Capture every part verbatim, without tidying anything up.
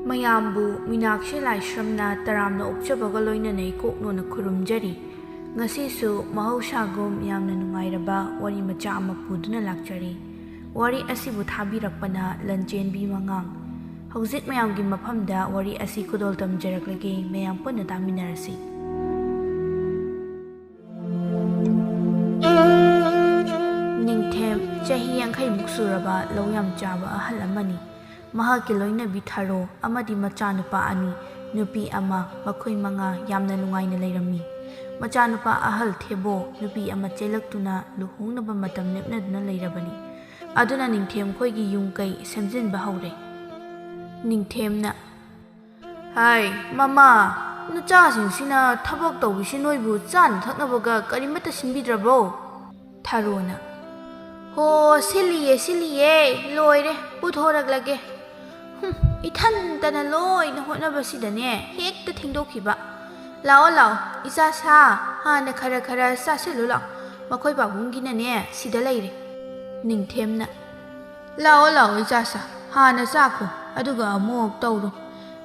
ꯃꯌꯥꯝꯕꯨ ꯃꯤꯅꯥꯛꯁꯤ ꯂꯥꯏꯁ꯭ꯔꯝꯅ ꯇꯔꯥꯝꯅ ꯑꯣꯛꯆꯕꯒ ꯂꯣꯏꯅꯅ ꯏꯀꯣꯛꯅꯣꯅ ꯈꯨꯔꯨꯝꯖꯔꯤ꯫ ꯉꯁꯤꯁꯨ ꯃꯍꯧꯁꯥꯒꯨꯝ ꯌꯥꯝꯅ ꯅꯨꯡꯉꯥꯏꯔꯕ ꯋꯥꯔꯤ ꯃꯆꯥ ꯑꯃ ꯄꯨꯗꯨꯅ ꯂꯥꯛꯆꯔꯤ꯫ ꯋꯥꯔꯤ ꯑꯁꯤꯕꯨ ꯊꯥꯕꯤꯔꯛꯄꯅ ꯂꯟꯆꯦꯟꯕꯤ ꯃꯉꯥꯡ꯫ ꯍꯧꯖꯤꯛ ꯃꯌꯥꯝꯒꯤ ꯃꯐꯝꯗ ꯋꯥꯔꯤ ꯑꯁꯤ ꯈꯨꯗꯣꯜ ꯇꯝꯖꯔꯛꯂꯒꯦ, ꯃꯌꯥꯝ ꯄꯨꯟꯅ ꯇꯥꯃꯤꯟꯅꯔꯁꯤ꯫ ꯅꯤꯡꯊꯦꯝ ꯆꯍꯤ ꯌꯥꯡꯈꯩꯃꯨꯛ ꯁꯨꯔꯕ ꯂꯧ ꯌꯥꯝ ꯆꯥꯕ ꯑꯍꯜ ꯑꯃꯅꯤ꯫ ꯃꯍꯥꯛꯀꯤ ꯂꯣꯏꯅꯕꯤ ꯊꯔꯣ ꯑꯃꯗꯤ ꯃꯆꯥꯅꯨꯄꯥ ꯑꯅꯤ, ꯅꯨꯄꯤ ꯑꯃ, ꯃꯈꯣꯏ ꯃꯉꯥ ꯌꯥꯝꯅ ꯅꯨꯡꯉꯥꯏꯅ ꯂꯩꯔꯝꯃꯤ꯫ ꯃꯆꯥꯅꯨꯄꯥ ꯑꯍꯜ ꯊꯦꯕꯣ ꯅꯨꯄꯤ ꯑꯃ ꯆꯦꯜꯂꯛꯇꯨꯅ ꯂꯨꯍꯣꯡꯅꯕ ꯃꯇꯝ ꯂꯦꯞꯅꯗꯨꯅ ꯂꯩꯔꯕꯅꯤ꯫ ꯑꯗꯨꯅ ꯅꯤꯡꯊꯦꯝ ꯈꯣꯏꯒꯤ ꯌꯨꯝ ꯀꯩ ꯁꯦꯝꯖꯤꯟꯕ ꯍꯧꯔꯦ꯫ ꯅꯤꯡꯊꯦꯝꯅ, "ꯍꯥꯏ, ꯃꯃꯥ, ꯅꯆꯥꯁꯤꯡꯁꯤꯅ ꯊꯕꯛ ꯇꯧꯕꯁꯤ ꯅꯣꯏꯕꯨ ꯆꯥꯅ ꯊꯛꯅꯕꯒ ꯀꯔꯤꯃꯠꯇ ꯁꯤꯟꯕꯤꯗ꯭ꯔꯕꯣ?" ꯊꯔꯣꯅ, "ꯍꯣ, ꯁꯤꯜꯂꯤꯌꯦ, ꯁꯤꯜꯂꯤꯌꯦ, ꯂꯣꯏꯔꯦ, ꯄꯨꯊꯣꯔꯛꯂꯒꯦ꯫ ꯍꯨꯝ, ꯏꯊꯟꯇꯅ ꯂꯣꯏꯅ ꯍꯣꯠꯅꯕꯁꯤꯗꯅꯦ ꯍꯦꯛꯇ ꯊꯦꯡꯗꯣꯛꯈꯤꯕ꯫ ꯂꯥꯛꯑꯣ, ꯂꯥꯛꯑꯣ, ꯏꯆꯥ ꯁꯥ, ꯍꯥꯟꯅ ꯈꯔ ꯈꯔ ꯆꯥꯁꯤꯜꯂꯨ ꯂꯥꯛꯑꯣ, ꯃꯈꯣꯏ ꯄꯥꯕꯨꯡꯒꯤꯅꯅꯦ ꯁꯤꯗ ꯂꯩꯔꯦ꯫" ꯅꯤꯡꯊꯦꯝꯅ, "ꯂꯥꯛꯑꯣ, ꯂꯥꯛꯑꯣ, ꯏꯆꯥꯁꯥ, ꯍꯥꯟꯅ ꯆꯥꯈꯣ, ꯑꯗꯨꯒ ꯑꯃꯨꯛ ꯇꯧꯔꯣ꯫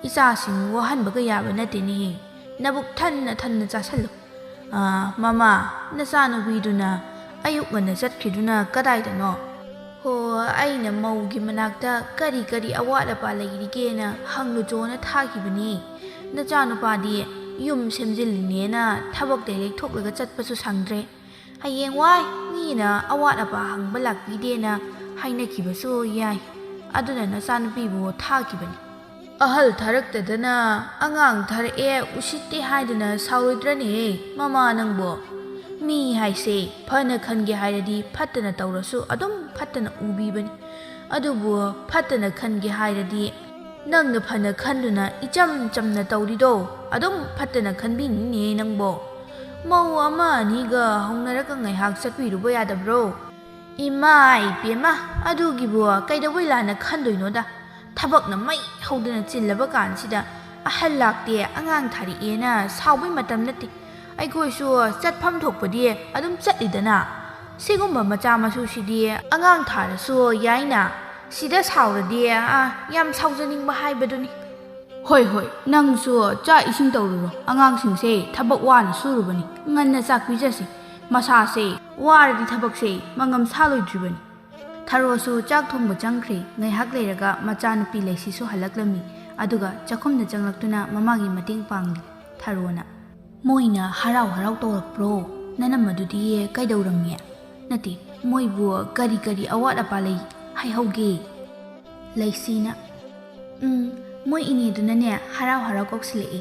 ꯏꯆꯥꯁꯤꯡ ꯋꯥꯍꯟꯕꯒ ꯌꯥꯕ ꯅꯠꯇꯦꯅꯦꯍꯦ꯫ ꯅꯕꯨꯛ ꯊꯟꯅ ꯊꯟꯅ ꯆꯥꯁꯜꯂꯨ꯫ ꯑꯥ, ꯃꯃꯥ, ꯅꯆꯥꯅꯨꯄꯤꯗꯨꯅ ꯑꯌꯨꯛ ꯉꯟꯅ ꯆꯠꯈ꯭ꯔꯤꯗꯨꯅ ꯀꯗꯥꯏꯗꯅꯣ?" "ꯍꯣ, ꯑꯩꯅ ꯃꯧꯒꯤ ꯃꯅꯥꯛꯇ ꯀꯔꯤ ꯀꯔꯤ ꯑꯋꯥꯠ ꯑꯄꯥ ꯂꯩꯔꯤꯒꯦꯅ ꯍꯪꯂꯨꯆꯣꯅ ꯊꯥꯈꯤꯕꯅꯤ꯫ ꯅꯆꯥꯅꯨꯄꯥꯗꯤ ꯌꯨꯝ ꯁꯦꯝꯖꯤꯜꯂꯤꯅꯦꯅ ꯊꯕꯛꯇ ꯂꯩꯊꯣꯛꯂꯒ ꯆꯠꯄꯁꯨ ꯁꯪꯗ꯭ꯔꯦ꯫ ꯍꯌꯦꯡꯋꯥꯏ ꯃꯤꯅ ꯑꯋꯥꯠ ꯑꯄꯥ ꯍꯪꯕ ꯂꯥꯛꯄꯤꯗꯦꯅ ꯍꯥꯏꯅꯈꯤꯕꯁꯨ ꯌꯥꯏ꯫ ꯑꯗꯨꯅ ꯅꯆꯥꯅꯨꯄꯤꯕꯨ ꯊꯥꯈꯤꯕꯅꯤ꯫" "ꯑꯍꯜ ꯊꯥꯔꯛꯇꯗꯅ ꯑꯉꯥꯡ ꯊꯥꯔꯛꯑꯦ ꯎꯁꯤꯠꯇꯦ ꯍꯥꯏꯗꯅ ꯁꯥꯎꯔꯣꯏꯗ꯭ꯔꯅꯦꯍꯦ ꯃꯃꯥ ꯅꯪꯕꯣ? ꯃꯤ ꯍꯥꯏꯁꯦ ꯐꯅ ꯈꯟꯒꯦ ꯍꯥꯏꯔꯗꯤ ꯐꯠꯇꯅ ꯇꯧꯔꯁꯨ ꯑꯗꯨꯝ ꯐꯠꯇꯅ ꯎꯕꯤꯕꯅꯤ꯫ ꯑꯗꯨꯕꯨ ꯐꯠꯇꯅ ꯈꯟꯒꯦ ꯍꯥꯏꯔꯗꯤ ꯅꯪꯅ ꯐꯅ ꯈꯟꯗꯨꯅ ꯏꯆꯝ ꯆꯝꯅ ꯇꯧꯔꯤꯗꯣ ꯑꯗꯨꯝ ꯐꯠꯇꯅ ꯈꯟꯕꯤꯅꯤꯅꯦ ꯅꯪꯕꯣ꯫ ꯃꯧ ꯑꯃ ꯑꯅꯤꯒ ꯍꯧꯅꯔꯒ ꯉꯥꯏꯍꯥꯛ ꯆꯠꯄꯤꯔꯨꯕ ꯌꯥꯗꯕ꯭ꯔꯣ?" "ꯏꯃꯥ ꯏꯕꯦꯝꯃ, ꯑꯗꯨꯒꯤꯕꯨ ꯀꯩꯗꯧꯕꯩ ꯂꯥꯟꯅ ꯈꯟꯗꯣꯏꯅꯣꯗ? ꯊꯕꯛꯅ ꯃꯩ ꯍꯧꯗꯅ ꯆꯤꯜꯂꯕ ꯀꯥꯟꯁꯤꯗ ꯑꯍꯜ ꯂꯥꯛꯇꯦ, ꯑꯉꯥꯡ ꯊꯥꯔꯛꯑꯦꯅ ꯁꯥꯎꯕꯩ ꯃꯇꯝ ꯅꯠꯇꯦ꯫ ꯑꯩꯈꯣꯏꯁꯨ ꯆꯠꯐꯝ ꯊꯣꯛꯄꯗꯤ ꯑꯗꯨꯝ ꯆꯠꯂꯤꯗꯅ꯫ ꯁꯤꯒꯨꯝꯕ ꯃꯆꯥ ꯃꯁꯨꯁꯤꯗꯤ ꯑꯉꯥꯡ ꯊꯥꯔꯁꯨ ꯌꯥꯏꯅ꯫ ꯁꯤꯗ ꯁꯥꯎꯔꯗꯤ, ꯑꯥ, ꯌꯥꯝ ꯁꯥꯎꯖꯅꯤꯡꯕ ꯍꯥꯏꯕꯗꯨꯅꯤ꯫ ꯍꯣꯏ, ꯍꯣꯏ, ꯅꯪꯁꯨ ꯆꯥꯛ ꯏꯁꯤꯡ ꯇꯧꯔꯨꯔꯣ꯫ ꯑꯉꯥꯡꯁꯤꯡꯁꯦ ꯊꯕꯛ ꯋꯥꯅ ꯁꯨꯔꯨꯕꯅꯤ꯫ ꯉꯟꯅ ꯆꯥꯛ ꯄꯤꯖꯁꯤ꯫ ꯃꯁꯥꯁꯦ ꯋꯥꯔꯗꯤ ꯊꯕꯛꯁꯦ ꯃꯉꯝ ꯁꯥꯂꯣꯏꯗ꯭ꯔꯤꯕꯅꯤ꯫ ꯊꯔꯣꯁꯨ ꯆꯥꯛ ꯊꯣꯡꯕ ꯆꯪꯈ꯭ꯔꯦ꯫ ꯉꯥꯏꯍꯥꯛ ꯂꯩꯔꯒ ꯃꯆꯥꯅꯨꯄꯤ ꯂꯩꯁꯤꯁꯨ ꯍꯜꯂꯛꯂꯝꯃꯤ꯫ ꯑꯗꯨꯒ ꯆꯥꯛꯈꯨꯝꯗ ꯆꯪꯂꯛꯇꯨꯅ ꯃꯃꯥꯒꯤ ꯃꯇꯦꯡ ꯄꯥꯡꯂꯤ ꯊꯔꯣꯅ꯫ "ꯃꯣꯏꯅ ꯍꯔꯥꯎ ꯍꯔꯥꯎ ꯇꯧꯔꯛꯄ꯭ꯔꯣ? ꯅꯅꯝꯃꯗꯨꯗꯤ ꯀꯩꯗꯧꯔꯝꯃꯤ? ꯅꯠꯇꯦ, ꯃꯣꯏꯕꯨ ꯀꯔꯤ ꯀꯔꯤ ꯑꯋꯥꯠ ꯑꯄꯥ ꯂꯩ ꯍꯥꯏꯍꯧꯒꯦ?" ꯂꯩꯁꯤꯅ, "ꯎꯝ, ꯃꯣꯏ ꯏꯅꯦꯗꯨꯅꯅꯦ ꯍꯔꯥꯎ ꯍꯔꯥꯎ ꯀꯧꯁꯤꯜꯂꯛꯏ꯫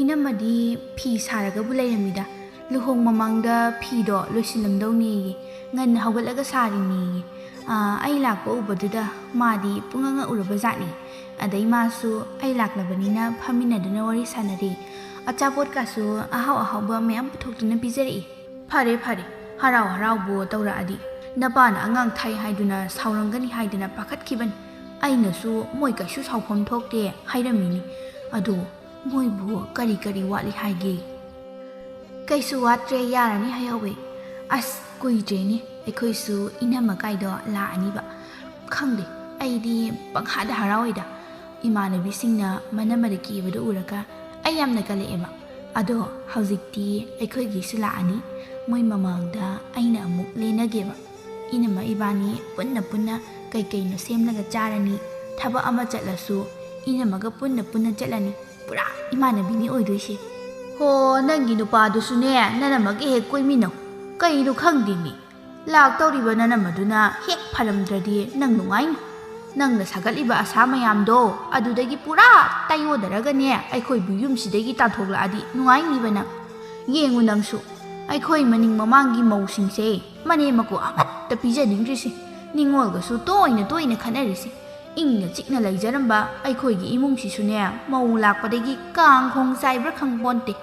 ꯏꯅꯝꯃꯗꯤ ꯐꯤ ꯁꯥꯔꯒꯕꯨ ꯂꯩꯔꯝꯃꯤꯗ꯫ ꯂꯨꯍꯣꯡ ꯃꯃꯥꯡꯗ ꯐꯤꯗꯣ ꯂꯣꯏꯁꯤꯜꯂꯝꯗꯧꯅꯦꯌꯦ꯫ ꯉꯟꯅ ꯍꯧꯒꯠꯂꯒ ꯁꯥꯔꯤꯅꯦꯌꯦ꯫ ꯑꯥ, ꯑꯩ ꯂꯥꯛꯄ ꯎꯕꯗꯨꯗ ꯃꯥꯗꯤ ꯄꯨꯡꯉꯛ ꯉꯛꯎꯔꯕ ꯖꯥꯠꯅꯤ꯫ ꯑꯗꯩ ꯃꯥꯁꯨ ꯑꯩ ꯂꯥꯛꯂꯕꯅꯤꯅ ꯐꯝꯃꯤꯟꯅꯗꯨꯅ ꯋꯥꯔꯤ ꯁꯥꯟꯅꯔꯤ꯫ ꯑꯆꯥꯄꯣꯠꯀꯥꯁꯨ ꯑꯍꯥꯎ ꯑꯍꯥꯎꯕ ꯃꯌꯥꯝ ꯄꯨꯊꯣꯛꯇꯨꯅ ꯄꯤꯖꯔꯛꯏ꯫ ꯐꯔꯦ, ꯐꯔꯦ, ꯍꯔꯥꯎ ꯍꯔꯥꯎꯕꯨ ꯇꯧꯔꯛꯑꯗꯤ꯫ ꯅꯄꯥꯅ ꯑꯉꯥꯡ ꯊꯥꯏ ꯍꯥꯏꯗꯨꯅ ꯁꯥꯎꯔꯝꯒꯅꯤ ꯍꯥꯏꯗꯅ ꯄꯥꯈꯠꯈꯤꯕꯅꯤ꯫ ꯑꯩꯅꯁꯨ ꯃꯣꯏ ꯀꯩꯁꯨ ꯁꯥꯎꯐꯝ ꯊꯣꯛꯇꯦ ꯍꯥꯏꯔꯝꯃꯤꯅꯤ꯫ ꯑꯗꯣ ꯃꯣꯏꯕꯨ ꯀꯔꯤ ꯀꯔꯤ ꯋꯥꯠꯂꯤ ꯍꯥꯏꯒꯦ?" "ꯀꯩꯁꯨ ꯋꯥꯠꯇ꯭ꯔꯦ, ꯌꯥꯔꯅꯤ ꯍꯥꯏꯍꯧꯋꯦ꯫ ꯑꯁ, ꯀꯨꯏꯗ꯭ꯔꯦꯅꯦ ꯑꯩꯈꯣꯏꯁꯨ ꯏꯅꯝꯃ ꯀꯥꯏꯗꯣ ꯂꯥꯛꯑꯅꯤꯕ꯫ ꯈꯪꯗꯦ, ꯑꯩꯗꯤ ꯄꯪꯍꯥꯗ ꯍꯔꯥꯎꯋꯤꯗ꯫ ꯏꯃꯥꯟꯅꯕꯤꯁꯤꯡꯅ ꯃꯅꯝꯃꯗ ꯀꯦꯕꯗꯣ ꯎꯔꯒ ꯑꯩ ꯌꯥꯝꯅ ꯀꯜꯂꯛꯑꯦꯕ꯫ ꯑꯗꯣ ꯍꯧꯖꯤꯛꯇꯤ ꯑꯩꯈꯣꯏꯒꯤꯁꯨ ꯂꯥꯛꯑꯅꯤ꯫ ꯃꯣꯏ ꯃꯃꯥꯡꯗ ꯑꯩꯅ ꯑꯃꯨꯛ ꯂꯦꯟꯅꯒꯦꯕ꯫ ꯏꯅꯝꯃ ꯏꯕꯥꯅꯤ ꯄꯨꯟꯅ ꯄꯨꯟꯅ ꯀꯩꯀꯩꯅꯣ ꯁꯦꯝꯂꯒ ꯆꯥꯔꯅꯤ꯫ ꯊꯕꯛ ꯑꯃ ꯆꯠꯂꯁꯨ ꯏꯅꯝꯃꯒ ꯄꯨꯟꯅ ꯄꯨꯟꯅ ꯆꯠꯂꯅꯤ꯫ ꯄꯨꯔꯥ ꯏꯃꯥꯟꯅꯕꯤꯅꯤ ꯑꯣꯏꯗꯣꯏꯁꯦ꯫ ꯍꯣ, ꯅꯪꯒꯤ ꯅꯨꯄꯥꯗꯨꯁꯨꯅꯦ ꯅꯅꯝꯃꯒ ꯍꯦꯛ ꯀꯣꯏꯃꯤꯟꯅꯧ꯫ ꯀꯩꯅꯣ ꯈꯪꯗꯦꯃꯤ, ꯂꯥꯛꯇꯧꯔꯤꯕ ꯅꯅꯝꯃꯗꯨꯅ ꯍꯦꯛ ꯐꯔꯝꯗ꯭ꯔꯗꯤ ꯅꯪ ꯅꯨꯡꯉꯥꯏꯅꯤ꯫ ꯅꯪꯅ ꯁꯥꯒꯠꯂꯤꯕ ꯑꯁꯥ ꯃꯌꯥꯝꯗꯣ ꯑꯗꯨꯗꯒꯤ ꯄꯨꯔꯥ ꯇꯩꯌꯣꯟꯅꯔꯒꯅꯦ ꯑꯩꯈꯣꯏꯕꯨ ꯌꯨꯝꯁꯤꯗꯒꯤ ꯇꯥꯟꯊꯣꯛꯂꯛꯑꯗꯤ ꯅꯨꯡꯉꯥꯏꯅꯤꯕ ꯅꯪ꯫ ꯌꯦꯡꯉꯨ ꯅꯪꯁꯨ, ꯑꯩꯈꯣꯏ ꯃꯅꯤꯡ ꯃꯃꯥꯡꯒꯤ ꯃꯧꯁꯤꯡꯁꯦ ꯃꯅꯦꯝ ꯃꯀꯨ ꯑꯃꯠꯇ ꯄꯤꯖꯅꯤꯡꯗ꯭ꯔꯤꯁꯦ, ꯅꯤꯡꯉꯣꯜꯒꯁꯨ ꯇꯣꯏꯅ ꯇꯣꯏꯅ ꯈꯠꯅꯔꯤꯁꯦ꯫ ꯏꯪꯅ ꯆꯤꯛꯅ ꯂꯩꯖꯔꯝꯕ ꯑꯩꯈꯣꯏꯒꯤ ꯏꯃꯨꯡꯁꯤꯁꯨꯅꯦ ꯃꯧ ꯂꯥꯛꯄꯗꯒꯤ ꯀꯥꯡꯈꯣꯡ ꯆꯥꯏꯕ꯭ꯔꯥ ꯈꯪꯄꯣꯟꯇꯦ꯫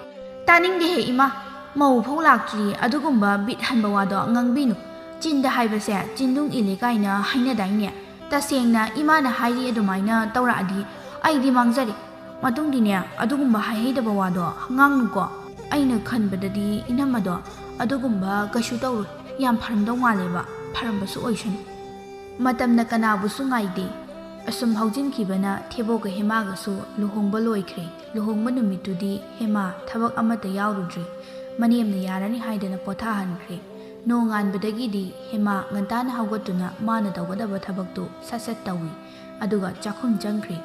ꯇꯥꯅꯤꯡꯗꯦꯍꯦ ꯏꯃꯥ, ꯃꯧ ꯐꯧ ꯂꯥꯛꯇ꯭ꯔꯤ ꯑꯗꯨꯒꯨꯝꯕ ꯕꯤꯠ ꯍꯟꯕ ꯋꯥꯗꯣ ꯉꯥꯡꯕꯤꯅꯨ꯫ ꯆꯤꯟꯗ ꯍꯥꯏꯕꯁꯦ ꯆꯤꯟꯗꯨꯡ ꯏꯜꯂꯦ ꯀꯥꯏꯅ ꯍꯥꯏꯅꯗꯥꯏꯅꯦ? ꯇꯁꯦꯡꯅ ꯏꯃꯥꯅ ꯍꯥꯏꯔꯤ ꯑꯗꯨꯃꯥꯏꯅ ꯇꯧꯔꯛꯑꯗꯤ ꯑꯩꯗꯤ ꯃꯥꯡꯖꯔꯦ꯫ ꯃꯇꯨꯡꯗꯤꯅꯦ ꯑꯗꯨꯒꯨꯝꯕ ꯍꯥꯏꯍꯩꯗꯕ ꯋꯥꯗꯣ ꯉꯥꯡꯅꯨꯀꯣ꯫ ꯑꯩꯅ ꯈꯟꯕꯗꯗꯤ ꯏꯅꯝꯃꯗꯣ ꯑꯗꯨꯒꯨꯝꯕ ꯀꯩꯁꯨ ꯇꯧꯔꯣꯏ꯫ ꯌꯥꯝ ꯐꯔꯝꯗꯧ ꯃꯥꯜꯂꯦꯕ꯫ ꯐꯔꯝꯕꯁꯨ ꯑꯣꯏꯁꯅꯨ꯫ ꯃꯇꯝꯅ ꯀꯅꯥꯕꯨꯁꯨ ꯉꯥꯏꯗꯦ꯫ ꯑꯁꯨꯝ ꯍꯧꯖꯤꯟꯈꯤꯕꯅ ꯊꯦꯕꯣꯛꯀ ꯍꯦꯃꯥꯒꯁꯨ ꯂꯨꯍꯣꯡꯕ ꯂꯣꯏꯈ꯭ꯔꯦ꯫ ꯂꯨꯍꯣꯡꯕ ꯅꯨꯃꯤꯠꯇꯨꯗꯤ ꯍꯦꯃꯥ ꯊꯕꯛ ꯑꯃꯠꯇ ꯌꯥꯎꯔꯨꯗ꯭ꯔꯦ꯫ ꯃꯅꯦꯝꯅ ꯌꯥꯔꯅꯤ ꯍꯥꯏꯗꯅ ꯄꯣꯊꯥꯍꯟꯈ꯭ꯔꯦ꯫ ꯅꯣꯡꯉꯥꯟꯕꯗꯒꯤꯗꯤ ꯍꯦꯃꯥ ꯉꯟꯇꯥꯅ ꯍꯧꯒꯠꯇꯨꯅ ꯃꯥꯅ ꯇꯧꯒꯗꯕ ꯊꯕꯛꯇꯨ ꯁꯠ ꯁꯠ ꯇꯧꯏ꯫ ꯑꯗꯨꯒ ꯆꯥꯛꯈꯨꯝ ꯆꯪꯈ꯭ꯔꯦ꯫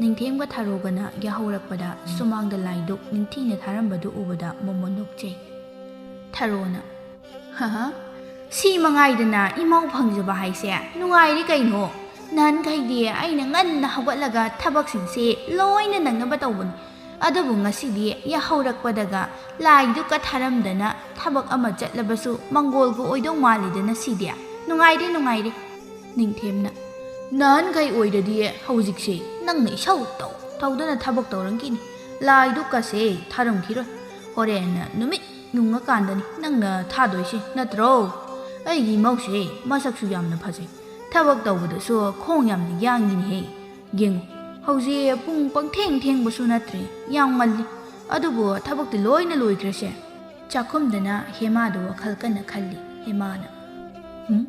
ꯅꯤꯡꯊꯦꯝꯒ ꯊꯔꯣꯒꯅ ꯌꯥꯍꯧꯔꯛꯄꯗ ꯁꯨꯃꯥꯡꯗ ꯂꯥꯏꯗꯨꯛ ꯅꯤꯡꯊꯤꯅ ꯊꯥꯔꯝꯕꯗꯨ ꯎꯕꯗ ꯃꯣꯃꯣꯟ ꯅꯣꯛꯆꯩ꯫ ꯊꯔꯣꯅ, "ꯍꯍ, ꯁꯤ ꯃꯉꯥꯏꯗꯅ ꯏꯃꯧ ꯐꯪꯖꯕ ꯍꯥꯏꯁꯦ꯫ ꯅꯨꯡꯉꯥꯏꯔꯤ ꯀꯩꯅꯣ꯫ ꯅꯍꯥꯟꯈꯩꯗꯤ ꯑꯩꯅ ꯉꯟꯅ ꯍꯧꯒꯠꯂꯒ ꯊꯕꯛꯁꯤꯡꯁꯦ ꯂꯣꯏꯅ ꯅꯪꯅꯕ ꯇꯧꯕꯅꯤ꯫ ꯑꯗꯨꯕꯨ ꯉꯁꯤꯗꯤ ꯌꯥꯍꯧꯔꯛꯄꯗꯒ ꯂꯥꯏꯗꯨꯛꯀ ꯊꯥꯔꯝꯗꯅ ꯊꯕꯛ ꯑꯃ ꯆꯠꯂꯕꯁꯨ ꯃꯪꯒꯣꯜꯒ ꯑꯣꯏꯗꯧ ꯃꯥꯜꯂꯤꯗꯅ ꯁꯤꯗꯤ꯫ ꯅꯨꯡꯉꯥꯏꯔꯦ, ꯅꯨꯡꯉꯥꯏꯔꯦ꯫" ꯅꯤꯡꯊꯦꯝꯅ, "ꯅꯍꯥꯟꯈꯩ ꯑꯣꯏꯔꯗꯤ ꯍꯧꯖꯤꯛꯁꯦ ꯅꯪꯅ ꯏꯁꯧ ꯇꯧ ꯇꯧꯗꯅ ꯊꯕꯛ ꯇꯧꯔꯝꯈꯤꯅꯤ꯫ ꯂꯥꯏꯗꯨꯛꯀꯁꯦ ꯊꯥꯔꯝꯈꯤꯔꯣꯏ꯫ ꯍꯣꯔꯦꯟ ꯅꯨꯃꯤꯠ ꯌꯨꯡꯉꯀꯥꯟꯗꯅꯤ ꯅꯪꯅ ꯊꯥꯗꯣꯏꯁꯦ, ꯅꯠꯇ꯭ꯔꯣ? ꯑꯩꯒꯤ ꯏꯃꯧꯁꯦ ꯃꯁꯛꯁꯨ ꯌꯥꯝꯅ ꯐꯖꯩ꯫ ꯊꯕꯛ ꯇꯧꯕꯗꯁꯨ ꯈꯣꯡ ꯌꯥꯝꯅ ꯌꯥꯡꯉꯤꯅꯦꯍꯦ꯫ ꯌꯦꯡꯉꯨ, ꯍꯧꯖꯤꯛ ꯄꯨꯡ ꯄꯪꯊꯦꯡ ꯊꯦꯡꯕꯁꯨ ꯅꯠꯇ꯭ꯔꯦ꯫ ꯌꯥꯝ ꯉꯜꯂꯤ꯫ ꯑꯗꯨꯕꯨ ꯊꯕꯛꯇꯤ ꯂꯣꯏꯅ ꯂꯣꯏꯈ꯭ꯔꯦꯁꯦ꯫" ꯆꯥꯛꯈꯨꯝꯗꯅ ꯍꯦꯃꯥꯗꯨ ꯋꯥꯈꯜ ꯀꯟꯅ ꯈꯜꯂꯤ꯫ ꯍꯦꯃꯥꯅ, "ꯎꯝ,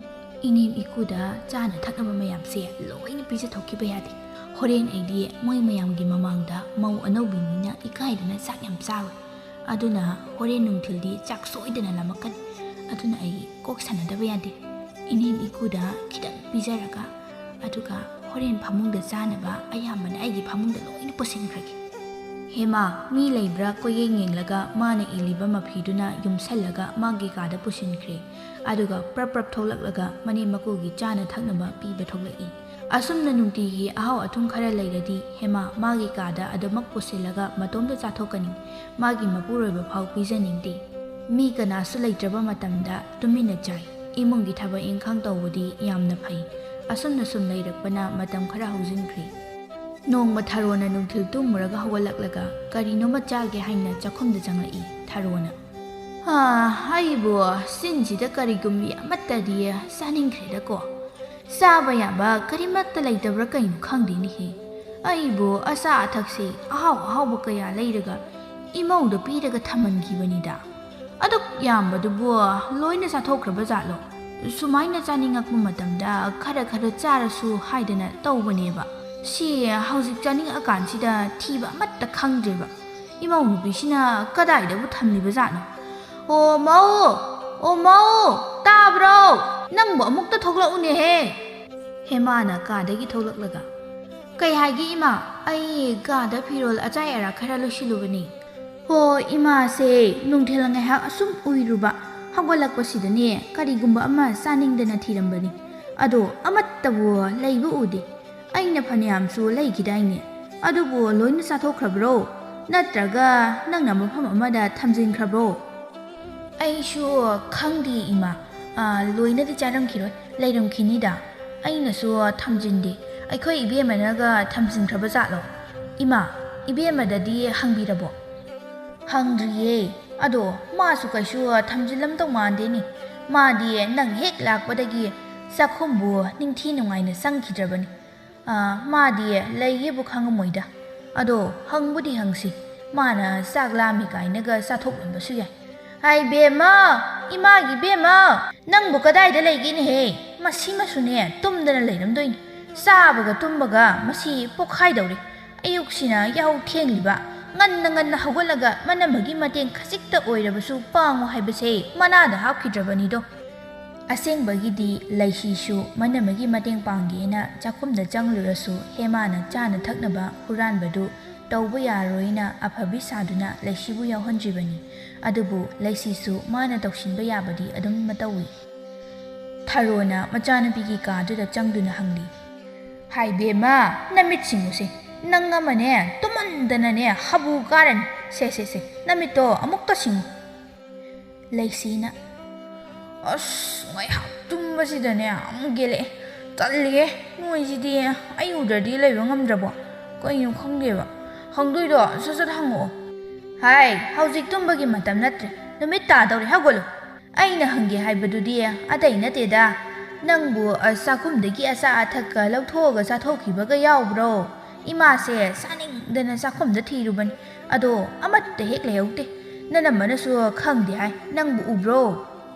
ꯏꯅꯦꯝ ꯏꯀꯨꯗ ꯆꯥꯅ ꯊꯛꯅꯕ ꯃꯌꯥꯝꯁꯦ ꯂꯣꯏꯅ ꯄꯤꯖꯊꯣꯛꯈꯤꯕ ꯌꯥꯗꯦ꯫ ꯍꯣꯔꯦꯟ ꯑꯩꯗꯤ ꯃꯣꯏ ꯃꯌꯥꯝꯒꯤ ꯃꯃꯥꯡꯗ ꯃꯧ ꯑꯅꯧꯕꯤꯅꯤꯅ ꯏꯀꯥꯏꯗꯅ ꯆꯥꯛ ꯌꯥꯝ ꯆꯥꯔꯣꯏ꯫ ꯑꯗꯨꯅ ꯍꯣꯔꯦꯟ ꯅꯨꯡꯊꯤꯜꯗꯤ ꯆꯥꯛ ꯁꯣꯏꯗꯅ ꯂꯥꯝꯃꯛꯀꯅꯤ꯫ ꯑꯗꯨꯅ ꯑꯩ ꯀꯣꯛ ꯁꯥꯟꯅꯗꯕ ꯌꯥꯗꯦ꯫ ꯏꯅꯦꯝ ꯏꯀꯨꯗ ꯈꯤꯇꯪ ꯄꯤꯖꯔꯒ, ꯑꯗꯨꯒ ꯍꯣꯔꯦꯟ ꯐꯃꯨꯡꯗ ꯆꯥꯅꯕ ꯑꯌꯥꯝꯕꯅ ꯑꯩꯒꯤ ꯐꯃꯨꯡꯗ ꯂꯣꯏꯅ ꯄꯨꯁꯤꯟꯈ꯭ꯔꯒꯦ꯫" ꯍꯦꯃꯥ ꯃꯤ ꯂꯩꯕ꯭ꯔꯥ ꯀꯣꯏꯌꯦꯡ ꯌꯦꯡꯂꯒ ꯃꯥꯅ ꯏꯜꯂꯤꯕ ꯃꯐꯤꯗꯨꯅ ꯌꯨꯝꯁꯜꯂꯒ ꯃꯥꯒꯤ ꯀꯥꯗ ꯄꯨꯁꯤꯟꯈ꯭ꯔꯦ꯫ ꯑꯗꯨꯒ ꯄ꯭ꯔꯞ ꯄ꯭ꯔꯞ ꯊꯣꯛꯂꯛꯂꯒ ꯃꯅꯦꯝ ꯃꯀꯨꯒꯤ ꯆꯥꯅ ꯊꯛꯅꯕ ꯄꯤꯕ ꯊꯣꯛꯂꯛꯏ꯫ ꯑꯁꯨꯝꯅ ꯅꯨꯡꯇꯤꯒꯤ ꯑꯍꯥꯎ ꯑꯊꯨꯝ ꯈꯔ ꯂꯩꯔꯗꯤ ꯍꯦꯃꯥ ꯃꯥꯒꯤ ꯀꯥꯗ ꯑꯗꯨꯃꯛ ꯄꯨꯁꯤꯜꯂꯒ ꯃꯇꯣꯝꯇ ꯆꯥꯊꯣꯛꯀꯅꯤ꯫ ꯃꯥꯒꯤ ꯃꯄꯨꯔꯣꯏꯕ ꯐꯥꯎ ꯄꯤꯖꯅꯤꯡꯗꯦ꯫ ꯃꯤ ꯀꯅꯥꯁꯨ ꯂꯩꯇ꯭ꯔꯕ ꯃꯇꯝꯗ ꯇꯨꯃꯤꯟꯅ ꯆꯥꯏ꯫ ꯏꯃꯨꯡꯒꯤ ꯊꯕꯛ ꯏꯪꯈꯥꯡ ꯇꯧꯕꯗꯤ ꯌꯥꯝꯅ ꯐꯩ꯫ ꯑꯁꯨꯝꯅ ꯁꯨꯝ ꯂꯩꯔꯛꯄꯅ ꯃꯇꯝ ꯈꯔ ꯍꯧꯖꯤꯟꯈ꯭ꯔꯦ꯫ ꯅꯣꯡꯃ ꯊꯔꯣꯅ ꯅꯨꯡꯊꯤꯜ ꯇꯨꯝꯃꯨꯔꯒ ꯍꯧꯒꯠꯂꯛꯂꯒ ꯀꯔꯤꯅꯣꯃ ꯆꯥꯒꯦ ꯍꯥꯏꯅ ꯆꯥꯛꯈꯨꯝꯗ ꯆꯪꯂꯛꯏ꯫ ꯊꯔꯣꯅ, "ꯍꯥ, ꯑꯩꯕꯨ ꯆꯤꯟꯁꯤꯗ ꯀꯔꯤꯒꯨꯝꯕꯤ ꯑꯃꯠꯇꯗꯤ ꯆꯥꯅꯤꯡꯈ꯭ꯔꯦꯗꯀꯣ꯫ ꯆꯥꯕ ꯌꯥꯕ ꯀꯔꯤꯃꯠꯇ ꯂꯩꯇꯕ꯭ꯔꯥ ꯀꯩꯅꯣ ꯈꯪꯗꯦꯅꯦꯍꯦ꯫ ꯑꯩꯕꯨ ꯑꯆꯥ ꯑꯊꯛꯁꯦ ꯑꯍꯥꯎ ꯑꯍꯥꯎꯕ ꯀꯌꯥ ꯂꯩꯔꯒ ꯏꯃꯧꯗ ꯄꯤꯔꯒ ꯊꯝꯍꯟꯈꯤꯕꯅꯤꯗ꯫ ꯑꯗꯨꯛ ꯌꯥꯝꯕꯗꯨꯕꯨ ꯂꯣꯏꯅ ꯆꯥꯊꯣꯛꯈ꯭ꯔꯕ ꯖꯥꯠꯂꯣ? ꯁꯨꯃꯥꯏꯅ ꯆꯥꯅꯤꯡꯉꯛꯄ ꯃꯇꯝꯗ ꯈꯔ ꯈꯔ ꯆꯥꯔꯁꯨ ꯍꯥꯏꯗꯅ ꯇꯧꯕꯅꯦꯕ꯫ ꯁꯤ ꯍꯧꯖꯤꯛ ꯆꯥꯅꯤꯡꯉꯛꯑꯀꯥꯟꯁꯤꯗ ꯊꯤꯕ ꯑꯃꯠꯇ ꯈꯪꯗ꯭ꯔꯦꯕ꯫ ꯏꯃꯧ ꯅꯨꯄꯤꯁꯤꯅ ꯀꯗꯥꯏꯗꯕꯨ ꯊꯝꯂꯤꯕ ꯖꯥꯠꯅꯣ? "ꯑꯣ ꯃꯧ! ꯑꯣ ꯃꯧ! ꯇꯥꯕ꯭ꯔꯣ? ꯅꯪꯕꯨ ꯑꯃꯨꯛꯇ ꯊꯣꯛꯂꯛꯎꯅꯦꯍꯦ!" ꯍꯦꯃꯥꯅ ꯀꯥꯗꯒꯤ ꯊꯣꯛꯂꯛꯂꯒ, "ꯀꯩ ꯍꯥꯏꯒꯦ ꯏꯃꯥ? ꯑꯩ ꯀꯥꯗ ꯐꯤꯔꯣꯜ ꯑꯆꯥꯏ ꯑꯔꯥꯛ ꯈꯔ ꯂꯣꯏꯁꯤꯜꯂꯨꯕꯅꯤ꯫" ꯍꯣ, ꯏꯃꯥꯁꯦ ꯅꯨꯡꯊꯤꯜ ꯉꯥꯏꯍꯥꯛ ꯑꯁꯨꯝ ꯎꯏꯔꯨꯕ, ꯍꯧꯒꯠꯂꯛꯄꯁꯤꯗꯅꯦ ꯀꯔꯤꯒꯨꯝꯕ ꯑꯃ ꯆꯥꯅꯤꯡꯗꯅ ꯊꯤꯔꯝꯕꯅꯤ꯫ ꯑꯗꯣ ꯑꯃꯠꯇꯕꯨ ꯂꯩꯕ ꯎꯗꯦ꯫ ꯑꯩꯅ ꯐꯅꯌꯥꯝꯁꯨ ꯂꯩꯈꯤꯗꯥꯏꯅꯦ? ꯑꯗꯨꯕꯨ ꯂꯣꯏꯅ ꯆꯥꯊꯣꯛꯈ꯭ꯔꯕ꯭ꯔꯣ? ꯅꯠꯇ꯭ꯔꯒ ꯅꯪꯅ ꯃꯐꯝ ꯑꯃꯗ ꯊꯝꯖꯤꯟꯈ꯭ꯔꯕ꯭ꯔꯣ? ꯑꯩꯁꯨ ꯈꯪꯗꯦ ꯏꯃꯥ꯫ ꯑ, ꯂꯣꯏꯅꯗꯤ ꯆꯥꯔꯝꯈꯤꯔꯣꯏ, ꯂꯩꯔꯝꯈꯤꯅꯤꯗ꯫ ꯑꯩꯅꯁꯨ ꯊꯝꯖꯤꯟꯗꯦ꯫ ꯑꯩꯈꯣꯏ ꯏꯕꯦꯝꯃꯅꯒ ꯊꯝꯖꯤꯟꯈ꯭ꯔꯕ ꯖꯥꯠꯂꯣ? ꯏꯃꯥ, ꯏꯕꯦꯝꯃꯗꯗꯤ ꯍꯪꯕꯤꯔꯕꯣ? ꯍꯪꯗ꯭ꯔꯤꯌꯦ꯫ ꯑꯗꯣ ꯃꯥꯁꯨ ꯀꯩꯁꯨ ꯊꯝꯖꯤꯜꯂꯝꯗꯧ ꯃꯥꯟꯗꯦꯅꯦ꯫ ꯃꯥꯗꯤ ꯅꯪ ꯍꯦꯛ ꯂꯥꯛꯄꯗꯒꯤ ꯆꯥꯛꯈꯨꯝꯕꯨ ꯅꯤꯡꯊꯤ ꯅꯨꯡꯉꯥꯏꯅ ꯆꯪꯈꯤꯗ꯭ꯔꯕꯅꯤ꯫ ꯑ, ꯃꯥꯗꯤ ꯂꯩꯒꯦꯕꯨ ꯈꯪꯉꯝꯃꯣꯏꯗ꯫ ꯑꯗꯣ ꯍꯪꯕꯨꯗꯤ ꯍꯪꯁꯤ, ꯃꯥꯅ ꯆꯥꯛ ꯂꯥꯝꯃꯤ ꯀꯥꯏꯅꯒ ꯆꯥꯊꯣꯛꯂꯝꯕꯁꯨ ꯌꯥꯏ꯫ ꯍꯥꯏ ꯕꯦꯝꯃ, ꯏꯃꯥꯒꯤ ꯕꯦꯝꯃ, ꯅꯪꯕꯨ ꯀꯗꯥꯏꯗ ꯂꯩꯒꯦꯅꯦꯍꯦ? ꯃꯁꯤꯃꯁꯨꯅꯦ ꯇꯨꯝꯗꯅ ꯂꯩꯔꯝꯗꯣꯏꯅꯤ꯫ ꯆꯥꯕꯒ ꯇꯨꯝꯕꯒ ꯃꯁꯤ ꯄꯣꯛꯈꯥꯏꯗꯧꯔꯦ꯫ ꯑꯌꯨꯛꯁꯤꯅ ꯌꯥꯍꯧ ꯊꯦꯡꯂꯤꯕ, ꯉꯟꯅ ꯉꯟꯅ ꯍꯧꯒꯠꯂꯒ ꯃꯅꯝꯃꯒꯤ ꯃꯇꯦꯡ ꯈꯖꯤꯛꯇ ꯑꯣꯏꯔꯕꯁꯨ ꯄꯥꯡꯉꯨ ꯍꯥꯏꯕꯁꯦ ꯃꯅꯥꯗ ꯍꯥꯞꯈꯤꯗ꯭ꯔꯕꯅꯤꯗꯣ꯫ ꯑꯁꯦꯡꯕꯒꯤꯗꯤ ꯂꯩꯁꯤꯁꯨ ꯃꯅꯝꯃꯒꯤ ꯃꯇꯦꯡ ꯄꯥꯡꯒꯦꯅ ꯆꯥꯛꯈꯨꯝꯗ ꯆꯪꯂꯨꯔꯁꯨ ꯍꯦꯃꯥꯅ ꯆꯥꯅ ꯊꯛꯅꯕ ꯍꯨꯔꯥꯟꯕꯗꯨ ꯇꯧꯕ ꯌꯥꯔꯣꯏꯅ ꯑꯐꯕꯤ ꯁꯥꯗꯨꯅ ꯂꯩꯁꯤꯕꯨ ꯌꯥꯎꯍꯟꯗ꯭ꯔꯤꯕꯅꯤ꯫ ꯑꯗꯨꯕꯨ ꯂꯩꯁꯤꯁꯨ ꯃꯥꯅ ꯇꯧꯁꯤꯟꯕ ꯌꯥꯕꯗꯤ ꯑꯗꯨꯝ ꯃꯇꯧꯏ꯫ ꯊꯔꯣꯅ ꯃꯆꯥꯅꯨꯄꯤꯒꯤ ꯀꯥꯗꯨꯗ ꯆꯪꯗꯨꯅ ꯍꯪꯂꯤ꯫ ꯍꯥꯏ ꯕꯦꯝꯃ, ꯅꯃꯤꯠ ꯁꯤꯡꯉꯨꯁꯦ꯫ ꯅꯪ ꯑꯃꯅꯦ, ꯇꯨꯝꯃꯟꯗꯅꯅꯦ, ꯍꯥꯕꯨ ꯀꯥꯔꯅꯤ꯫ ꯁꯦ, ꯁꯦ, ꯁꯦ, ꯅꯃꯤꯠꯇꯣ ꯑꯃꯨꯛꯇ ꯁꯤꯡꯉꯨ꯫ ꯂꯩꯁꯤꯅ, ꯑꯁ, ꯉꯥꯏꯍꯥꯛ ꯇꯨꯝꯕꯁꯤꯗꯅꯦ, ꯑꯃꯨꯛ ꯒꯦꯜꯂꯛꯑꯦ꯫ ꯇꯜꯂꯤꯍꯦ, ꯅꯣꯏꯁꯤꯗꯤ ꯑꯩ ꯎꯗ꯭ꯔꯗꯤ ꯂꯩꯕ ꯉꯝꯗ꯭ꯔꯕꯣ? ꯀꯩꯅꯣ ꯈꯪꯗꯦꯕ꯫ ꯍꯪꯗꯣꯏꯗꯣ ꯁꯠ ꯁꯠ ꯍꯪꯉꯛꯑꯣ꯫ ꯍꯥꯏ, ꯍꯧꯖꯤꯛ ꯇꯨꯝꯕꯒꯤ ꯃꯇꯝ ꯅꯠꯇ꯭ꯔꯦ꯫ ꯅꯨꯃꯤꯠ ꯇꯥꯗꯧꯔꯦ, ꯍꯧꯒꯠꯂꯨ꯫ ꯑꯩꯅ ꯍꯪꯒꯦ ꯍꯥꯏꯕꯗꯨꯗꯤ ꯑꯇꯩ ꯅꯠꯇꯦꯗ꯫ ꯅꯪꯕꯨ, ꯑ, ꯆꯥꯛꯈꯨꯝꯗꯒꯤ ꯑꯆꯥ ꯑꯊꯛꯀ ꯂꯧꯊꯣꯛꯑꯒ ꯆꯥꯊꯣꯛꯈꯤꯕꯒ ꯌꯥꯎꯕ꯭ꯔꯣ? ꯏꯃꯥꯁꯦ ꯆꯥꯅꯤꯡꯗꯅ ꯆꯥꯛꯈꯨꯝꯗ ꯊꯤꯔꯨꯕꯅꯤ, ꯑꯗꯣ ꯑꯃꯠꯇ ꯍꯦꯛ ꯂꯩꯍꯧꯗꯦ꯫ ꯅꯅꯝꯃꯅꯁꯨ ꯈꯪꯗꯦ ꯍꯥꯏ, ꯅꯪꯕꯨ ꯎꯕ꯭ꯔꯣ?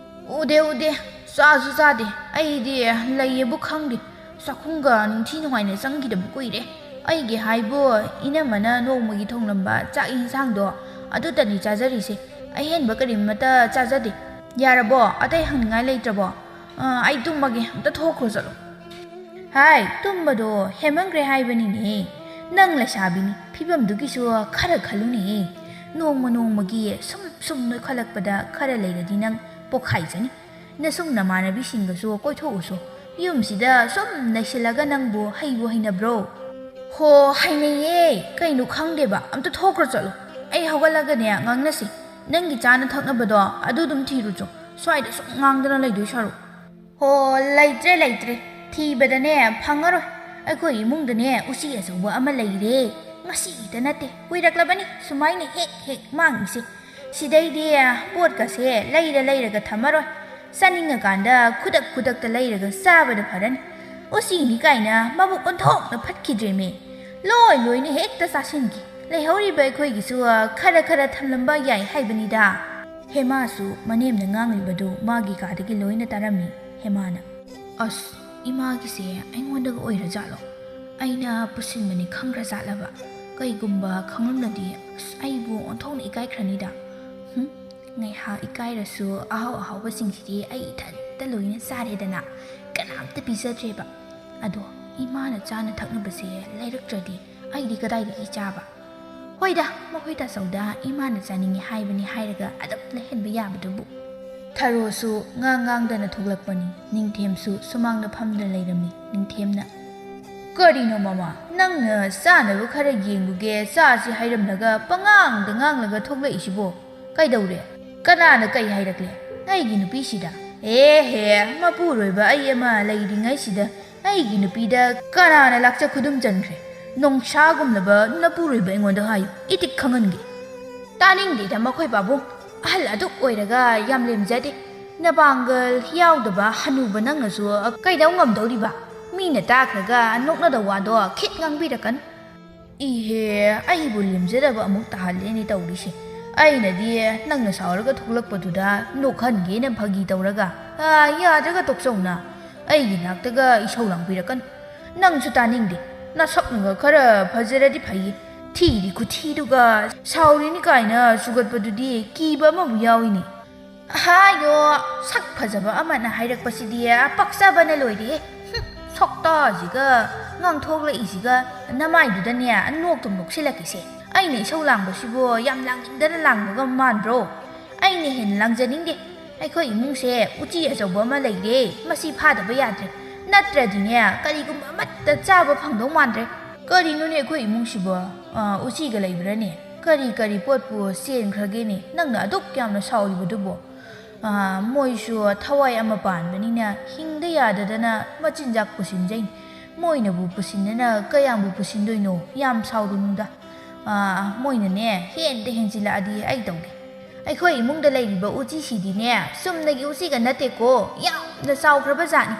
ꯎꯗꯦ, ꯎꯗꯦ, ꯆꯥꯁꯨ ꯆꯥꯗꯦ꯫ ꯑꯩꯗꯤ ꯂꯩꯌꯦꯕꯨ ꯈꯪꯗꯦ꯫ ꯆꯥꯛꯈꯨꯝꯒ ꯅꯤꯡꯊꯤ ꯅꯨꯡꯉꯥꯏꯅ ꯆꯪꯈꯤꯗꯕ ꯀꯨꯏꯔꯦ꯫ ꯑꯩꯒꯤ ꯍꯥꯏꯕꯨ, ꯏꯅꯝꯃꯅ ꯅꯣꯡꯃꯒꯤ ꯊꯣꯡꯂꯝꯕ ꯆꯥꯛ ꯌꯦꯟꯁꯥꯡꯗꯣ ꯑꯗꯨꯇꯅꯤ ꯆꯥꯖꯔꯤꯁꯦ꯫ ꯑꯍꯦꯟꯕ ꯀꯔꯤꯃꯠꯇ ꯆꯥꯖꯗꯦ꯫ ꯌꯥꯔꯕꯣ? ꯑꯇꯩ ꯍꯪꯅꯤꯡꯉꯥꯏ ꯂꯩꯇ꯭ꯔꯕꯣ? ꯑ, ꯑꯩ ꯇꯨꯝꯃꯒꯦ, ꯑꯝꯇ ꯊꯣꯛꯈ꯭ꯔꯣ ꯆꯠꯂꯣ꯫ ꯍꯥꯏ, ꯇꯨꯝꯕꯗꯣ ꯍꯦꯟꯃꯟꯈ꯭ꯔꯦ ꯍꯥꯏꯕꯅꯤꯅꯦ꯫ ꯅꯪ ꯂꯩꯁꯥꯕꯤꯅꯤ, ꯐꯤꯕꯝꯗꯨꯒꯤꯁꯨ ꯈꯔ ꯈꯜꯂꯨꯅꯦꯍꯦ꯫ ꯅꯣꯡꯃ ꯅꯣꯡꯃꯒꯤ ꯁꯨꯝ ꯁꯨꯝ ꯅꯣꯏꯈꯠꯂꯛꯄꯗ ꯈꯔ ꯂꯩꯔꯗꯤ ꯅꯪ ꯄꯣꯛꯈꯥꯏꯖꯅꯤ꯫ ꯅꯁꯨꯡ ꯅꯃꯥꯟꯅꯕꯤꯁꯤꯡꯒꯁꯨ ꯀꯣꯏꯊꯣꯛꯎꯁꯣ꯫ ꯌꯨꯝꯁꯤꯗ ꯁꯨꯝ ꯂꯩꯁꯤꯜꯂꯒ ꯅꯪꯕꯨ ꯍꯩꯕꯨ ꯍꯩꯅꯕ꯭ꯔꯣ? ꯍꯣ, ꯍꯩꯅꯩꯌꯦ꯫ ꯀꯩꯅꯣ ꯈꯪꯗꯦꯕ꯫ ꯑꯝꯇ ꯊꯣꯛꯈ꯭ꯔꯣ ꯆꯠꯂꯣ꯫ ꯑꯩ ꯍꯧꯒꯠꯂꯒꯅꯦ ꯉꯥꯡꯅꯁꯤ꯫ ꯅꯪꯒꯤ ꯆꯥꯅ ꯊꯛꯅꯕꯗꯣ ꯑꯗꯨ ꯑꯗꯨꯝ ꯊꯤꯔꯨꯆꯣ꯫ ꯁ꯭ꯋꯥꯏꯗ ꯁꯨꯝ ꯉꯥꯡꯗꯅ ꯂꯩꯗꯣꯏ ꯁꯔꯨꯛ꯫ ꯍꯣ, ꯂꯩꯇ꯭ꯔꯦ, ꯂꯩꯇ꯭ꯔꯦ꯫ ꯊꯤꯕꯗꯅꯦ ꯐꯪꯉꯔꯣꯏ꯫ ꯑꯩꯈꯣꯏ ꯏꯃꯨꯡꯗꯅꯦ ꯎꯆꯤ ꯑꯆꯧꯕ ꯑꯃ ꯂꯩꯔꯦ꯫ ꯉꯁꯤꯇ ꯅꯠꯇꯦ, ꯀꯨꯏꯔꯛꯂꯕꯅꯤ ꯁꯨꯃꯥꯏꯅ ꯍꯦꯛ ꯍꯦꯛ ꯃꯥꯡꯉꯤꯁꯦ꯫ ꯁꯤꯗꯩꯗꯤ ꯄꯣꯠꯀꯁꯦ ꯂꯩꯔ ꯂꯩꯔꯒ ꯊꯝꯃꯔꯣꯏ꯫ ꯆꯥꯅꯤꯡꯉꯀꯥꯟꯗ ꯈꯨꯗꯛ ꯈꯨꯗꯛꯇ ꯂꯩꯔꯒ ꯆꯥꯕꯅ ꯐꯔꯅꯤ꯫ ꯎꯆꯤꯅꯤ ꯀꯥꯏꯅ ꯃꯕꯨꯛ ꯑꯣꯟꯊꯣꯛꯅ ꯐꯠꯈꯤꯗ꯭ꯔꯦꯃꯤ꯫ ꯂꯣꯏ ꯂꯣꯏꯅ ꯍꯦꯛꯇ ꯆꯥꯁꯤꯟꯈꯤ꯫ ꯂꯩꯍꯧꯔꯤꯕ ꯑꯩꯈꯣꯏꯒꯤꯁꯨ ꯈꯔ ꯈꯔ ꯊꯝꯂꯝꯕ ꯌꯥꯏ ꯍꯥꯏꯕꯅꯤꯗ꯫ ꯍꯦꯃꯥꯁꯨ ꯃꯅꯦꯝꯅ ꯉꯥꯡꯂꯤꯕꯗꯨ ꯃꯥꯒꯤ ꯀꯥꯗꯒꯤ ꯂꯣꯏꯅ ꯇꯥꯔꯝꯃꯤ꯫ ꯍꯦꯃꯥꯅ, "ꯑꯁ, ꯏꯃꯥꯒꯤꯁꯦ ꯑꯩꯉꯣꯟꯗꯒ ꯑꯣꯏꯔꯖꯥꯠꯂꯣ? ꯑꯩꯅ ꯄꯨꯁꯤꯟꯕꯅꯤ ꯈꯪꯈ꯭ꯔꯖꯥꯠꯂꯕ? ꯀꯩꯒꯨꯝꯕ ꯈꯪꯂꯝꯂꯗꯤ, ꯑꯁ, ꯑꯩꯕꯨ ꯑꯣꯟꯊꯣꯛꯅ ꯏꯀꯥꯏꯈ꯭ꯔꯅꯤꯗ꯫ ꯍꯨꯝ, ꯉꯥꯏꯍꯥꯛ ꯏꯀꯥꯏꯔꯁꯨ ꯑꯍꯥꯎ ꯑꯍꯥꯎꯕꯁꯤꯡꯁꯤꯗꯤ ꯑꯩ ꯏꯊꯟꯇ ꯂꯣꯏꯅ ꯆꯥꯔꯦꯗꯅ, ꯀꯅꯥꯝꯇ ꯄꯤꯖꯗ꯭ꯔꯦꯕ꯫ ꯑꯗꯣ ꯏꯃꯥꯅ ꯆꯥꯅ ꯊꯛꯅꯕꯁꯦ ꯂꯩꯔꯛꯇ꯭ꯔꯗꯤ ꯑꯩꯗꯤ ꯀꯗꯥꯏꯗꯒꯤ ꯆꯥꯕ?" ꯍꯣꯏꯗ, ꯃꯈꯣꯏ ꯇꯥꯆꯧꯗ ꯏꯃꯥꯅ ꯆꯥꯅꯤꯡꯉꯤ ꯍꯥꯏꯕꯅꯤ ꯍꯥꯏꯔꯒ ꯑꯗꯨꯝ ꯂꯩꯍꯟꯕ ꯌꯥꯕꯗꯨꯕꯨ꯫ ꯊꯔꯣꯁꯨ ꯉꯥꯡ ꯉꯥꯡꯗꯅ ꯊꯣꯛꯂꯛꯄꯅꯤ꯫ ꯅꯤꯡꯊꯦꯝꯁꯨ ꯁꯨꯃꯥꯡꯗ ꯐꯝꯗꯨꯅ ꯂꯩꯔꯝꯃꯤ꯫ ꯅꯤꯡꯊꯦꯝꯅ, "ꯀꯔꯤꯅꯣ ꯃꯃꯥ, ꯅꯪꯅ ꯆꯥꯅꯕ ꯈꯔ ꯌꯦꯡꯂꯨꯒꯦ, ꯆꯥꯁꯤ ꯍꯥꯏꯔꯝꯂꯒ ꯄꯉꯥꯡꯗ ꯉꯥꯡꯂꯒ ꯊꯣꯛꯂꯛꯏꯁꯤꯕꯣ? ꯀꯩꯗꯧꯔꯦ? ꯀꯅꯥꯅ ꯀꯩ ꯍꯥꯏꯔꯛꯂꯦ? ꯑꯩꯒꯤ ꯅꯨꯄꯤꯁꯤꯗ?" "ꯑꯦꯍꯦ, ꯃꯄꯨꯔꯣꯏꯕ ꯑꯩ ꯑꯃ ꯂꯩꯔꯤꯉꯩꯁꯤꯗ ꯑꯩꯒꯤ ꯅꯨꯄꯤꯗ ꯀꯅꯥꯅ ꯂꯥꯛꯆ ꯈꯨꯗꯨꯝ ꯆꯟꯈ꯭ꯔꯦ? ꯅꯣꯡꯁꯥꯒꯨꯝꯂꯕ ꯅꯄꯨꯔꯣꯏꯕ ꯑꯩꯉꯣꯟꯗ ꯍꯥꯏꯌꯨ, ꯏꯇꯤꯛ ꯈꯪꯍꯟꯒꯦ꯫" "ꯇꯥꯅꯤꯡꯗꯦꯗ ꯃꯈꯣꯏ ꯄꯥꯕꯨꯡ꯫ ꯑꯍꯜ ꯑꯗꯨꯛ ꯑꯣꯏꯔꯒ ꯌꯥꯝ ꯂꯦꯝꯖꯗꯦ꯫ ꯅꯄꯥꯡꯒꯜ ꯌꯥꯎꯗꯕ ꯍꯅꯨꯕ ꯅꯪꯅꯁꯨ ꯀꯩꯗꯧ ꯉꯝꯗꯧꯔꯤꯕ? ꯃꯤꯅ ꯇꯥꯈ꯭ꯔꯒ ꯅꯣꯛꯅꯗꯧ ꯋꯥꯗꯣ ꯈꯤꯠ ꯉꯥꯡꯕꯤꯔꯛꯀꯅꯨ꯫ ꯏꯍꯦ, ꯑꯩꯕꯨ ꯂꯦꯝꯖꯗꯕ ꯑꯃꯨꯛ ꯇꯥꯍꯜꯂꯦꯅꯦ ꯇꯧꯔꯤꯁꯦ꯫ ꯑꯩꯅꯗꯤ ꯅꯪꯅ ꯁꯥꯎꯔꯒ ꯊꯣꯛꯂꯛꯄꯗꯨꯗ ꯅꯣꯛꯍꯟꯒꯦꯅ ꯐꯥꯒꯤ ꯇꯧꯔꯒ, ꯑꯥ, ꯌꯥꯗ꯭ꯔꯒ ꯇꯣꯛꯆꯧꯅ꯫ ꯑꯩꯒꯤ ꯅꯥꯛꯇꯒ ꯏꯁꯧ ꯂꯥꯡꯕꯤꯔꯛꯀꯅꯨ꯫ ꯅꯪꯁꯨ ꯇꯥꯅꯤꯡꯗꯦ꯫ ꯅꯁꯛꯅꯒ ꯈꯔ ꯐꯖꯔꯗꯤ ꯐꯩꯌꯦ꯫ ꯊꯤꯗꯤ ꯈꯨꯊꯤꯗꯨꯒ ꯁꯥꯎꯔꯤꯅꯤ ꯀꯥꯏꯅ ꯁꯨꯒꯠꯄꯗꯨꯗꯤ ꯀꯤꯕ ꯑꯃꯕꯨ ꯌꯥꯎꯏꯅꯦ꯫ ꯍꯥꯏꯌꯣ, ꯁꯛ ꯐꯖꯕ ꯑꯃꯅ ꯍꯥꯏꯔꯛꯄꯁꯤꯗꯤ ꯄꯛꯆꯕꯅ ꯂꯣꯏꯔꯦꯍꯦ꯫ ꯍꯨꯝ, ꯁꯛꯇꯥꯁꯤꯒ ꯉꯥꯡꯊꯣꯛꯂꯛꯏꯁꯤꯒ ꯅꯃꯥꯏꯗꯨꯗꯅꯦ ꯅꯣꯛꯇꯨꯝ ꯅꯣꯛꯁꯤꯜꯂꯛꯀꯦꯁꯦ꯫ ꯑꯩꯅ ꯏꯁꯧ ꯂꯥꯡꯕꯁꯤꯕꯨ ꯌꯥꯝ ꯂꯥꯡꯅꯤꯡꯗꯅ ꯂꯥꯡꯕꯒ ꯃꯥꯟꯕ꯭ꯔꯣ? ꯑꯩꯅ ꯍꯦꯟꯅ ꯂꯥꯡꯖꯅꯤꯡꯗꯦ꯫ ꯑꯩꯈꯣꯏ ꯏꯃꯨꯡꯁꯦ ꯎꯆꯤ ꯑꯆꯧꯕ ꯑꯃ ꯂꯩꯔꯦ, ꯃꯁꯤ ꯐꯥꯗꯕ ꯌꯥꯗ꯭ꯔꯦ꯫ ꯅꯠꯇ꯭ꯔꯗꯤꯅꯦ ꯀꯔꯤꯒꯨꯝꯕ ꯑꯃꯠꯇ ꯆꯥꯕ ꯐꯪꯗꯧ ꯃꯥꯟꯗ꯭ꯔꯦ꯫ ꯀꯔꯤꯅꯣꯅꯦ ꯑꯩꯈꯣꯏ ꯏꯃꯨꯡꯁꯤꯕꯣ? ꯑꯥ, ꯎꯆꯤꯒ ꯂꯩꯕ꯭ꯔꯥꯅꯦ? ꯀꯔꯤ ꯀꯔꯤ ꯄꯣꯠꯄꯨ ꯆꯦꯟꯈ꯭ꯔꯒꯦꯅꯦ? ꯅꯪꯅ ꯑꯗꯨꯛ ꯌꯥꯝꯅ ꯁꯥꯎꯔꯤꯕꯗꯨꯕꯨ? ꯑꯥ, ꯃꯣꯏꯁꯨ ꯊꯋꯥꯏ ꯑꯃ ꯄꯥꯟꯕꯅꯤꯅ ꯍꯤꯡꯗ ꯌꯥꯗꯗꯅ ꯃꯆꯤꯟꯖꯥꯛ ꯄꯨꯁꯤꯟꯖꯩꯅꯤ꯫ ꯃꯣꯏꯅꯕꯨ ꯄꯨꯁꯤꯟꯗꯅ ꯀꯌꯥꯝꯕꯨ ꯄꯨꯁꯤꯟꯗꯣꯏꯅꯣ? ꯌꯥꯝ ꯁꯥꯎꯔꯨꯅꯨꯗ꯫ ꯑꯥ, ꯃꯣꯏꯅꯅꯦ ꯍꯦꯟꯗ ꯍꯦꯟꯖꯤꯜꯂꯛꯑꯗꯤ ꯑꯩ ꯇꯧꯒꯦ꯫ ꯑꯩꯈꯣꯏ ꯏꯃꯨꯡꯗ ꯂꯩꯔꯤꯕ ꯎꯆꯤꯁꯤꯗꯤꯅꯦ ꯆꯨꯝꯅꯒꯤ ꯎꯆꯤꯒ ꯅꯠꯇꯦꯀꯣ, ꯌꯥꯝꯅ ꯆꯥꯎꯈ꯭ꯔꯕ ꯖꯥꯠꯅꯤ꯫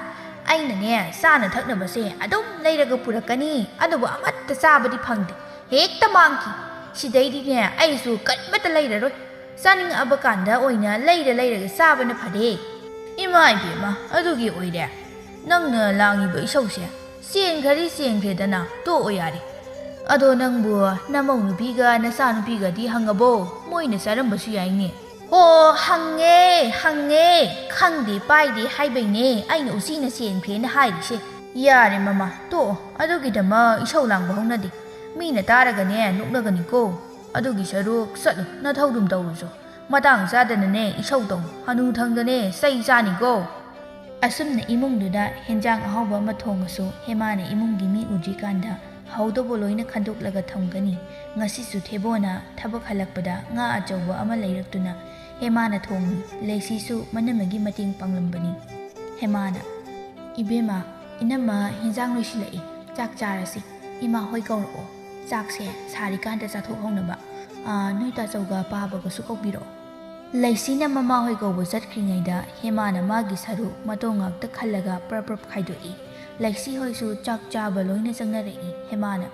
ꯑꯩꯅꯅꯦ ꯆꯥꯅ ꯊꯛꯅꯕꯁꯦ ꯑꯗꯨꯝ ꯂꯩꯔꯒ ꯄꯨꯔꯛꯀꯅꯤ, ꯑꯗꯨꯕꯨ ꯑꯃꯠꯇ ꯆꯥꯕꯗꯤ ꯐꯪꯗꯦ, ꯍꯦꯛꯇ ꯃꯥꯡꯈꯤ꯫ ꯁꯤꯗꯩꯗꯤꯅꯦ ꯑꯩꯁꯨ ꯀꯔꯤꯃꯠꯇ ꯂꯩꯔꯔꯣꯏ꯫ ꯆꯥꯅꯤꯡꯉꯛꯑꯕ ꯀꯥꯟꯗ ꯑꯣꯏꯅ ꯂꯩꯔ ꯂꯩꯔꯒ ꯆꯥꯕꯅ ꯐꯔꯦ꯫ ꯏꯃꯥ ꯏꯕꯦꯝꯃ, ꯑꯗꯨꯒꯤ ꯑꯣꯏꯔꯦ ꯅꯪꯅ ꯂꯥꯡꯉꯤꯕ ꯏꯁꯧꯁꯦ? ꯆꯦꯟꯈ꯭ꯔꯗꯤ ꯆꯦꯟꯈ꯭ꯔꯦꯗꯅ, ꯇꯣꯛꯑꯣ ꯌꯥꯔꯦ꯫ ꯑꯗꯣ ꯅꯪꯕꯨ ꯅꯃꯧ ꯅꯨꯄꯤꯒ ꯅꯆꯥ ꯅꯨꯄꯤꯒꯗꯤ ꯍꯪꯉꯕꯣ? ꯃꯣꯏꯅ ꯆꯥꯔꯝꯕꯁꯨ ꯌꯥꯏꯅꯦ꯫ ꯍꯣ, ꯍꯪꯉꯦ, ꯍꯪꯉꯦ꯫ ꯈꯪꯗꯦ ꯄꯥꯏꯗꯦ ꯍꯥꯏꯕꯩꯅꯦ ꯑꯩꯅ ꯎꯆꯤꯅ ꯆꯦꯟꯈ꯭ꯔꯦꯅ ꯍꯥꯏꯔꯤꯁꯦ꯫ ꯌꯥꯔꯦ ꯃꯃꯥ, ꯇꯣꯛꯑꯣ꯫ ꯑꯗꯨꯒꯤꯗꯃꯛ ꯏꯁꯧ ꯂꯥꯡꯕ ꯍꯧꯅꯗꯦ꯫ ꯃꯤꯅ ꯇꯥꯔꯒꯅꯦ ꯅꯣꯛꯅꯒꯅꯤꯀꯣ꯫ ꯑꯗꯨꯒꯤ ꯁꯔꯨꯛ ꯆꯠꯂꯨ, ꯅꯊꯧꯗꯨꯝ ꯇꯧꯔꯨꯆꯣ꯫ ꯃꯇꯥꯡ ꯆꯥꯗꯅꯅꯦ ꯏꯁꯧ ꯇꯧ꯫ ꯍꯅꯨ ꯊꯪꯗꯅꯦ ꯆꯩ ꯆꯥꯅꯤꯀꯣ꯫ ꯑꯁꯨꯝꯅ ꯏꯃꯨꯡꯗꯨꯗ ꯍꯦꯟꯖꯥꯡ ꯑꯍꯥꯎꯕ ꯑꯃ ꯊꯣꯡꯉꯁꯨ ꯍꯦꯃꯥꯅ ꯏꯃꯨꯡꯒꯤ ꯃꯤ ꯎꯗ꯭ꯔꯤꯀꯥꯟꯗ ꯍꯧꯗꯧꯕ ꯂꯣꯏꯅ ꯈꯟꯗꯣꯛꯂꯒ ꯊꯝꯒꯅꯤ꯫ ꯉꯁꯤꯁꯨ ꯊꯦꯕꯣꯅ ꯊꯕꯛ ꯍꯜꯂꯛꯄꯗ ꯉꯥ ꯑꯆꯧꯕ ꯑꯃ ꯂꯩꯔꯛꯇꯨꯅ ꯍꯦꯃꯥꯅ ꯊꯣꯡꯉꯤ꯫ ꯂꯩꯁꯤꯁꯨ ꯃꯅꯝꯃꯒꯤ ꯃꯇꯦꯡ ꯄꯥꯡꯂꯝꯕꯅꯤ꯫ ꯍꯦꯃꯥꯅ, "ꯏꯕꯦꯝꯃ, ꯏꯅꯝꯃ ꯍꯦꯟꯖꯥꯡ ꯂꯣꯏꯁꯤꯜꯂꯛꯏ, ꯆꯥꯛ ꯆꯥꯔꯁꯤ꯫ ꯏꯃꯥ ꯍꯣꯏ ꯀꯧꯔꯛꯑꯣ, ꯆꯥꯛꯁꯦ ꯁꯥꯔꯤꯀꯥꯟꯗ ꯆꯥꯊꯣꯛꯍꯧꯅꯕ꯫ ꯑꯥ, ꯅꯣꯏ ꯇꯥꯆꯧꯒ ꯄꯥꯕꯒꯁꯨ ꯀꯧꯕꯤꯔꯛꯑꯣ"꯫ ꯂꯩꯁꯤꯅ ꯃꯃꯥꯍꯣꯏ ꯀꯧꯕ ꯆꯠꯈ꯭ꯔꯤꯉꯩꯗ ꯍꯦꯃꯥꯅ ꯃꯥꯒꯤ ꯁꯔꯨꯛ ꯃꯇꯣꯡ ꯉꯥꯛꯇ ꯈꯜꯂꯒ ꯄ꯭ꯔꯞ ꯄ꯭ꯔꯞ ꯈꯥꯏꯗꯣꯛꯏ꯫ ꯂꯩꯁꯤ ꯍꯣꯏꯁꯨ ꯆꯥꯛ ꯆꯥꯕ ꯂꯣꯏꯅ ꯆꯪꯅꯔꯛꯏ꯫ ꯍꯦꯃꯥꯅ,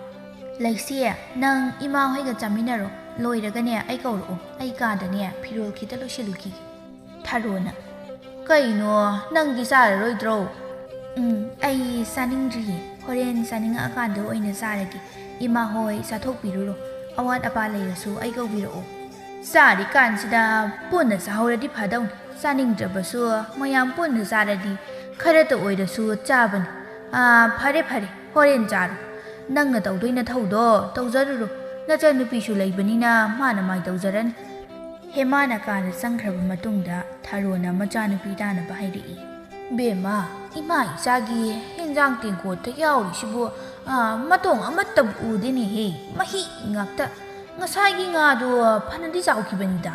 "ꯂꯩꯁꯤ, ꯅꯪ ꯏꯃꯥ ꯍꯣꯏꯒ ꯆꯥꯃꯤꯟꯅꯔꯣ꯫ ꯂꯣꯏꯔꯒꯅꯦ ꯑꯩ ꯀꯧꯔꯛꯑꯣ꯫ ꯑꯩ ꯀꯥꯗꯅꯦ ꯐꯤꯔꯣꯜ ꯈꯤꯇ ꯂꯣꯏꯁꯤꯜꯂꯨꯈꯤꯒꯦ꯫" ꯊꯥꯔꯣꯅ, "ꯀꯩꯅꯣ, ꯅꯪꯗꯤ ꯆꯥꯔꯔꯣꯏꯗ꯭ꯔꯣ?" "ꯎꯝ, ꯑꯩ ꯆꯥꯅꯤꯡꯗ꯭ꯔꯤꯌꯦ꯫ ꯍꯣꯔꯦꯟ ꯆꯥꯅꯤꯡꯉꯛꯑꯀꯥꯟꯗ ꯑꯣꯏꯅ ꯆꯥꯔꯒꯦ꯫ ꯏꯃꯥ ꯍꯣꯏ ꯆꯥꯊꯣꯛꯄꯤꯔꯨꯔꯣ꯫ ꯑꯋꯥꯠ ꯑꯄꯥ ꯂꯩꯔꯁꯨ ꯑꯩ ꯀꯧꯕꯤꯔꯛꯑꯣ꯫" "ꯆꯥꯔꯤꯀꯥꯟꯁꯤꯗ ꯄꯨꯟꯅ ꯆꯥꯍꯧꯔꯗꯤ ꯐꯗꯧꯅꯤ꯫ ꯆꯥꯅꯤꯡꯗ꯭ꯔꯕꯁꯨ ꯃꯌꯥꯝ ꯄꯨꯟꯅ ꯆꯥꯔꯗꯤ ꯈꯔꯇ ꯑꯣꯏꯔꯁꯨ ꯆꯥꯕꯅꯤ꯫ ꯑꯥ, ꯐꯔꯦ ꯐꯔꯦ, ꯍꯣꯔꯦꯟ ꯆꯥꯔꯣ꯫ ꯅꯪꯅ ꯇꯧꯗꯣꯏ ꯅꯊꯧꯗꯣ ꯇꯧꯖꯔꯨꯔꯣ꯫ ꯅꯆꯟꯅꯨꯄꯤꯁꯨ ꯂꯩꯕꯅꯤꯅ ꯃꯥꯅ ꯃꯥꯏ ꯇꯧꯖꯔꯅꯤ꯫" ꯍꯦꯃꯥꯅ ꯀꯥꯗ ꯆꯪꯈ꯭ꯔꯕ ꯃꯇꯨꯡꯗ ꯊꯥꯔꯣꯅ ꯃꯆꯥꯅꯨꯄꯤ ꯇꯥꯅꯕ ꯍꯥꯏꯔꯛꯏ꯫ "ꯕꯦꯝꯃ, ꯏꯃꯥ ꯏꯆꯥꯒꯤ ꯍꯦꯟꯖꯥꯡ ꯇꯦꯡꯀꯣꯠꯇ ꯌꯥꯎꯔꯤꯁꯤꯕꯨ, ꯑꯥ, ꯃꯇꯣꯡ ꯑꯃꯠꯇꯕꯨ ꯎꯗꯦꯅꯦꯍꯦ꯫ ꯃꯍꯤ ꯉꯥꯛꯇ꯫ ꯉꯁꯥꯏꯒꯤ ꯉꯥꯗꯨ ꯐꯅꯗꯤ ꯆꯥꯎꯈꯤꯕꯅꯤꯗ꯫"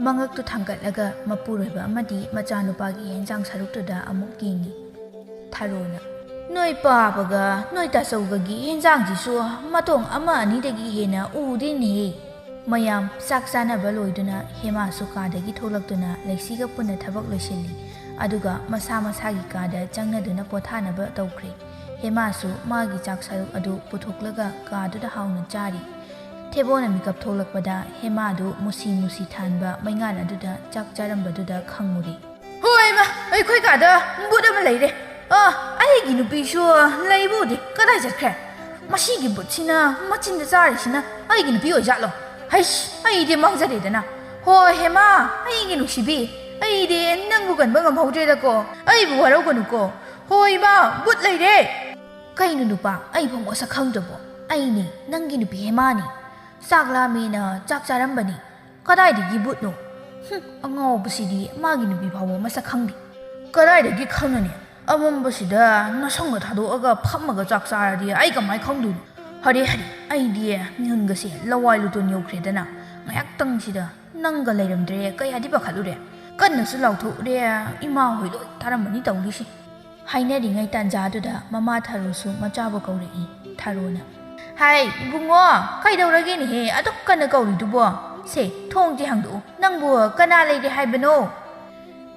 ꯃꯉꯛꯇꯨ ꯊꯥꯡꯒꯠꯂꯒ ꯃꯄꯨꯔꯣꯏꯕ ꯑꯃꯗꯤ ꯃꯆꯥꯅꯨꯄꯥꯒꯤ ꯍꯦꯟꯖꯥꯡ ꯁꯔꯨꯛꯇꯨꯗ ꯑꯃꯨꯛ ꯌꯦꯡꯉꯤ꯫ ꯊꯥꯔꯣꯅ, "ꯅꯣꯏ ꯄꯥꯕꯒ ꯅꯣꯏ ꯇꯥꯆꯧꯒꯒꯤ ꯍꯦꯟꯖꯥꯡꯁꯤꯁꯨ ꯃꯇꯣꯡ ꯑꯃ ꯑꯅꯤꯗꯒꯤ ꯍꯦꯟꯅ ꯎꯗꯦꯅꯦꯍꯦ꯫" ꯃꯌꯥꯝ ꯆꯥꯛ ꯆꯥꯅꯕ ꯂꯣꯏꯗꯨꯅ ꯍꯦꯃꯥꯁꯨ ꯀꯥꯗꯒꯤ ꯊꯣꯛꯂꯛꯇꯨꯅ ꯂꯩꯁꯤꯒ ꯄꯨꯟꯅ ꯊꯕꯛ ꯂꯣꯏꯁꯤꯜꯂꯤ꯫ ꯑꯗꯨꯒ ꯃꯁꯥ ꯃꯁꯥꯒꯤ ꯀꯥꯗ ꯆꯪꯅꯗꯨꯅ ꯄꯣꯊꯥꯅꯕ ꯇꯧꯈ꯭ꯔꯦ꯫ ꯍꯦꯃꯥꯁꯨ ꯃꯥꯒꯤ ꯆꯥꯛ ꯁꯔꯨꯛ ꯑꯗꯨ ꯄꯨꯊꯣꯛꯂꯒ ꯀꯥꯗꯨꯗ ꯍꯥꯎꯅ ꯆꯥꯔꯤ꯫ ꯊꯦꯕꯣꯅ ꯃꯤꯀꯞ ꯊꯣꯛꯂꯛꯄꯗ ꯍꯦꯃꯥꯗꯨ ꯃꯨꯁꯤ ꯃꯨꯁꯤ ꯊꯥꯟꯕ ꯃꯩꯉꯥꯜ ꯑꯗꯨꯗ ꯆꯥꯛ ꯆꯥꯔꯝꯕꯗꯨꯗ ꯈꯪꯉꯨꯔꯦ꯫ "ꯍꯣꯏ ꯏꯃꯥ, ꯑꯩꯈꯣꯏ ꯀꯥꯗ ꯕꯨꯠ ꯑꯃ ꯂꯩꯔꯦ꯫ ꯑꯥ, ꯑꯩꯒꯤ ꯅꯨꯄꯤꯁꯨ ꯂꯩꯕꯨꯗꯤ ꯀꯗꯥꯏ ꯆꯠꯈ꯭ꯔꯦ? ꯃꯁꯤꯒꯤ ꯕꯨꯠꯁꯤꯅ ꯃꯆꯤꯟꯗ ꯆꯥꯔꯤꯁꯤꯅ ꯑꯩꯒꯤ ꯅꯨꯄꯤ ꯑꯣꯏꯖꯥꯠꯂꯣ? ꯍꯩꯁ, ꯑꯩꯗꯤ ꯃꯥꯡꯖꯔꯦꯗꯅ꯫ ꯍꯣꯏ ꯍꯦꯃꯥ, ꯑꯩꯒꯤ ꯅꯨꯡꯁꯤꯕꯤ, ꯑꯩꯗꯤ ꯅꯪꯕꯨ ꯀꯟꯕ ꯉꯝꯍꯧꯗ꯭ꯔꯦꯗꯀꯣ꯫ ꯑꯩꯕꯨ ꯋꯥꯔꯧꯒꯅꯨꯀꯣ꯫ ꯍꯣꯏ ꯏꯃꯥ, ꯕꯨꯠ ꯂꯩꯔꯦ꯫" "ꯀꯩꯅꯣ ꯅꯨꯄꯥ, ꯑꯩꯕꯨ ꯃꯁꯛ ꯈꯪꯗ꯭ꯔꯕꯣ? ꯑꯩꯅꯦ, ꯅꯪꯒꯤ ꯅꯨꯄꯤ ꯍꯦꯃꯥꯅꯦ꯫ ꯆꯥꯛ ꯂꯥꯝꯃꯦꯅ ꯆꯥꯛ ꯆꯥꯔꯝꯕꯅꯤ꯫ ꯀꯗꯥꯏꯗꯒꯤ ꯕꯨꯠꯅꯣ? ꯍꯨꯝ, ꯑꯉꯥꯎꯕꯁꯤꯗꯤ ꯃꯥꯒꯤ ꯅꯨꯄꯤ ꯐꯥꯎꯕ ꯃꯁꯛ ꯈꯪꯗꯦ꯫" "ꯀꯗꯥꯏꯗꯒꯤ ꯈꯪꯉꯅꯤ? ꯑꯃꯝꯕꯁꯤꯗ ꯅꯁꯪꯒ ꯊꯥꯗꯣꯛꯑꯒ ꯐꯝꯃꯒ ꯆꯥꯛ ꯆꯥꯔꯗꯤ ꯑꯩ ꯀꯃꯥꯏ ꯈꯪꯗꯣꯏꯅꯣ? ꯍꯔꯦ ꯍꯔꯦ, ꯑꯩꯗꯤ ꯃꯤꯍꯨꯟꯒꯁꯦ ꯂꯋꯥꯏ ꯂꯨꯇꯣꯟ ꯌꯧꯈ꯭ꯔꯦꯗꯅ꯫ ꯉꯥꯏꯍꯥꯛꯇꯪꯁꯤꯗ ꯅꯪꯒ ꯂꯩꯔꯝꯗ꯭ꯔꯦ ꯀꯌꯥꯗꯤ ꯄꯥꯈꯠꯂꯨꯔꯦ꯫ ꯀꯟꯅꯁꯨ ꯂꯥꯎꯊꯣꯛꯎꯔꯦ, ꯏꯃꯥ ꯍꯣꯏ ꯂꯣꯏ ꯇꯥꯔꯝꯃꯅꯤ ꯇꯧꯔꯤꯁꯦ꯫" ꯍꯥꯏꯅꯔꯤꯉꯩ ꯇꯥꯟꯖꯥꯗꯨꯗ ꯃꯃꯥ ꯊꯔꯣꯁꯨ ꯃꯆꯥꯕꯨ ꯀꯧꯔꯛꯏ꯫ ꯊꯔꯣꯅ, "ꯍꯥꯏ ꯏꯕꯨꯡꯉꯣ, ꯀꯩꯗꯧꯔꯒꯦꯅꯦꯍꯦ ꯑꯗꯨꯛ ꯀꯟꯅ ꯀꯧꯔꯤꯗꯨꯕꯣ? ꯁꯦ, ꯊꯣꯡꯁꯦ ꯍꯥꯡꯗꯣꯛꯎ꯫ ꯅꯪꯕꯨ ꯀꯅꯥ ꯂꯩꯔꯦ ꯍꯥꯏꯕꯅꯣ?"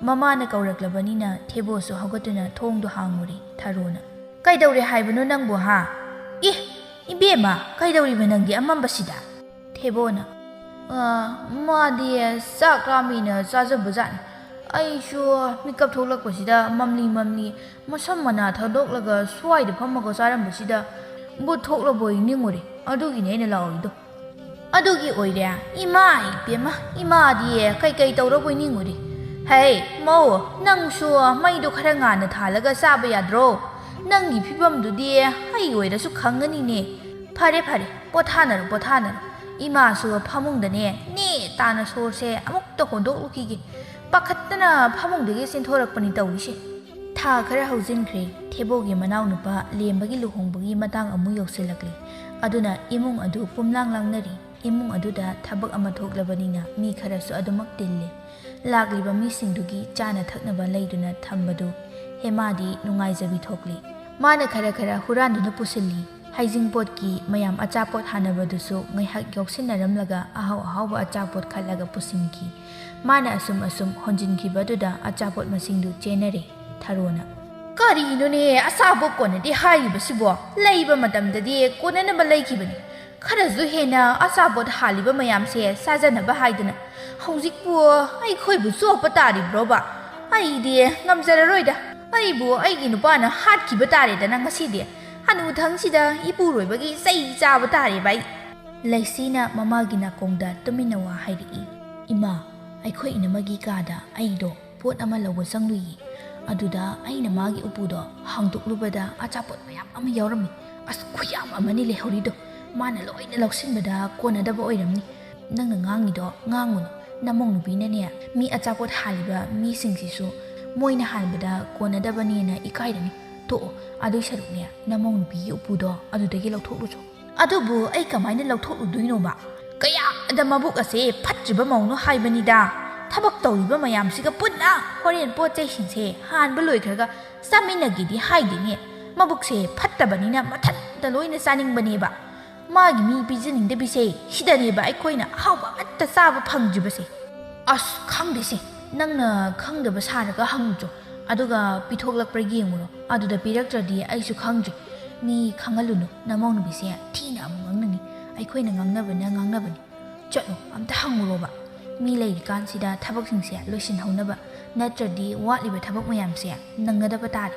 ꯃꯃꯥꯅ ꯀꯧꯔꯛꯂꯕꯅꯤꯅ ꯊꯦꯕꯣꯁꯨ ꯍꯧꯒꯠꯇꯨꯅ ꯊꯣꯡꯗꯨ ꯍꯥꯡꯉꯨꯔꯦ꯫ ꯊꯔꯣꯅ, "ꯀꯩꯗꯧꯔꯦ ꯍꯥꯏꯕꯅꯣ ꯅꯪꯕꯨ, ꯍꯥ? ꯏ, "ꯏꯕꯦꯝꯃ, ꯀꯩꯗꯧꯔꯤꯕ ꯅꯪꯗꯤ ꯑꯃꯝꯕꯁꯤꯗ?" ꯊꯦꯕꯣꯅ, "ꯑ, ꯃꯥꯗꯤ ꯆꯥꯛ ꯂꯥꯝꯃꯤꯅ ꯆꯥꯖꯕꯖꯥꯠꯅꯤ꯫ ꯑꯩꯁꯨ ꯃꯤꯀꯞ ꯊꯣꯛꯂꯛꯄꯁꯤꯗ ꯃꯝꯂꯤ ꯃꯝꯂꯤ ꯃꯁꯝ ꯃꯅꯥ ꯊꯥꯗꯣꯛꯂꯒ ꯁ꯭ꯋꯥꯏꯗ ꯐꯝꯃꯒ ꯆꯥꯔꯝꯕꯁꯤꯗ ꯚꯨꯠ ꯊꯣꯛꯂꯕꯣꯏ ꯅꯤꯡꯉꯨꯔꯦ꯫ ꯑꯗꯨꯒꯤꯅꯦ ꯑꯩꯅ ꯂꯥꯎꯔꯤꯗꯣ꯫" "ꯑꯗꯨꯒꯤ ꯑꯣꯏꯔꯦ? ꯏꯃꯥ, ꯏꯕꯦꯝꯃ, ꯏꯃꯥꯗꯤ ꯀꯩꯀꯩ ꯇꯧꯔꯕꯣꯏ ꯅꯤꯡꯉꯨꯔꯦ꯫ ꯍꯩ, ꯃꯧ, ꯅꯪꯁꯨ ꯃꯩꯗꯣ ꯈꯔ ꯉꯥꯟꯅ ꯊꯥꯜꯂꯒ ꯆꯥꯕ ꯌꯥꯗ꯭ꯔꯣ? ꯅꯪꯒꯤ ꯐꯤꯕꯝꯗꯨꯗꯤ ꯑꯩ ꯑꯣꯏꯔꯁꯨ ꯈꯪꯒꯅꯤꯅꯦ꯫ ꯐꯔꯦ, ꯐꯔꯦ, ꯄꯣꯊꯥꯅꯔꯣ, ꯄꯣꯊꯥꯅꯔꯣ꯫ ꯏꯃꯥꯁꯨ ꯐꯃꯨꯡꯗꯅꯦ ꯅꯦ ꯇꯥꯅ ꯁꯣꯔꯁꯦ ꯑꯃꯨꯛꯇ ꯍꯣꯟꯗꯣꯛꯂꯨꯈꯤꯒꯦ꯫ ꯄꯥꯈꯠꯇꯅ ꯐꯃꯨꯡꯗꯒꯤ ꯆꯦꯟꯊꯣꯔꯛꯄꯅꯤ ꯇꯧꯔꯤꯁꯦ꯫" ꯊꯥ ꯈꯔ ꯍꯧꯖꯤꯟꯈ꯭ꯔꯦ꯫ ꯊꯦꯕꯣꯒꯤ ꯃꯅꯥꯎꯅꯨꯄꯥ ꯂꯦꯝꯕꯒꯤ ꯂꯨꯍꯣꯡꯕꯒꯤ ꯃꯇꯥꯡ ꯑꯃꯨꯛ ꯌꯧꯁꯤꯜꯂꯛꯂꯦ꯫ ꯑꯗꯨꯅ ꯏꯃꯨꯡ ꯑꯗꯨ ꯄꯨꯝꯂꯥꯡ ꯂꯥꯡꯅꯔꯤ꯫ ꯏꯃꯨꯡ ꯑꯗꯨꯗ ꯊꯕꯛ ꯑꯃ ꯊꯣꯛꯂꯕꯅꯤꯅ ꯃꯤ ꯈꯔꯁꯨ ꯑꯗꯨꯃꯛ ꯇꯤꯜꯂꯤ꯫ ꯂꯥꯛꯂꯤꯕ ꯃꯤꯁꯤꯡꯗꯨꯒꯤ ꯆꯥꯅ ꯊꯛꯅꯕ ꯂꯩꯗꯨꯅ ꯊꯝꯕꯗꯨ ꯍꯦꯃꯥꯗꯤ ꯅꯨꯡꯉꯥꯏꯖꯕꯤ ꯊꯣꯛꯂꯤ꯫ ꯃꯥꯅ ꯈꯔ ꯈꯔ ꯍꯨꯔꯥꯟꯗꯨꯅ ꯄꯨꯁꯤꯜꯂꯤ꯫ ꯍꯩꯖꯤꯡꯄꯣꯠꯀꯤ ꯃꯌꯥꯝ ꯑꯆꯥꯄꯣꯠ ꯍꯥꯟꯅꯕꯗꯨꯁꯨ ꯉꯥꯏꯍꯥꯛ ꯌꯥꯎꯁꯤꯟꯅꯔꯝꯂꯒ ꯑꯍꯥꯎ ꯑꯍꯥꯎꯕ ꯑꯆꯥꯄꯣꯠ ꯈꯜꯂꯒ ꯄꯨꯁꯤꯟꯈꯤ꯫ ꯃꯥꯅ ꯑꯁꯨꯝ ꯑꯁꯨꯝ ꯍꯣꯟꯖꯤꯟꯈꯤꯕꯗꯨꯗ ꯑꯆꯥꯄꯣꯠ ꯃꯁꯤꯡꯗꯨ ꯆꯦꯟꯅꯔꯦ꯫ ꯊꯔꯣꯅ, "ꯀꯔꯤꯅꯣꯅꯦ ꯑꯆꯥꯄꯣꯠ ꯀꯣꯟꯅꯗꯦ ꯍꯥꯏꯔꯤꯕꯁꯤꯕꯣ? ꯂꯩꯕ ꯃꯇꯝꯗꯗꯤ ꯀꯣꯟꯅꯅꯕ ꯂꯩꯈꯤꯕꯅꯤ꯫ ꯈꯔꯁꯨ ꯍꯦꯟꯅ ꯑꯆꯥꯄꯣꯠ ꯍꯥꯜꯂꯤꯕ ꯃꯌꯥꯝꯁꯦ ꯆꯥꯖꯅꯕ ꯍꯥꯏꯗꯅ ꯍꯧꯖꯤꯛꯄꯨ ꯑꯩꯈꯣꯏꯕꯨ ꯆꯣꯞꯄ ꯇꯥꯔꯤꯕ꯭ꯔꯣꯕ? ꯑꯩꯗꯤ ꯉꯝꯖꯔꯔꯣꯏꯗ꯫ ꯑꯩꯕꯨ ꯑꯩꯒꯤ ꯅꯨꯄꯥꯅ ꯍꯥꯠꯈꯤꯕ ꯇꯥꯔꯦꯗꯅ ꯉꯁꯤꯗꯤ꯫ ꯍꯅꯨꯊꯪꯁꯤꯗ ꯏꯄꯨꯔꯣꯏꯕꯒꯤ ꯆꯩ ꯆꯥꯕ ꯇꯥꯔꯦꯕ ꯑꯩ꯫" ꯂꯩꯁꯤꯅ ꯃꯃꯥꯒꯤ ꯅꯥꯀꯣꯡꯗ ꯇꯨꯃꯤꯟꯅ ꯋꯥ ꯍꯥꯏꯔꯛꯏ꯫ "ꯏꯃꯥ, ꯑꯩꯈꯣꯏ ꯏꯅꯝꯃꯒꯤ ꯀꯥꯗ ꯑꯩꯗꯣ ꯄꯣꯠ ꯑꯃ ꯂꯧꯕ ꯆꯪꯂꯨꯏꯌꯦ꯫ ꯑꯗꯨꯗ ꯑꯩꯅ ꯃꯥꯒꯤ ꯎꯄꯨꯗꯣ ꯍꯥꯡꯗꯣꯛꯂꯨꯕꯗ ꯑꯆꯥꯄꯣꯠ ꯃꯌꯥꯝ ꯑꯃ ꯌꯥꯎꯔꯝꯃꯤ꯫ ꯑꯁ, ꯈꯨꯌꯥꯝ ꯑꯃꯅꯤ ꯂꯩꯍꯧꯔꯤꯗꯣ꯫ ꯃꯥꯅ ꯂꯣꯏꯅ ꯂꯧꯁꯤꯟꯕꯗ ꯀꯣꯟꯅꯗꯕ ꯑꯣꯏꯔꯝꯅꯤ꯫ ꯅꯪꯅ ꯉꯥꯡꯉꯤꯗꯣ ꯉꯥꯡꯉꯨꯅꯨ꯫ ꯅꯃꯧ ꯅꯨꯄꯤꯅꯅꯦ, ꯃꯤ ꯑꯆꯥꯄꯣꯠ ꯍꯥꯜꯂꯤꯕ ꯃꯤꯁꯤꯡꯁꯤꯁꯨ ꯃꯣꯏꯅ ꯍꯥꯟꯕꯗ ꯀꯣꯟꯅꯗꯕꯅꯦꯅ ꯏꯀꯥꯏꯔꯅꯤ꯫ ꯇꯣꯛꯑꯣ, ꯑꯗꯨꯏ ꯁꯔꯨꯛꯅꯦ, ꯅꯃꯧ ꯅꯨꯄꯤꯒꯤ ꯎꯄꯨꯗꯣ ꯑꯗꯨꯗꯒꯤ ꯂꯧꯊꯣꯛꯂꯨꯆꯣ꯫" "ꯑꯗꯨꯕꯨ ꯑꯩ ꯀꯃꯥꯏꯅ ꯂꯧꯊꯣꯛꯂꯨꯗꯣꯏꯅꯣꯕ? ꯀꯌꯥꯗ ꯃꯕꯨꯛ ꯑꯁꯦ ꯐꯠꯇ꯭ꯔꯤꯕ ꯃꯧꯅꯣ ꯍꯥꯏꯕꯅꯤꯗ꯫ ꯊꯕꯛ ꯇꯧꯔꯤꯕ ꯃꯌꯥꯝꯁꯤꯒ ꯄꯨꯟꯅ ꯍꯣꯔꯦꯟ ꯄꯣꯠ ꯆꯩꯁꯤꯡꯁꯦ ꯍꯥꯟꯕ ꯂꯣꯏꯈ꯭ꯔꯒ ꯆꯥꯃꯤꯟꯅꯒꯦꯗꯤ ꯍꯥꯏꯗꯦꯅꯦ꯫ ꯃꯕꯨꯛꯁꯦ ꯐꯠꯇꯕꯅꯤꯅ ꯃꯊꯟꯇ ꯂꯣꯏꯅ ꯆꯥꯅꯤꯡꯕꯅꯦꯕ꯫ ꯃꯥꯒꯤ ꯃꯤ ꯄꯤꯖꯅꯤꯡꯗꯕꯤꯁꯦ ꯁꯤꯗꯅꯦꯕ ꯑꯩꯈꯣꯏꯅ ꯑꯍꯥꯎꯕ ꯑꯃꯠꯇ ꯆꯥꯕ ꯐꯪꯗ꯭ꯔꯤꯕꯁꯦ꯫" "ꯑꯁ, ꯈꯪꯗꯦꯁꯦ, ꯅꯪꯅ ꯈꯪꯗꯕ ꯁꯥꯔꯒ ꯍꯪꯉꯨꯆꯣ꯫ ꯑꯗꯨꯒ ꯄꯤꯊꯣꯛꯂꯛꯄ꯭ꯔꯥ ꯌꯦꯡꯉꯨꯔꯣ꯫ ꯑꯗꯨꯗ ꯄꯤꯔꯛꯇ꯭ꯔꯗꯤ ꯑꯩꯁꯨ ꯈꯪꯗ꯭ꯔꯦ꯫ "ꯃꯤ ꯈꯪꯍꯜꯂꯨꯅꯨ, ꯅꯃꯧ ꯅꯨꯄꯤꯁꯦ ꯊꯤꯅ ꯑꯃꯨꯛ ꯉꯥꯡꯅꯅꯤ꯫ ꯑꯩꯈꯣꯏꯅ ꯉꯥꯡꯅꯕꯅ ꯉꯥꯡꯅꯕꯅꯤ꯫ ꯆꯠꯂꯣ, ꯑꯝꯇ ꯍꯪꯉꯨꯔꯣꯕ꯫ ꯃꯤ ꯂꯩꯔꯤꯀꯥꯟꯁꯤꯗ ꯊꯕꯛꯁꯤꯡꯁꯦ ꯂꯣꯏꯁꯤꯟꯍꯧꯅꯕ, ꯅꯠꯇ꯭ꯔꯗꯤ ꯋꯥꯠꯂꯤꯕ ꯊꯕꯛ ꯃꯌꯥꯝꯁꯦ ꯅꯪꯅꯗꯕ ꯇꯥꯔꯦ"꯫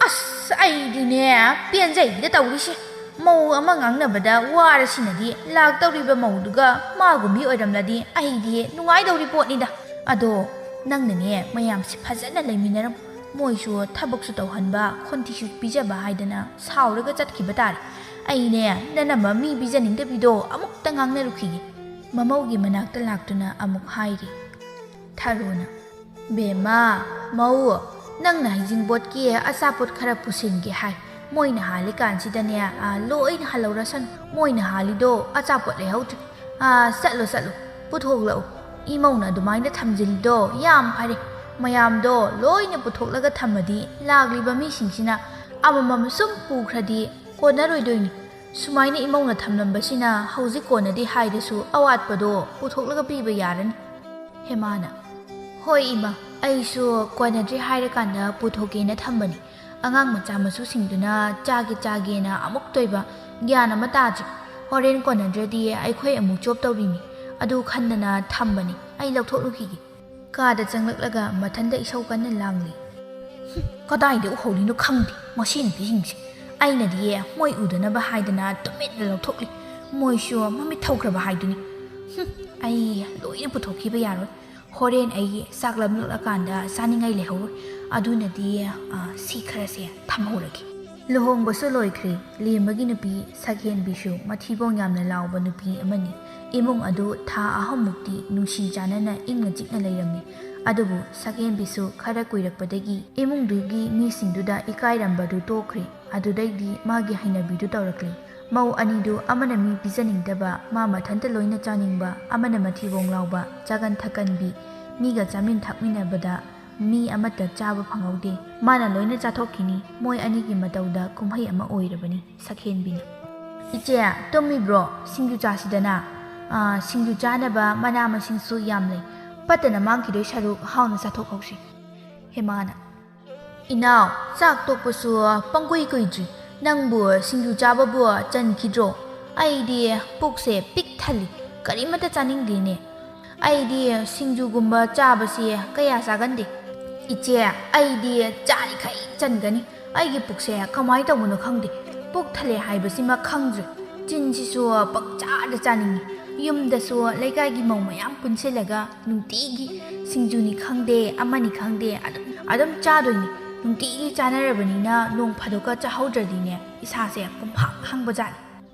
ꯑꯁ, ꯑꯩꯗꯤꯅꯦ ꯄꯦꯟꯖꯩꯗ ꯇꯧꯔꯤꯁꯦ꯫ ꯃꯧ ꯑꯃ ꯉꯥꯡꯅꯕꯗ ꯋꯥꯔꯁꯤꯅꯗꯤ ꯂꯥꯛꯇꯧꯔꯤꯕ ꯃꯧꯗꯨꯒ ꯃꯥꯒꯨꯝꯕꯤ ꯑꯣꯏꯔꯝꯂꯗꯤ ꯑꯩꯗꯤ ꯅꯨꯡꯉꯥꯏꯗꯧꯔꯤ ꯄꯣꯠꯅꯤꯗ꯫ ꯑꯗꯣ ꯅꯪꯅꯅꯦ ꯃꯌꯥꯝꯁꯦ ꯐꯖꯅ ꯂꯩꯃꯤꯟꯅꯔꯝꯃꯨ꯫ ꯃꯣꯏꯁꯨ ꯊꯕꯛꯁꯨ ꯇꯧꯍꯟꯕ, ꯈꯣꯟꯊꯤꯁꯨ ꯄꯤꯖꯕ ꯍꯥꯏꯗꯅ ꯁꯥꯎꯔꯒ ꯆꯠꯈꯤꯕ ꯇꯥꯔꯦ꯫ ꯑꯩꯅꯦ ꯅꯅꯝꯃ ꯃꯤ ꯄꯤꯖꯅꯤꯡꯗꯕꯤꯗꯣ ꯑꯃꯨꯛꯇ ꯉꯥꯡꯅꯔꯨꯈꯤꯒꯦ꯫ ꯃꯃꯧꯒꯤ ꯃꯅꯥꯛꯇ ꯂꯥꯛꯇꯨꯅ ꯑꯃꯨꯛ ꯍꯥꯏꯔꯤ ꯊꯔꯣꯅ, "ꯕꯦꯝꯃ, ꯃꯧ, ꯅꯪꯅ ꯍꯩꯖꯤꯡꯄꯣꯠꯀꯤ ꯑꯆꯥꯄꯣꯠ ꯈꯔ ꯄꯨꯁꯤꯟꯒꯦ ꯍꯥꯏ꯫ ꯃꯣꯏꯅ ꯍꯥꯜꯂꯤꯀꯥꯟꯁꯤꯗꯅꯦ, ꯑꯥ, ꯂꯣꯏꯅ ꯍꯜꯍꯧꯔꯁꯅꯨ꯫ ꯃꯣꯏꯅ ꯍꯥꯜꯂꯤꯗꯣ ꯑꯆꯥꯄꯣꯠ ꯂꯩꯍꯧꯗ꯭ꯔꯦ꯫ ꯑꯥ, ꯆꯠꯂꯣ, ꯆꯠꯂꯣ, ꯄꯨꯊꯣꯛꯂꯛꯎ꯫ ꯏꯃꯧꯅ ꯑꯗꯨꯃꯥꯏꯅ ꯊꯝꯖꯤꯜꯂꯤꯗꯣ ꯌꯥꯝ ꯐꯔꯦ꯫ ꯃꯌꯥꯝꯗꯣ ꯂꯣꯏꯅ ꯄꯨꯊꯣꯛꯂꯒ ꯊꯝꯃꯗꯤ ꯂꯥꯛꯂꯤꯕ ꯃꯤꯁꯤꯡꯁꯤꯅ ꯑꯃꯃꯝ ꯁꯨꯝ ꯄꯨꯈ꯭ꯔꯗꯤ ꯀꯣꯟꯅꯔꯣꯏꯗꯣꯏꯅꯤ꯫ ꯁꯨꯃꯥꯏꯅ ꯏꯃꯧꯅ ꯊꯝꯂꯝꯕꯁꯤꯅ ꯍꯧꯖꯤꯛ ꯀꯣꯟꯅꯗꯦ ꯍꯥꯏꯔꯁꯨ ꯑꯋꯥꯠꯄꯗꯣ ꯄꯨꯊꯣꯛꯂꯒ ꯄꯤꯕ ꯌꯥꯔꯅꯤ"꯫ ꯍꯦꯃꯥꯅ, "ꯍꯣꯏ ꯏꯃꯥ, ꯑꯩꯁꯨ ꯀꯣꯟꯅꯗ꯭ꯔꯦ ꯍꯥꯏꯔꯀꯥꯟꯗ ꯄꯨꯊꯣꯛꯀꯦꯅ ꯊꯝꯕꯅꯤ꯫ ꯑꯉꯥꯡ ꯃꯆꯥ ꯃꯁꯨꯁꯤꯡꯗꯨꯅ ꯆꯥꯒꯦ ꯆꯥꯒꯦꯅ ꯑꯃꯨꯛꯇꯣꯏꯕ, ꯒ꯭ꯌꯥꯟ ꯑꯃ ꯇꯥꯗ꯭ꯔꯦ꯫ ꯍꯣꯔꯦꯟ ꯀꯣꯟꯅꯗ꯭ꯔꯗꯤ ꯑꯩꯈꯣꯏ ꯑꯃꯨꯛ ꯆꯣꯞ ꯇꯧꯔꯤꯅꯤ꯫ ꯑꯗꯨ ꯈꯟꯗꯅ ꯊꯝꯕꯅꯤ꯫ ꯑꯩ ꯂꯧꯊꯣꯛꯂꯨꯈꯤꯒꯦ"꯫ ꯀꯥꯗ ꯆꯪꯂꯛꯂꯒ ꯃꯊꯟꯇ ꯏꯁꯧ ꯀꯟꯅ ꯂꯥꯡꯂꯤ꯫ "ꯍꯨꯝ, ꯀꯗꯥꯏꯗ ꯎꯍꯧꯔꯤꯅꯣ ꯈꯪꯗꯦ ꯃꯁꯤ ꯅꯨꯄꯤꯁꯤꯡꯁꯦ꯫ ꯑꯩꯅꯗꯤ ꯃꯣꯏ ꯎꯗꯅꯕ ꯍꯥꯏꯗꯅ ꯇꯨꯃꯤꯟꯅ ꯂꯧꯊꯣꯛꯂꯤ꯫ ꯃꯣꯏꯁꯨ ꯃꯃꯤꯠ ꯊꯧꯈ꯭ꯔꯕ ꯍꯥꯏꯗꯨꯅꯤ꯫ ꯍꯨꯝ, ꯑꯩ ꯂꯣꯏꯅ ꯄꯨꯊꯣꯛꯈꯤꯕ ꯌꯥꯔꯣꯏ꯫ ꯍꯣꯔꯦꯟ ꯑꯩ ꯆꯥꯛ ꯂꯥꯝꯂꯛꯂꯀꯥꯟꯗ ꯆꯥꯅꯤꯡꯉꯥꯏ ꯂꯩꯍꯧꯔꯣꯏ꯫ ꯑꯗꯨꯅꯗꯤ, ꯑ, ꯁꯤ ꯈꯔꯁꯦ ꯊꯝꯍꯧꯔꯒꯦ"꯫ ꯂꯨꯍꯣꯡꯕꯁꯨ ꯂꯣꯏꯈ꯭ꯔꯦ꯫ ꯂꯦꯝꯕꯒꯤ ꯅꯨꯄꯤ ꯁꯛꯍꯦꯟꯕꯤꯁꯨ ꯃꯊꯤꯕꯣꯡ ꯌꯥꯝꯅ ꯂꯥꯎꯕ ꯅꯨꯄꯤ ꯑꯃꯅꯤ꯫ ꯏꯃꯨꯡ ꯑꯗꯨ ꯊꯥ ꯑꯍꯨꯝꯃꯨꯛꯇꯤ ꯅꯨꯡꯁꯤ ꯆꯥꯟꯅꯅ ꯏꯪꯅ ꯆꯤꯛꯅ ꯂꯩꯔꯝꯃꯤ꯫ ꯑꯗꯨꯕꯨ ꯁꯛꯍꯦꯟꯕꯤꯁꯨ ꯈꯔ ꯀꯨꯏꯔꯛꯄꯗꯒꯤ ꯏꯃꯨꯡꯗꯨꯒꯤ ꯃꯤꯁꯤꯡꯗꯨꯗ ꯏꯀꯥꯏꯔꯝꯕꯗꯨ ꯇꯣꯛꯈ꯭ꯔꯦ꯫ ꯑꯗꯨꯗꯩꯗꯤ ꯃꯥꯒꯤ ꯍꯩꯅꯕꯤꯗꯨ ꯇꯧꯔꯛꯂꯦ꯫ ꯃꯧ ꯑꯅꯤꯗꯨ ꯑꯃꯅ ꯃꯤ ꯄꯤꯖꯅꯤꯡꯗꯕ, ꯃꯥ ꯃꯊꯟꯇ ꯂꯣꯏꯅ ꯆꯥꯅꯤꯡꯕ, ꯑꯃꯅ ꯃꯊꯤꯕꯣꯡ ꯂꯥꯎꯕ, ꯆꯥꯒꯟ ꯊꯛꯀꯟꯕꯤ, ꯃꯤꯒ ꯆꯥꯃꯤꯟ ꯊꯛꯃꯤꯟꯅꯕꯗ ꯃꯤ ꯑꯃꯠꯇ ꯆꯥꯕ ꯐꯪꯍꯧꯗꯦ꯫ ꯃꯥꯅ ꯂꯣꯏꯅ ꯆꯥꯊꯣꯛꯈꯤꯅꯤ꯫ ꯃꯣꯏ ꯑꯅꯤꯒꯤ ꯃꯇꯧꯗ ꯀꯨꯝꯍꯩ ꯑꯃ ꯑꯣꯏꯔꯕꯅꯤ ꯁꯛꯍꯦꯟꯕꯤꯅ꯫ "ꯏꯆꯦ, ꯇꯨꯝꯃꯤꯕ꯭ꯔꯣ? ꯁꯤꯡꯖꯨ ꯆꯥꯁꯤꯗꯅ꯫ ꯑꯥ, ꯁꯤꯡꯖꯨ ꯆꯥꯅꯕ ꯃꯅꯥ ꯃꯁꯤꯡꯁꯨ ꯌꯥꯝ ꯂꯩ꯫ ꯄꯠꯇꯅ ꯃꯥꯡꯈꯤꯗꯣꯏ ꯁꯔꯨꯛ ꯍꯥꯎꯅ ꯆꯥꯊꯣꯛꯍꯧꯁꯤ"꯫ ꯍꯦꯃꯥꯅ, "ꯏꯅꯥꯎ, ꯆꯥꯛ ꯇꯣꯛꯄꯁꯨ ꯄꯪꯀꯨꯏ ꯀꯨꯏꯗ꯭ꯔꯤ꯫ "ꯅꯪꯕꯨ ꯁꯤꯡꯖꯨ ꯆꯥꯕꯕꯨ ꯆꯟꯈꯤꯗ꯭ꯔꯣ? ꯑꯩꯗꯤ ꯄꯨꯛꯁꯦ ꯄꯤꯛ ꯊꯜꯂꯤ, ꯀꯔꯤꯃꯠꯇ ꯆꯥꯅꯤꯡꯗꯦꯅꯦ꯫ ꯑꯩꯗꯤ ꯁꯤꯡꯖꯨꯒꯨꯝꯕ ꯆꯥꯕꯁꯦ ꯀꯌꯥ ꯆꯥꯒꯟꯗꯦ꯫ ꯏꯆꯦ, ꯑꯩꯗꯤ ꯆꯥꯔꯤꯈꯩ ꯆꯟꯒꯅꯤ꯫ ꯑꯩꯒꯤ ꯄꯨꯛꯁꯦ ꯀꯃꯥꯏꯅ ꯇꯧꯕꯅꯣ ꯈꯪꯗꯦ꯫ ꯄꯨꯛ ꯊꯜꯂꯦ ꯍꯥꯏꯕꯁꯤꯃ ꯈꯪꯗ꯭ꯔꯦ꯫ ꯆꯤꯟꯁꯤꯁꯨ ꯄꯪꯆꯥꯗ ꯆꯥꯅꯤꯡꯉꯤ꯫ ꯌꯨꯝꯗꯁꯨ ꯂꯩꯀꯥꯏꯒꯤ ꯃꯧ ꯃꯌꯥꯝ ꯄꯨꯟꯁꯤꯜꯂꯒ ꯅꯨꯡꯇꯤꯒꯤ ꯁꯤꯡꯖꯨꯅꯤ ꯈꯪꯗꯦ, ꯑꯃꯅꯤ ꯈꯪꯗꯦ, ꯑꯗꯨꯝ, ꯑꯗꯨꯝ ꯆꯥꯗꯣꯏꯅꯤ꯫ ꯅꯨꯡꯇꯤꯒꯤ ꯆꯥꯅꯔꯕꯅꯤꯅ ꯅꯣꯡ ꯐꯥꯗꯣꯛꯀ ꯆꯥꯍꯧꯗ꯭ꯔꯗꯤꯅꯦ, ꯏꯁꯥꯁꯦ ꯄꯨꯝꯍꯥꯡ ꯍꯥꯡꯕꯖꯥꯠꯅꯤ꯫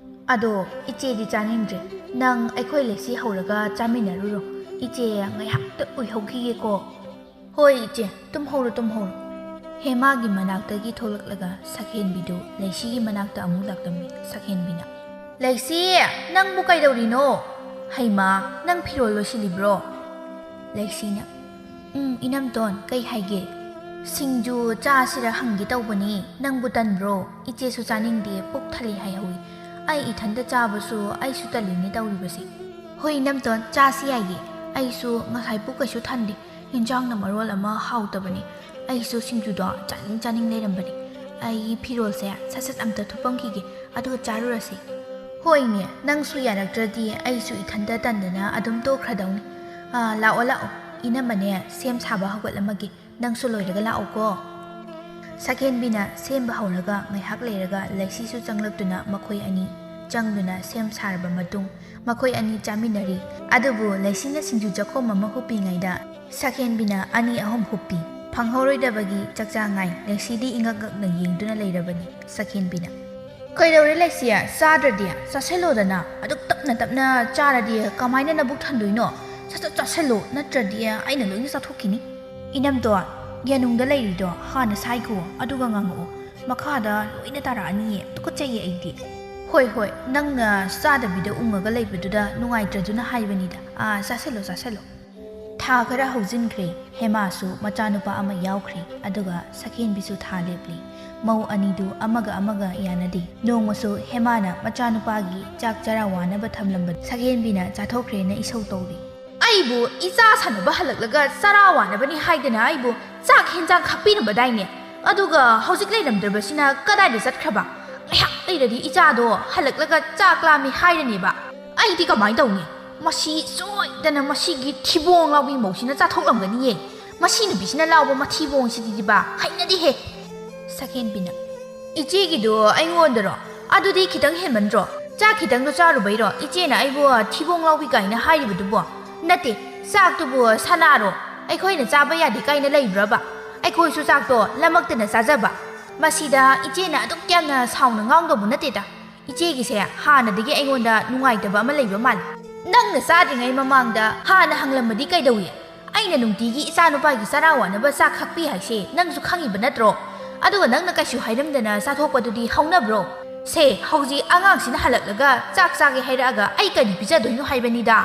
ꯑꯗꯣ ꯏꯆꯦꯗꯤ ꯆꯥꯅꯤꯡꯗ꯭ꯔꯦ꯫ ꯅꯪ ꯑꯩꯈꯣꯏ ꯂꯩꯁꯤ ꯍꯧꯔꯒ ꯆꯥꯃꯤꯟꯅꯔꯨꯔꯣ꯫ ꯏꯆꯦ ꯉꯥꯏꯍꯥꯛꯇ ꯎꯏꯍꯧꯈꯤꯒꯦꯀꯣ꯫" "ꯍꯣꯏ ꯏꯆꯦ, ꯇꯨꯝꯍꯧꯔꯣ, ꯇꯨꯝꯍꯧꯔꯣ꯫" ꯍꯦꯃꯥꯒꯤ ꯃꯅꯥꯛꯇꯒꯤ ꯊꯣꯛꯂꯛꯂꯒ ꯁꯛꯍꯦꯟꯕꯤꯗꯨ ꯂꯩꯁꯤꯒꯤ ꯃꯅꯥꯛꯇ ꯑꯃꯨꯛ ꯂꯥꯛꯂꯝꯃꯤ꯫ ꯁꯛꯍꯦꯟꯕꯤꯅ, "ꯂꯩꯁꯤ, ꯅꯪꯕꯨ ꯀꯩꯗꯧꯔꯤꯅꯣ?" "ꯍꯩꯃꯥ, ꯅꯪ ꯐꯤꯔꯣꯜ ꯂꯣꯏꯁꯤꯜꯂꯤꯕ꯭ꯔꯣ?" ꯂꯩꯁꯤꯅ, "ꯎꯝ, ꯏꯅꯝꯇꯣꯟ, ꯀꯩ ꯍꯥꯏꯒꯦ?" "ꯁꯤꯡꯖꯨ ꯆꯥꯁꯤꯔ ꯍꯪꯒꯦ ꯇꯧꯕꯅꯤ, ꯅꯪꯕꯨ ꯇꯟꯕ꯭ꯔꯣ? ꯏꯆꯦꯁꯨ ꯆꯥꯅꯤꯡꯗꯦ, ꯄꯨꯛ ꯊꯜꯂꯤ ꯍꯥꯏꯍꯧꯏ꯫ ꯑꯩ ꯏꯊꯟꯇ ꯆꯥꯕꯁꯨ ꯑꯩꯁꯨ ꯇꯜꯂꯤꯅꯦ ꯇꯧꯔꯤꯕꯁꯦ꯫" "ꯍꯣꯏ ꯏꯅꯝꯇꯣꯟ, ꯆꯥꯁꯤ ꯌꯥꯏꯌꯦ꯫ ꯑꯩꯁꯨ ꯉꯁꯥꯏ ꯄꯨꯛ ꯀꯩꯁꯨ ꯊꯟꯗꯦ꯫ ꯌꯦꯟꯁꯥꯡꯅ ꯃꯔꯣꯜ ꯑꯃ ꯍꯥꯎꯇꯕꯅꯦ꯫ ꯑꯩꯁꯨ ꯁꯤꯡꯖꯨꯗꯣ ꯆꯥꯅꯤꯡ ꯆꯥꯅꯤꯡ ꯂꯩꯔꯝꯕꯅꯦ꯫ ꯑꯩ ꯐꯤꯔꯣꯜꯁꯦ ꯁꯠ ꯁꯠ ꯑꯝꯇ ꯊꯨꯞꯄꯝꯈꯤꯒꯦ, ꯑꯗꯨꯒ ꯆꯥꯔꯨꯔꯁꯤ꯫" "ꯍꯣꯏꯅꯦ, ꯅꯪꯁꯨ ꯌꯥꯔꯛꯇ꯭ꯔꯗꯤ ꯑꯩꯁꯨ ꯏꯊꯟꯇ ꯇꯟꯗꯅ ꯑꯗꯨꯝ ꯇꯣꯛꯈ꯭ꯔꯗꯧꯅꯤ꯫ ꯑꯥ, ꯂꯥꯛꯑꯣ, ꯂꯥꯛꯑꯣ, ꯏꯅꯝꯃꯅꯦ ꯁꯦꯝ ꯁꯥꯕ ꯍꯧꯒꯠꯂꯝꯃꯒꯦ, ꯅꯪꯁꯨ ꯂꯣꯏꯔꯒ ꯂꯥꯛꯑꯣꯀꯣ꯫" ꯁꯛꯍꯦꯟꯕꯤꯅ ꯁꯦꯝꯕ ꯍꯧꯔꯒ ꯉꯥꯏꯍꯥꯛ ꯂꯩꯔꯒ ꯂꯩꯁꯤꯁꯨ ꯆꯪꯂꯛꯇꯨꯅ ꯃꯈꯣꯏ ꯑꯅꯤ ꯆꯪꯗꯨꯅ ꯁꯦꯝ ꯁꯥꯔꯕ ꯃꯇꯨꯡ ꯃꯈꯣꯏ ꯑꯅꯤ ꯆꯥꯃꯤꯟꯅꯔꯤ꯫ ꯑꯗꯨꯕꯨ ꯂꯩꯁꯤꯅ ꯁꯤꯡꯖꯨ ꯆꯥꯈꯣꯝ ꯑꯃ ꯍꯨꯞꯄꯤꯉꯩꯗ ꯁꯛꯍꯦꯟꯕꯤꯅ ꯑꯅꯤ ꯑꯍꯨꯝ ꯍꯨꯞꯄꯤ꯫ ꯐꯪꯍꯧꯔꯣꯏꯗꯕꯒꯤ ꯆꯥꯛꯆꯥ ꯉꯥꯏ ꯂꯩꯁꯤꯗꯤ ꯏꯉꯛ ꯉꯛꯅ ꯌꯦꯡꯗꯨꯅ ꯂꯩꯔꯕꯅꯤ ꯁꯛꯍꯦꯟꯕꯤꯅ꯫ "ꯀꯩꯗꯧꯔꯦ ꯂꯩꯁꯤ? ꯆꯥꯗ꯭ꯔꯗꯤ? ꯆꯥꯁꯤꯜꯂꯣꯗꯅ꯫ ꯑꯗꯨꯛ ꯇꯞꯅ ꯇꯞꯅ ꯆꯥꯔꯗꯤ ꯀꯃꯥꯏꯅ ꯅꯕꯨꯛ ꯊꯟꯗꯣꯏꯅꯣ? ꯁꯠ ꯁꯠ ꯆꯥꯁꯤꯜꯂꯣ, ꯅꯠꯇ꯭ꯔꯗꯤ ꯑꯩꯅ ꯂꯣꯏꯅ ꯆꯥꯊꯣꯛꯈꯤꯅꯤ꯫" "ꯏꯅꯝꯇꯣꯟ, ꯌꯦꯅꯨꯡꯗ ꯂꯩꯔꯤꯗꯣ ꯍꯥꯟꯅ ꯁꯥꯏꯈꯣ, ꯑꯗꯨꯒ ꯉꯥꯡꯉꯛꯑꯣ꯫ ꯃꯈꯥꯗ ꯂꯣꯏꯅ ꯇꯥꯔꯛꯑꯅꯤꯌꯦ, ꯇꯨꯀꯠꯆꯩꯌꯦ ꯑꯩꯗꯤ꯫" "ꯍꯣꯏ, ꯍꯣꯏ, ꯅꯪꯅ ꯆꯥꯗꯕꯤꯗ ꯎꯪꯉꯒ ꯂꯩꯕꯗꯨꯗ ꯅꯨꯡꯉꯥꯏꯇ꯭ꯔꯗꯨꯅ ꯍꯥꯏꯕꯅꯤꯗ꯫ ꯑꯥ, ꯆꯥꯁꯤꯜꯂꯣ, ꯆꯥꯁꯤꯜꯂꯣ꯫" ꯊꯥ ꯈꯔ ꯍꯧꯖꯤꯟꯈ꯭ꯔꯦ꯫ ꯍꯦꯃꯥꯁꯨ ꯃꯆꯥꯅꯨꯄꯥ ꯑꯃ ꯌꯥꯎꯈ꯭ꯔꯦ꯫ ꯑꯗꯨꯒ ꯁꯛꯍꯦꯟꯕꯤꯁꯨ ꯊꯥ ꯂꯦꯞꯂꯦ꯫ ꯃꯧ ꯑꯅꯤꯗꯨ ꯑꯃꯒ ꯑꯃꯒ ꯌꯥꯅꯗꯦ꯫ ꯅꯣꯡꯃꯁꯨ ꯍꯦꯃꯥꯅ ꯃꯆꯥꯅꯨꯄꯥꯒꯤ ꯆꯥꯛ ꯆꯔꯥ ꯋꯥꯅꯕ ꯊꯝꯂꯝꯕ ꯁꯛꯍꯦꯟꯕꯤꯅ ꯆꯥꯊꯣꯛꯈ꯭ꯔꯦꯅ ꯏꯁꯧ ꯇꯧꯔꯤ꯫ "ꯑꯩꯕꯨ ꯏꯆꯥ ꯁꯥꯟꯅꯕ ꯍꯜꯂꯛꯂꯒ ꯆꯔꯥ ꯋꯥꯅꯕꯅꯤ ꯍꯥꯏꯗꯅ ꯑꯩꯕꯨ ꯆꯥꯛ ꯍꯦꯟꯖꯥꯡ ꯈꯥꯛꯄꯤꯔꯝꯕꯗꯥꯏꯅꯦ? ꯑꯗꯨꯒ ꯍꯧꯖꯤꯛ ꯂꯩꯔꯝꯗ꯭ꯔꯕꯁꯤꯅ ꯀꯗꯥꯏꯗ ꯆꯠꯈ꯭ꯔꯕ? ꯂꯩꯔꯗꯤ ꯏꯆꯥꯗꯣ ꯍꯜꯂꯛꯂꯒ ꯆꯥꯛ ꯂꯥꯝꯃꯤ ꯍꯥꯏꯔꯅꯦꯕ꯫ ꯑꯩꯗꯤ ꯀꯃꯥꯏꯅ ꯇꯧꯅꯤ? ꯃꯁꯤ ꯁꯣꯏꯗꯅ ꯃꯁꯤꯒꯤ ꯊꯤꯕꯣꯡ ꯂꯥꯎꯕꯤ ꯃꯧꯁꯤꯅ ꯆꯥꯊꯣꯛꯂꯝꯒꯅꯤꯌꯦ꯫ ꯃꯁꯤ ꯅꯨꯄꯤꯁꯤꯅ ꯂꯥꯎꯕ ꯃꯊꯤꯕꯣꯡꯁꯤꯗꯤꯕ ꯍꯩꯅꯗꯦꯍꯦ꯫ ꯁꯛꯍꯦꯟꯕꯤꯅ, "ꯏꯆꯦꯒꯤꯗꯣ ꯑꯩꯉꯣꯟꯗꯔꯣ? ꯑꯗꯨꯗꯤ ꯈꯤꯇꯪ ꯍꯦꯟꯃꯟꯗ꯭ꯔꯣ? ꯆꯥꯛ ꯈꯤꯇꯪꯗꯣ ꯆꯥꯔꯨꯕꯩꯔꯣ ꯏꯆꯦꯅ ꯑꯩꯕꯨ ꯊꯤꯕꯣꯡ ꯂꯥꯎꯕꯤ ꯀꯥꯏꯅ ꯍꯥꯏꯔꯤꯕꯗꯨꯕꯣ? ꯅꯠꯇꯦ, ꯆꯥꯛꯇꯨꯕꯨ ꯁꯅꯥꯔꯣ? ꯑꯩꯈꯣꯏꯅ ꯆꯥꯕ ꯌꯥꯗꯦ ꯀꯥꯏꯅ ꯂꯩꯕ꯭ꯔꯕ? ꯑꯩꯈꯣꯏꯁꯨ ꯆꯥꯛꯇꯣ ꯂꯃꯛꯇꯅ ꯆꯥꯖꯕ꯫ ꯃꯁꯤꯗ ꯏꯆꯦꯅ ꯑꯗꯨꯛ ꯌꯥꯝꯅ ꯁꯥꯎꯅ ꯉꯥꯡꯗꯧꯕ ꯅꯠꯇꯦꯗ꯫ ꯏꯆꯦꯒꯤꯁꯦ ꯍꯥꯟꯅꯗꯒꯤ ꯑꯩꯉꯣꯟꯗ ꯅꯨꯡꯉꯥꯏꯇꯕ ꯑꯃ ꯂꯩꯕ ꯃꯥꯜꯂꯦ꯫ ꯅꯪꯅ ꯆꯥꯗ꯭ꯔꯤꯉꯩ ꯃꯃꯥꯡꯗ ꯍꯥꯟꯅ ꯍꯪꯂꯝꯕꯗꯤ ꯀꯩꯗꯧꯏ? ꯑꯩꯅ ꯅꯨꯡꯇꯤꯒꯤ ꯏꯆꯥꯅꯨꯄꯥꯒꯤ ꯆꯔꯥ ꯋꯥꯅꯕ ꯆꯥꯛ ꯈꯥꯛꯄꯤ ꯍꯥꯏꯁꯦ ꯅꯪꯁꯨ ꯈꯪꯉꯤꯕ ꯅꯠꯇ꯭ꯔꯣ? ꯑꯗꯨꯒ ꯅꯪꯅ ꯀꯩꯁꯨ ꯍꯥꯏꯔꯝꯗꯅ ꯆꯥꯊꯣꯛꯄꯗꯨꯗꯤ ꯍꯧꯅꯕ꯭ꯔꯣ? ꯁꯦ, ꯍꯧꯖꯤꯛ ꯑꯉꯥꯡꯁꯤꯅ ꯍꯜꯂꯛꯂꯒ ꯆꯥꯛ ꯆꯥꯒꯦ ꯍꯥꯏꯔꯛꯑꯒ ꯑꯩ ꯀꯔꯤ ꯄꯤꯖꯗꯣꯏꯅꯣ ꯍꯥꯏꯕꯅꯤꯗ꯫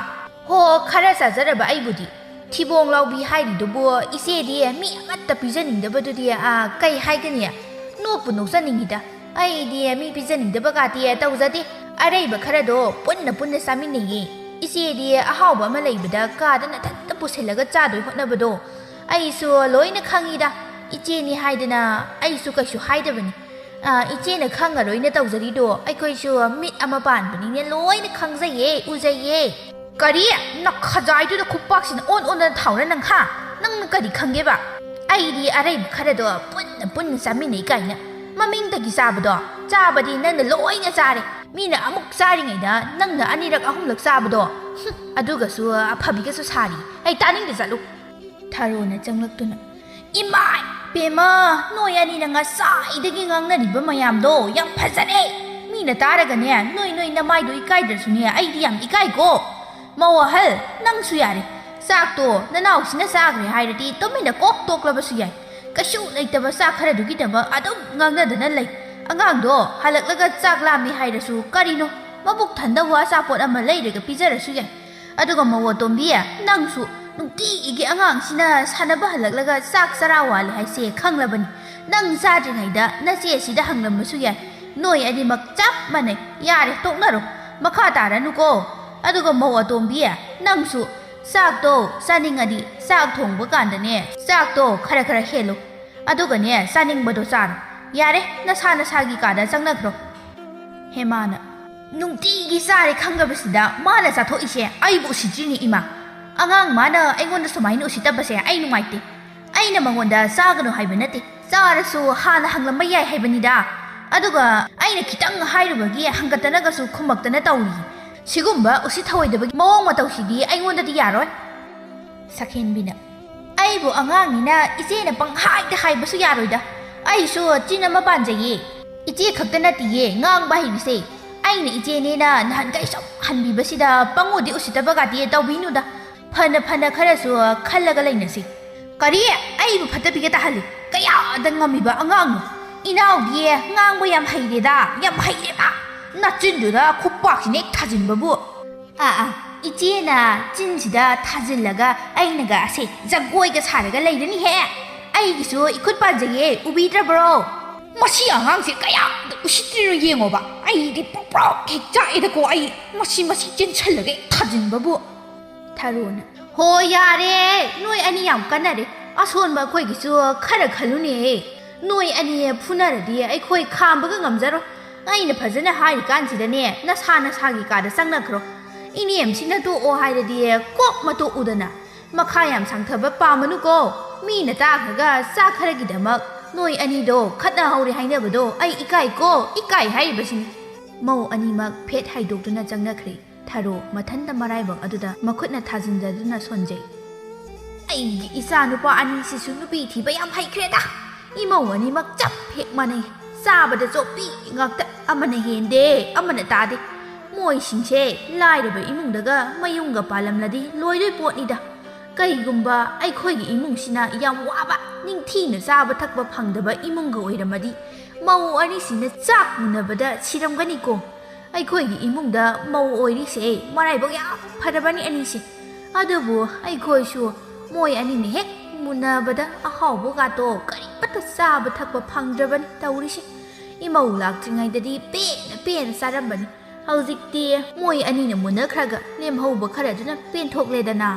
ꯍꯣ, ꯈꯔ ꯆꯥꯖꯔꯕ ꯑꯩꯕꯨꯗꯤ꯫ ꯊꯤꯕꯣꯡ ꯂꯥꯎꯕꯤ ꯍꯥꯏꯔꯤꯗꯨꯕꯨ ꯏꯆꯦꯗꯤ ꯃꯤ ꯑꯃꯠꯇ ꯄꯤꯖꯅꯤꯡꯗꯕꯗꯨꯗꯤ, ꯑꯥ, ꯀꯩ ꯍꯥꯏꯒꯅꯤ? ꯅꯣꯛꯄꯨ ꯅꯣꯛꯆꯅꯤꯡꯉꯤꯗ꯫ ꯑꯩꯗꯤ ꯃꯤ ꯄꯤꯖꯅꯤꯡꯗꯕ ꯀꯥꯇꯤ ꯇꯧꯖꯗꯦ꯫ ꯑꯔꯩꯕ ꯈꯔꯗꯣ ꯄꯨꯟꯅ ꯄꯨꯟꯅ ꯆꯥꯃꯤꯟꯅꯩꯌꯦ꯫ ꯏꯆꯦꯗꯤ ꯑꯍꯥꯎꯕ ꯑꯃ ꯂꯩꯕꯗ ꯀꯥꯗ ꯅꯊꯟꯇ ꯄꯨꯁꯤꯜꯂꯒ ꯆꯥꯗꯣꯏ ꯍꯣꯠꯅꯕꯗꯣ ꯑꯩꯁꯨ ꯂꯣꯏꯅ ꯈꯪꯉꯤꯗ꯫ ꯏꯆꯦꯅꯤ ꯍꯥꯏꯗꯅ ꯑꯩꯁꯨ ꯀꯩꯁꯨ ꯍꯥꯏꯗꯕꯅꯤ꯫ ꯑ, ꯏꯆꯦꯅ ꯈꯪꯉꯔꯣꯏꯅ ꯇꯧꯖꯔꯤꯗꯣ ꯑꯩꯈꯣꯏꯁꯨ ꯃꯤꯠ ꯑꯃ ꯄꯥꯟꯕꯅꯤꯅ ꯂꯣꯏꯅ ꯈꯪꯖꯩꯌꯦ, ꯎꯖꯩꯌꯦ꯫ ꯀꯔꯤ? ꯅꯈꯖꯥꯏꯗꯨꯗ ꯈꯨꯄꯥꯛꯁꯤꯅ ꯑꯣꯟ ꯑꯣꯟꯗꯅ ꯊꯥꯎꯔ ꯅꯪ, ꯍꯥ? ꯅꯪꯅ ꯀꯔꯤ ꯈꯪꯒꯦꯕ? ꯑꯩꯗꯤ ꯑꯔꯩꯕ ꯈꯔꯗꯣ ꯄꯨꯟꯅ ꯄꯨꯟꯅ ꯆꯥꯃꯤꯟꯅꯩ ꯀꯥꯏꯅ꯫ ꯃꯃꯤꯡꯗꯒꯤ ꯆꯥꯕꯗꯣ, ꯆꯥꯕꯗꯤ ꯅꯪꯅ ꯂꯣꯏꯅ ꯆꯥꯔꯦ꯫ ꯃꯤꯅ ꯑꯃꯨꯛ ꯆꯥꯔꯤꯉꯩꯗ ꯅꯪꯅ ꯑꯅꯤꯔꯛ ꯑꯍꯨꯝꯂꯛ ꯆꯥꯕꯗꯣ꯫ ꯍꯨꯝ, ꯑꯗꯨꯒꯁꯨ ꯑꯐꯕꯤꯒꯁꯨ ꯁꯥꯔꯤ꯫ ꯑꯩ ꯇꯥꯅꯤꯡꯗꯦ, ꯆꯠꯂꯨ꯫ ꯊꯔꯣꯅ ꯆꯪꯂꯛꯇꯨꯅ, "ꯏꯃꯥꯏ! ꯄꯦꯃ, ꯅꯣꯏ ꯑꯅꯤꯅ ꯉꯁꯥꯏꯗꯒꯤ ꯉꯥꯡꯅꯔꯤꯕ ꯃꯌꯥꯝꯗꯣ ꯌꯥꯝ ꯐꯖꯔꯦ꯫ ꯃꯤꯅ ꯇꯥꯔꯒꯅꯦ, ꯅꯣꯏ ꯅꯣꯏ ꯅꯃꯥꯏꯗꯣ ꯏꯀꯥꯏꯗ꯭ꯔꯁꯨꯅꯦ, ꯑꯩꯗꯤ ꯌꯥꯝ ꯏꯀꯥꯏꯀꯣ꯫ ꯃꯧ ꯑꯍꯜ, ꯅꯪꯁꯨ ꯌꯥꯔꯦ꯫ ꯆꯥꯛꯇꯣ ꯅꯅꯥꯎꯁꯤꯅ ꯆꯥꯈ꯭ꯔꯦ ꯍꯥꯏꯔꯗꯤ ꯇꯨꯃꯤꯟꯅ ꯀꯣꯛ ꯇꯣꯛꯂꯕꯁꯨ ꯌꯥꯏ꯫ ꯀꯩꯁꯨ ꯂꯩꯇꯕ ꯆꯥꯛ ꯈꯔꯗꯨꯒꯤꯗꯃꯛ ꯑꯗꯨꯝ ꯉꯥꯡꯅꯗꯅ ꯂꯩ꯫ ꯑꯉꯥꯡꯗꯣ ꯍꯜꯂꯛꯂꯒ ꯆꯥꯛ ꯂꯥꯝꯃꯤ ꯍꯥꯏꯔꯁꯨ ꯀꯔꯤꯅꯣ, ꯃꯕꯨꯛ ꯊꯟꯗꯧꯕ ꯑꯆꯥꯄꯣꯠ ꯑꯃ ꯂꯩꯔꯒ ꯄꯤꯖꯔꯁꯨ ꯌꯥꯏ꯫ ꯑꯗꯨꯒ ꯃꯧ ꯑꯇꯣꯝꯕꯤ, ꯅꯪꯁꯨ ꯅꯨꯡꯇꯤꯒꯤ ꯑꯉꯥꯡꯁꯤꯅ ꯁꯥꯟꯅꯕ ꯍꯜꯂꯛꯂꯒ ꯆꯥꯛ ꯆꯔꯥ ꯋꯥꯠꯂꯦ ꯍꯥꯏꯁꯦ ꯈꯪꯂꯕꯅꯤ꯫ ꯅꯪ ꯆꯥꯗ꯭ꯔꯤꯉꯩꯗ ꯅꯆꯦ ꯑꯁꯤꯗ ꯍꯪꯂꯝꯕꯁꯨ ꯌꯥꯏ꯫ ꯅꯣꯏ ꯑꯅꯤꯃꯛ ꯆꯞ ꯃꯥꯟꯅꯩ꯫ ꯌꯥꯔꯦ, ꯇꯣꯛꯅꯔꯣ꯫ ꯃꯈꯥ ꯇꯥꯔꯅꯨꯀꯣ꯫ ꯑꯗꯨꯒ ꯃꯧ ꯑꯇꯣꯝꯕꯤ, ꯅꯪꯁꯨ ꯆꯥꯛꯇꯣ ꯆꯥꯅꯤꯡꯉꯗꯤ ꯆꯥꯛ ꯊꯣꯡꯕ ꯀꯥꯟꯗꯅꯦ, ꯆꯥꯛꯇꯣ ꯈꯔ ꯈꯔ ꯍꯦꯜꯂꯨ꯫ ꯑꯗꯨꯒꯅꯦ, ꯆꯥꯅꯤꯡꯕꯗꯣ ꯆꯥꯔꯣ꯫ ꯌꯥꯔꯦ, ꯅꯁꯥ ꯅꯁꯥꯒꯤ ꯀꯥꯗ ꯆꯪꯅꯈ꯭ꯔꯣ꯫ ꯍꯦꯃꯥꯅ, "ꯅꯨꯡꯇꯤꯒꯤ ꯆꯥꯔꯦ ꯈꯪꯗꯕꯁꯤꯗ ꯃꯥꯅ ꯆꯥꯊꯣꯛꯏꯁꯦ ꯑꯩꯕꯨ ꯎꯁꯤꯠꯇ꯭ꯔꯤꯅꯦ ꯏꯃꯥ꯫ ꯑꯉꯥꯡ ꯃꯥꯅ ꯑꯩꯉꯣꯟꯗ ꯁꯨꯃꯥꯏꯅ ꯎꯁꯤꯠꯇꯕꯁꯦ ꯑꯩ ꯅꯨꯡꯉꯥꯏꯇꯦ꯫ ꯑꯩꯅ ꯃꯉꯣꯟꯗ ꯆꯥꯒꯅꯨ ꯍꯥꯏꯕ ꯅꯠꯇꯦ, ꯆꯥꯔꯁꯨ ꯍꯥꯟꯅ ꯍꯪꯂꯝꯕ ꯌꯥꯏ ꯍꯥꯏꯕꯅꯤꯗ꯫ ꯑꯗꯨꯒ ꯑꯩꯅ ꯈꯤꯇꯪ ꯍꯥꯏꯔꯨꯕꯒꯤ ꯍꯪꯒꯠꯇꯅꯒꯁꯨ ꯈꯨꯝꯃꯛꯇꯅ ꯇꯧꯔꯤ꯫ ꯁꯤꯒꯨꯝꯕ ꯎꯁꯤꯠ ꯊꯑꯣꯏꯗꯕꯒꯤ ꯃꯑꯣꯡ ꯃꯇꯧꯁꯤꯗꯤ ꯑꯩꯉꯣꯟꯗꯗꯤ ꯌꯥꯔꯣꯏ꯫" ꯁꯈꯦꯟꯕꯤꯅ, "ꯑꯩꯕꯨ ꯑꯉꯥꯡꯅꯤꯅ ꯏꯆꯦꯅ ꯄꯪꯍꯥꯏꯗ ꯍꯥꯏꯕꯁꯨ ꯌꯥꯔꯣꯏꯗ꯫ ꯑꯩꯁꯨ ꯆꯤꯟ ꯑꯃ ꯄꯥꯟꯖꯩꯌꯦ꯫ ꯏꯆꯦ ꯈꯛꯇ ꯅꯠꯇꯤꯌꯦ ꯉꯥꯡꯕ ꯍꯩꯕꯁꯦ꯫ ꯑꯩꯅ ꯏꯆꯦꯅꯦꯅ ꯅꯍꯥꯟꯈꯩ ꯁꯨꯝ ꯍꯟꯕꯤꯕꯁꯤꯗ ꯄꯪꯉꯨꯗꯤ ꯎꯁꯤꯠꯇꯕꯒꯗꯤ ꯇꯧꯕꯤꯅꯨꯗ꯫ ꯐꯅ ꯐꯅ ꯈꯔꯁꯨ ꯈꯜꯂꯒ ꯂꯩꯅꯁꯤ꯫" "ꯀꯔꯤ? ꯑꯩꯕꯨ ꯐꯠꯇꯕꯤꯒ ꯇꯥꯍꯜꯂꯤ? ꯀꯌꯥꯗ ꯉꯝꯃꯤꯕ ꯑꯉꯥꯡꯅꯣ? ꯏꯅꯥꯎꯗꯤ ꯉꯥꯡꯕ ꯌꯥꯝ ꯍꯩꯔꯦꯗ, ꯌꯥꯝ ꯍꯩꯔꯦꯕ꯫ ꯅꯆꯤꯟꯗꯨꯗ ꯈꯨꯄꯥꯛꯁꯤꯅ ꯍꯦꯛ ꯊꯥꯖꯤꯟꯕꯕꯨ꯫" "ꯑꯥ, ꯑꯥ, ꯏꯆꯦꯅ ꯆꯤꯟꯁꯤꯗ ꯊꯥꯖꯤꯜꯂꯒ ꯑꯩꯅꯒ ꯑꯁꯦ ꯖꯒꯣꯏꯒ ꯁꯥꯔꯒ ꯂꯩꯔꯅꯤꯍꯦ꯫ ꯑꯩꯒꯤꯁꯨ ꯏꯈꯨꯠ ꯄꯥꯟꯖꯩꯌꯦ, ꯎꯕꯤꯗ꯭ꯔꯕ꯭ꯔꯣ?" "ꯃꯁꯤ ꯑꯉꯥꯡꯁꯦ ꯀꯌꯥꯗ ꯎꯁꯤꯠꯇ꯭ꯔꯤꯅꯣ ꯌꯦꯡꯉꯣꯕ꯫ ꯑꯩꯗꯤ ꯄ꯭ꯔꯣꯛ ꯄ꯭ꯔꯣꯛ ꯍꯦꯛ ꯆꯥꯛꯑꯦꯗꯀꯣ ꯑꯩ꯫ ꯃꯁꯤ, ꯃꯁꯤ ꯆꯦꯟꯁꯜꯂꯒ ꯍꯦꯛ ꯊꯥꯖꯤꯟꯕꯕꯨ꯫" ꯊꯔꯣꯅ, "ꯍꯣ ꯌꯥꯔꯦ, ꯅꯣꯏ ꯑꯅꯤ ꯌꯥꯝ ꯀꯟꯅꯔꯦ꯫ ꯑꯁꯣꯟꯕ ꯑꯩꯈꯣꯏꯒꯤꯁꯨ ꯈꯔ ꯈꯜꯂꯨꯅꯦꯍꯦ꯫ ꯅꯣꯏ ꯑꯅꯤ ꯐꯨꯅꯔꯗꯤ ꯑꯩꯈꯣꯏ ꯈꯥꯝꯕꯒ ꯉꯝꯖꯔꯣꯏ꯫ ꯑꯩꯅ ꯐꯖꯅ ꯍꯥꯏꯔꯤꯀꯥꯟꯁꯤꯗꯅꯦ, ꯅꯁꯥ ꯅꯁꯥꯒꯤ ꯀꯥꯗ ꯆꯪꯅꯈ꯭ꯔꯣ꯫ ꯏꯅꯦꯝꯁꯤꯅ ꯇꯣꯛꯑꯣ ꯍꯥꯏꯔꯗꯤ ꯀꯣꯛ ꯃꯇꯣꯛꯎꯗꯅ꯫ ꯃꯈꯥ ꯌꯥꯝ ꯁꯥꯡꯊꯕ ꯄꯥꯝꯃꯅꯨꯀꯣ꯫ ꯃꯤꯅ ꯇꯥꯈ꯭ꯔꯒ ꯆꯥꯛ ꯈꯔꯒꯤꯗꯃꯛ ꯅꯣꯏ ꯑꯅꯤꯗꯣ ꯈꯠꯅꯍꯧꯔꯦ ꯍꯥꯏꯅꯕꯗꯣ ꯑꯩ ꯏꯀꯥꯏꯀꯣ, ꯏꯀꯥꯏ ꯍꯥꯏꯔꯤꯕꯁꯤꯅꯤ꯫" ꯃꯧ ꯑꯅꯤꯃꯛ ꯐꯦꯠ ꯍꯥꯏꯗꯣꯛꯇꯨꯅ ꯆꯪꯅꯈ꯭ꯔꯦ꯫ ꯊꯔꯣ ꯃꯊꯟꯇ ꯃꯔꯥꯏꯕꯛ ꯑꯗꯨꯗ ꯃꯈꯨꯠꯅ ꯊꯥꯖꯤꯟꯖꯗꯨꯅ ꯁꯣꯟꯖꯩ꯫ "ꯑꯩꯒꯤ ꯏꯆꯥ ꯅꯨꯄꯥ ꯑꯅꯤꯁꯤꯁꯨ ꯅꯨꯄꯤ ꯊꯤꯕ ꯌꯥꯝ ꯍꯩꯈ꯭ꯔꯦꯗ꯫ ꯏꯃꯧ ꯑꯅꯤꯃꯛ ꯆꯞ ꯍꯦꯛ ꯃꯥꯟꯅꯩ꯫ ꯆꯥꯕꯗ ꯆꯣꯞꯄꯤ ꯉꯥꯛꯇ, ꯑꯃꯅ ꯍꯦꯟꯗꯦ, ꯑꯃꯅ ꯇꯥꯗꯦ꯫ ꯃꯣꯏꯁꯤꯡꯁꯦ ꯂꯥꯏꯔꯕ ꯏꯃꯨꯡꯗꯒ ꯃꯌꯨꯝꯒ ꯄꯥꯜꯂꯝꯂꯗꯤ ꯂꯣꯏꯗꯣꯏ ꯄꯣꯠꯅꯤꯗ꯫ ꯀꯩꯒꯨꯝꯕ ꯑꯩꯈꯣꯏꯒꯤ ꯏꯃꯨꯡꯁꯤꯅ ꯌꯥꯝ ꯋꯥꯕ, ꯅꯤꯡꯊꯤꯅ ꯆꯥꯕ ꯊꯛꯄ ꯐꯪꯗꯕ ꯏꯃꯨꯡꯒ ꯑꯣꯏꯔꯝꯃꯗꯤ ꯃꯧ ꯑꯅꯤꯁꯤꯅ ꯆꯥꯛ ꯃꯨꯟꯅꯕꯗ ꯁꯤꯔꯝꯒꯅꯤꯀꯣ꯫ ꯑꯩꯈꯣꯏꯒꯤ ꯏꯃꯨꯡꯗ ꯃꯧ ꯑꯣꯏꯔꯤꯁꯦ ꯃꯔꯥꯏꯕꯛ ꯌꯥꯝ ꯐꯔꯕꯅꯤ ꯑꯅꯤꯁꯦ꯫ ꯑꯗꯨꯕꯨ ꯑꯩꯈꯣꯏꯁꯨ ꯃꯣꯏ ꯑꯅꯤꯅ ꯍꯦꯛ ꯃꯨꯟꯅꯕꯗ ꯑꯍꯥꯎꯕꯒꯥꯇꯣ ꯀꯔꯤꯃꯠꯇ ꯆꯥꯕ ꯊꯛꯄ ꯐꯪꯗ꯭ꯔꯕꯅꯤ ꯇꯧꯔꯤꯁꯦ꯫ ꯏꯃꯧ ꯂꯥꯛꯇ꯭ꯔꯤꯉꯩꯗꯗꯤ ꯄꯦꯟꯅ ꯄꯦꯟꯅ ꯆꯥꯔꯝꯕꯅꯤ꯫ ꯍꯧꯖꯤꯛꯇꯤ ꯃꯣꯏ ꯑꯅꯤꯅ ꯃꯨꯟꯅꯈ꯭ꯔꯒ ꯂꯦꯝꯍꯧꯕ ꯈꯔꯗꯨꯅ ꯄꯦꯟꯊꯣꯛꯂꯦꯗꯅ꯫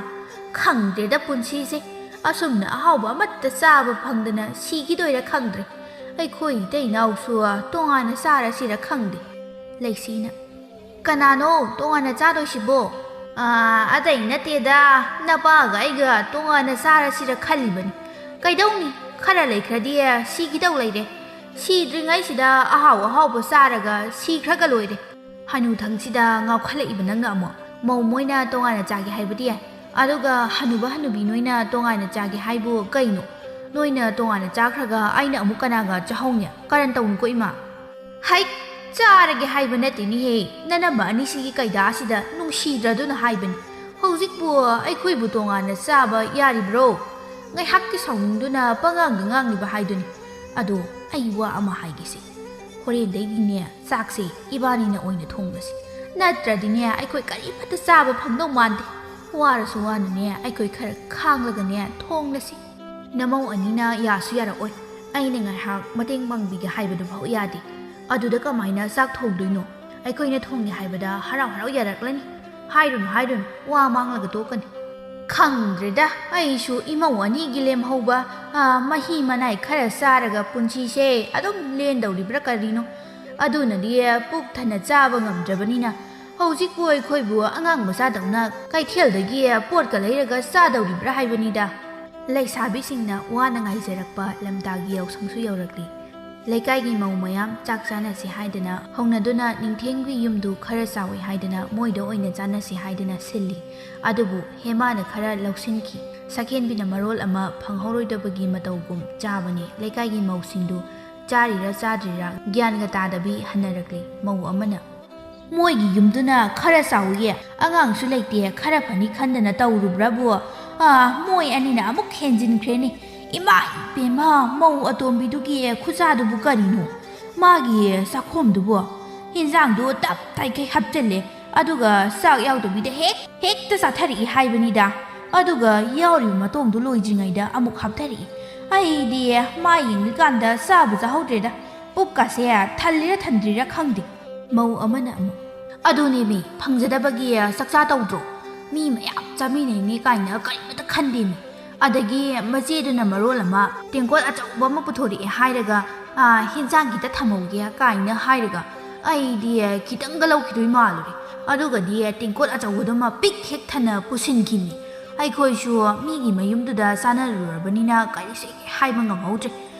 ꯈꯪꯗ꯭ꯔꯦꯗ ꯄꯨꯟꯁꯤꯁꯦ꯫ ꯑꯁꯨꯝꯅ ꯑꯍꯥꯎꯕ ꯑꯃꯠꯇ ꯆꯥꯕ ꯐꯪꯗꯅ ꯁꯤꯈꯤꯗꯣꯏꯔꯥ ꯈꯪꯗ꯭ꯔꯦ꯫ ꯑꯩꯈꯣꯏ ꯏꯇꯩ ꯏꯅꯥꯎꯁꯨ ꯇꯣꯉꯥꯟꯅ ꯆꯥꯔꯁꯤꯔ ꯈꯪꯗꯦ꯫ ꯂꯩꯁꯤꯅ, "ꯀꯅꯥꯅꯣ ꯇꯣꯉꯥꯟꯅ ꯆꯥꯗꯣꯏꯁꯤꯕꯣ?" "ꯑꯥ, ꯑꯇꯩ ꯅꯠꯇꯦꯗ, ꯅꯄꯥꯒ ꯑꯩꯒ ꯇꯣꯉꯥꯟꯅ ꯆꯥꯔꯁꯤꯔ ꯈꯜꯂꯤꯕꯅꯤ꯫ ꯀꯩꯗꯧꯅꯤ, ꯈꯔ ꯂꯩꯈ꯭ꯔꯗꯤ ꯁꯤꯒꯤꯗꯧ ꯂꯩꯔꯦ꯫ ꯁꯤꯗ꯭ꯔꯤꯉꯩꯁꯤꯗ ꯑꯍꯥꯎ ꯑꯍꯥꯎꯕ ꯆꯥꯔꯒ ꯁꯤꯈ꯭ꯔꯒ ꯂꯣꯏꯔꯦ꯫ ꯍꯅꯨꯊꯪꯁꯤꯗ ꯉꯥꯎꯈꯠꯂꯛꯏꯕ ꯅꯪꯅ ꯑꯃꯨꯛ꯫ ꯃꯧ ꯃꯣꯏꯅ ꯇꯣꯉꯥꯟꯅ ꯆꯥꯒꯦ ꯍꯥꯏꯕꯗꯤ ꯌꯥꯏ, ꯑꯗꯨꯒ ꯍꯅꯨꯕ ꯍꯅꯨꯕꯤ ꯅꯣꯏꯅ ꯇꯣꯉꯥꯟꯅ ꯆꯥꯒꯦ ꯍꯥꯏꯕꯨ ꯀꯩꯅꯣ? ꯅꯣꯏꯅ ꯇꯣꯉꯥꯟꯅ ꯆꯥꯈ꯭ꯔꯒ ꯑꯩꯅ ꯑꯃꯨꯛ ꯀꯅꯥꯒ ꯆꯥꯍꯧꯅꯤ? ꯀꯔꯟ ꯇꯧꯅꯨꯀꯣ ꯏꯃꯥ꯫" "ꯍꯩꯠ, ꯆꯥꯔꯒꯦ ꯍꯥꯏꯕ ꯅꯠꯇꯦꯅꯦꯍꯦ, ꯅꯅꯝꯃ ꯑꯅꯤꯁꯤꯒꯤ ꯀꯩꯗꯥꯁꯤꯗ ꯅꯨꯡꯁꯤꯗ꯭ꯔꯗꯨꯅ ꯍꯥꯏꯕꯅꯤ꯫ ꯍꯧꯖꯤꯛꯄꯨ ꯑꯩꯈꯣꯏꯕꯨ ꯇꯣꯉꯥꯟꯅ ꯆꯥꯕ ꯌꯥꯔꯤꯕ꯭ꯔꯣ?" ꯉꯥꯏꯍꯥꯛꯀꯤ ꯁꯥꯎꯅꯤꯡꯗꯨꯅ ꯄꯉꯥꯡꯗ ꯉꯥꯡꯂꯤꯕ ꯍꯥꯏꯗꯨꯅꯤ꯫ "ꯑꯗꯣ ꯑꯩ ꯋꯥ ꯑꯃ ꯍꯥꯏꯒꯦꯁꯦ, ꯍꯣꯔꯦꯟꯗꯩꯗꯤꯅꯦ ꯆꯥꯛꯁꯦ ꯏꯕꯥꯅꯤꯅ ꯑꯣꯏꯅ ꯊꯣꯡꯕꯁꯤ, ꯅꯠꯇ꯭ꯔꯗꯤꯅꯦ ꯑꯩꯈꯣꯏ ꯀꯔꯤꯃꯠꯇ ꯆꯥꯕ ꯐꯪꯗꯧ ꯃꯥꯟꯗꯦ꯫ ꯋꯥꯔꯁꯨ ꯋꯥꯅꯅꯦ ꯑꯩꯈꯣꯏ ꯈꯔ ꯈꯥꯡꯂꯒꯅꯦ ꯊꯣꯡꯂꯁꯤ꯫ ꯅꯃꯧ ꯑꯅꯤꯅ ꯌꯥꯁꯨ ꯌꯥꯔꯛꯑꯣꯏ, ꯑꯩꯅ ꯉꯥꯏꯍꯥꯛ ꯃꯇꯦꯡ ꯄꯥꯡꯕꯤꯒꯦ ꯍꯥꯏꯕꯗꯨꯐꯥꯎ ꯌꯥꯗꯦ꯫ ꯑꯗꯨꯗ ꯀꯃꯥꯏꯅ ꯆꯥꯛ ꯊꯣꯡꯗꯣꯏꯅꯣ? ꯑꯩꯈꯣꯏꯅ ꯊꯣꯡꯒꯦ ꯍꯥꯏꯕꯗ ꯍꯔꯥꯎ ꯍꯔꯥꯎ ꯌꯥꯔꯛꯂꯅꯤ꯫ ꯍꯥꯏꯔꯨꯅꯨ, ꯍꯥꯏꯔꯨꯅꯨ, ꯋꯥ ꯃꯥꯡꯂꯒ ꯇꯣꯛꯀꯅꯤ꯫ ꯈꯪꯗ꯭ꯔꯦꯗ, ꯑꯩꯁꯨ ꯏꯃꯧ ꯑꯅꯤꯒꯤ ꯂꯦꯝꯍꯧꯕ, ꯑꯥ, ꯃꯍꯤ ꯃꯅꯥꯏ ꯈꯔ ꯆꯥꯔꯒ ꯄꯨꯟꯁꯤꯁꯦ ꯑꯗꯨꯝ ꯂꯦꯟꯗꯧꯔꯤꯕ꯭ꯔꯥ ꯀꯔꯤꯅꯣ? ꯑꯗꯨꯅꯗꯤ ꯄꯨꯛ ꯊꯟꯅ ꯆꯥꯕ ꯉꯝꯗ꯭ꯔꯕꯅꯤꯅ ꯍꯧꯖꯤꯛꯄꯨ ꯑꯩꯈꯣꯏꯕꯨ ꯑꯉꯥꯡ ꯃꯆꯥꯗꯧꯅ ꯀꯩꯊꯦꯜꯗꯒꯤ ꯄꯣꯠꯀ ꯂꯩꯔꯒ ꯆꯥꯗꯧꯔꯤꯕ꯭ꯔꯥ ꯍꯥꯏꯕꯅꯤꯗ꯫" ꯂꯩꯁꯥꯕꯤꯁꯤꯡꯅ ꯋꯥꯅ ꯉꯥꯏꯖꯔꯛꯄ ꯂꯝꯇꯥꯒꯤ ꯌꯥꯎꯁꯪꯁꯨ ꯌꯧꯔꯛꯂꯤ꯫ ꯂꯩꯀꯥꯏꯒꯤ ꯃꯧ ꯃꯌꯥꯝ ꯆꯥꯛ ꯆꯥꯅꯁꯤ ꯍꯥꯏꯗꯅ ꯍꯧꯅꯗꯨꯅ ꯅꯤꯡꯊꯦꯝꯒꯤ ꯌꯨꯝꯗꯨ ꯈꯔ ꯆꯥꯎꯏ ꯍꯥꯏꯗꯅ ꯃꯣꯏꯗ ꯑꯣꯏꯅ ꯆꯥꯅꯁꯤ ꯍꯥꯏꯗꯨꯅ ꯁꯤꯜꯂꯤ꯫ ꯑꯗꯨꯕꯨ ꯍꯦꯃꯥꯅ ꯈꯔ ꯂꯧꯁꯤꯟꯈꯤ꯫ ꯁꯛꯍꯦꯟꯕꯤꯅ ꯃꯔꯣꯜ ꯑꯃ ꯐꯪꯍꯧꯔꯣꯏꯗꯕꯒꯤ ꯃꯇꯧꯒꯨꯝ ꯆꯥꯕꯅꯤ꯫ ꯂꯩꯀꯥꯏꯒꯤ ꯃꯧꯁꯤꯡꯗꯨ ꯆꯥꯔꯤꯔꯥ ꯆꯥꯗ꯭ꯔꯤꯔꯥ ꯒ꯭ꯌꯥꯟꯒ ꯇꯥꯗꯕꯤ ꯍꯟꯅꯔꯛꯂꯤ꯫ ꯃꯧ ꯑꯃꯅ, "ꯃꯣꯏꯒꯤ ꯌꯨꯝꯗꯨꯅ ꯈꯔ ꯆꯥꯎꯏꯌꯦ, ꯑꯉꯥꯡꯁꯨ ꯂꯩꯇꯦ, ꯈꯔ ꯐꯅꯤ ꯈꯟꯗꯅ ꯇꯧꯔꯨꯕ꯭ꯔꯕꯨ, ꯑꯥ, ꯃꯣꯏ ꯑꯅꯤꯅ ꯑꯃꯨꯛ ꯍꯦꯟꯖꯤꯟꯈ꯭ꯔꯦꯅꯦ꯫ ꯏꯃꯥ ꯏꯕꯦꯝꯃ, ꯃꯧ ꯑꯇꯣꯝꯕꯤꯗꯨꯒꯤ ꯈꯨꯆꯥꯗꯨꯕꯨ ꯀꯔꯤꯅꯣ? ꯃꯥꯒꯤ ꯆꯥꯛꯈꯣꯝꯗꯨꯕꯨ ꯍꯤꯟꯖꯥꯡꯗꯨ ꯇꯞ ꯇꯥꯏꯈꯩ ꯍꯥꯞꯆꯜꯂꯦ, ꯑꯗꯨꯒ ꯆꯥꯛ ꯌꯥꯎꯗꯕꯤꯗ ꯍꯦꯛ, ꯍꯦꯛꯇ ꯆꯥꯊꯔꯛꯏ ꯍꯥꯏꯕꯅꯤꯗ꯫ ꯑꯗꯨꯒ ꯌꯥꯎꯔꯤꯕ ꯃꯇꯣꯡꯗꯨ ꯂꯣꯏꯗ꯭ꯔꯤꯉꯩꯗ ꯑꯃꯨꯛ ꯍꯥꯞꯊꯔꯛꯏ꯫ ꯑꯩꯗꯤ ꯃꯥ ꯌꯦꯡꯂꯤꯀꯥꯟꯗ ꯆꯥꯕꯨ ꯆꯥꯍꯧꯗ꯭ꯔꯦꯗ꯫ ꯄꯨꯛꯀꯁꯦ ꯊꯜꯂꯤꯔ ꯊꯟꯗ꯭ꯔꯤꯔ ꯈꯪꯗꯦ꯫" ꯃꯧ ꯑꯃꯅ ꯑꯃꯨꯛ, "ꯑꯗꯨꯅꯦꯃꯤ, ꯐꯪꯖꯗꯕꯒꯤ ꯆꯥꯛꯆꯥ ꯇꯧꯗ꯭ꯔꯣ? ꯃꯤ ꯃꯌꯥꯝ ꯆꯥꯃꯤꯟꯅꯩꯅꯦ ꯀꯥꯏꯅ ꯀꯔꯤꯃꯇ ꯈꯟꯗꯦꯃꯤ꯫ ꯑꯗꯒꯤ ꯃꯆꯦꯗꯨꯅ ꯃꯔꯣꯜ ꯑꯃ ꯇꯦꯡꯀꯣꯠ ꯑꯆꯧꯕ ꯑꯃ ꯄꯨꯊꯣꯔꯛꯑꯦ ꯍꯥꯏꯔꯒ, ꯑꯥ, ꯍꯤꯟꯖꯥꯡ ꯈꯤꯇ ꯊꯝꯍꯧꯒꯦ ꯀꯥꯏꯅ ꯍꯥꯏꯔꯒ, ꯑꯩꯗꯤ ꯈꯤꯇꯪꯒ ꯂꯧꯈꯤꯗꯣꯏ ꯃꯥꯜꯂꯨꯔꯦ꯫ ꯑꯗꯨꯒꯗꯤ ꯇꯦꯡꯀꯣꯠ ꯑꯆꯧꯕꯗꯨꯃ ꯄꯤꯛ ꯍꯦꯛ ꯊꯟꯅ ꯄꯨꯁꯤꯟꯈꯤꯕꯅꯤ꯫ ꯑꯩꯈꯣꯏꯁꯨ ꯃꯤꯒꯤ ꯃꯌꯨꯝꯗꯨꯗ ꯆꯥꯅꯔꯨꯔꯕꯅꯤꯅ ꯀꯔꯤꯁꯨ ꯍꯥꯏꯕ ꯉꯝꯍꯧꯗ꯭ꯔꯦ꯫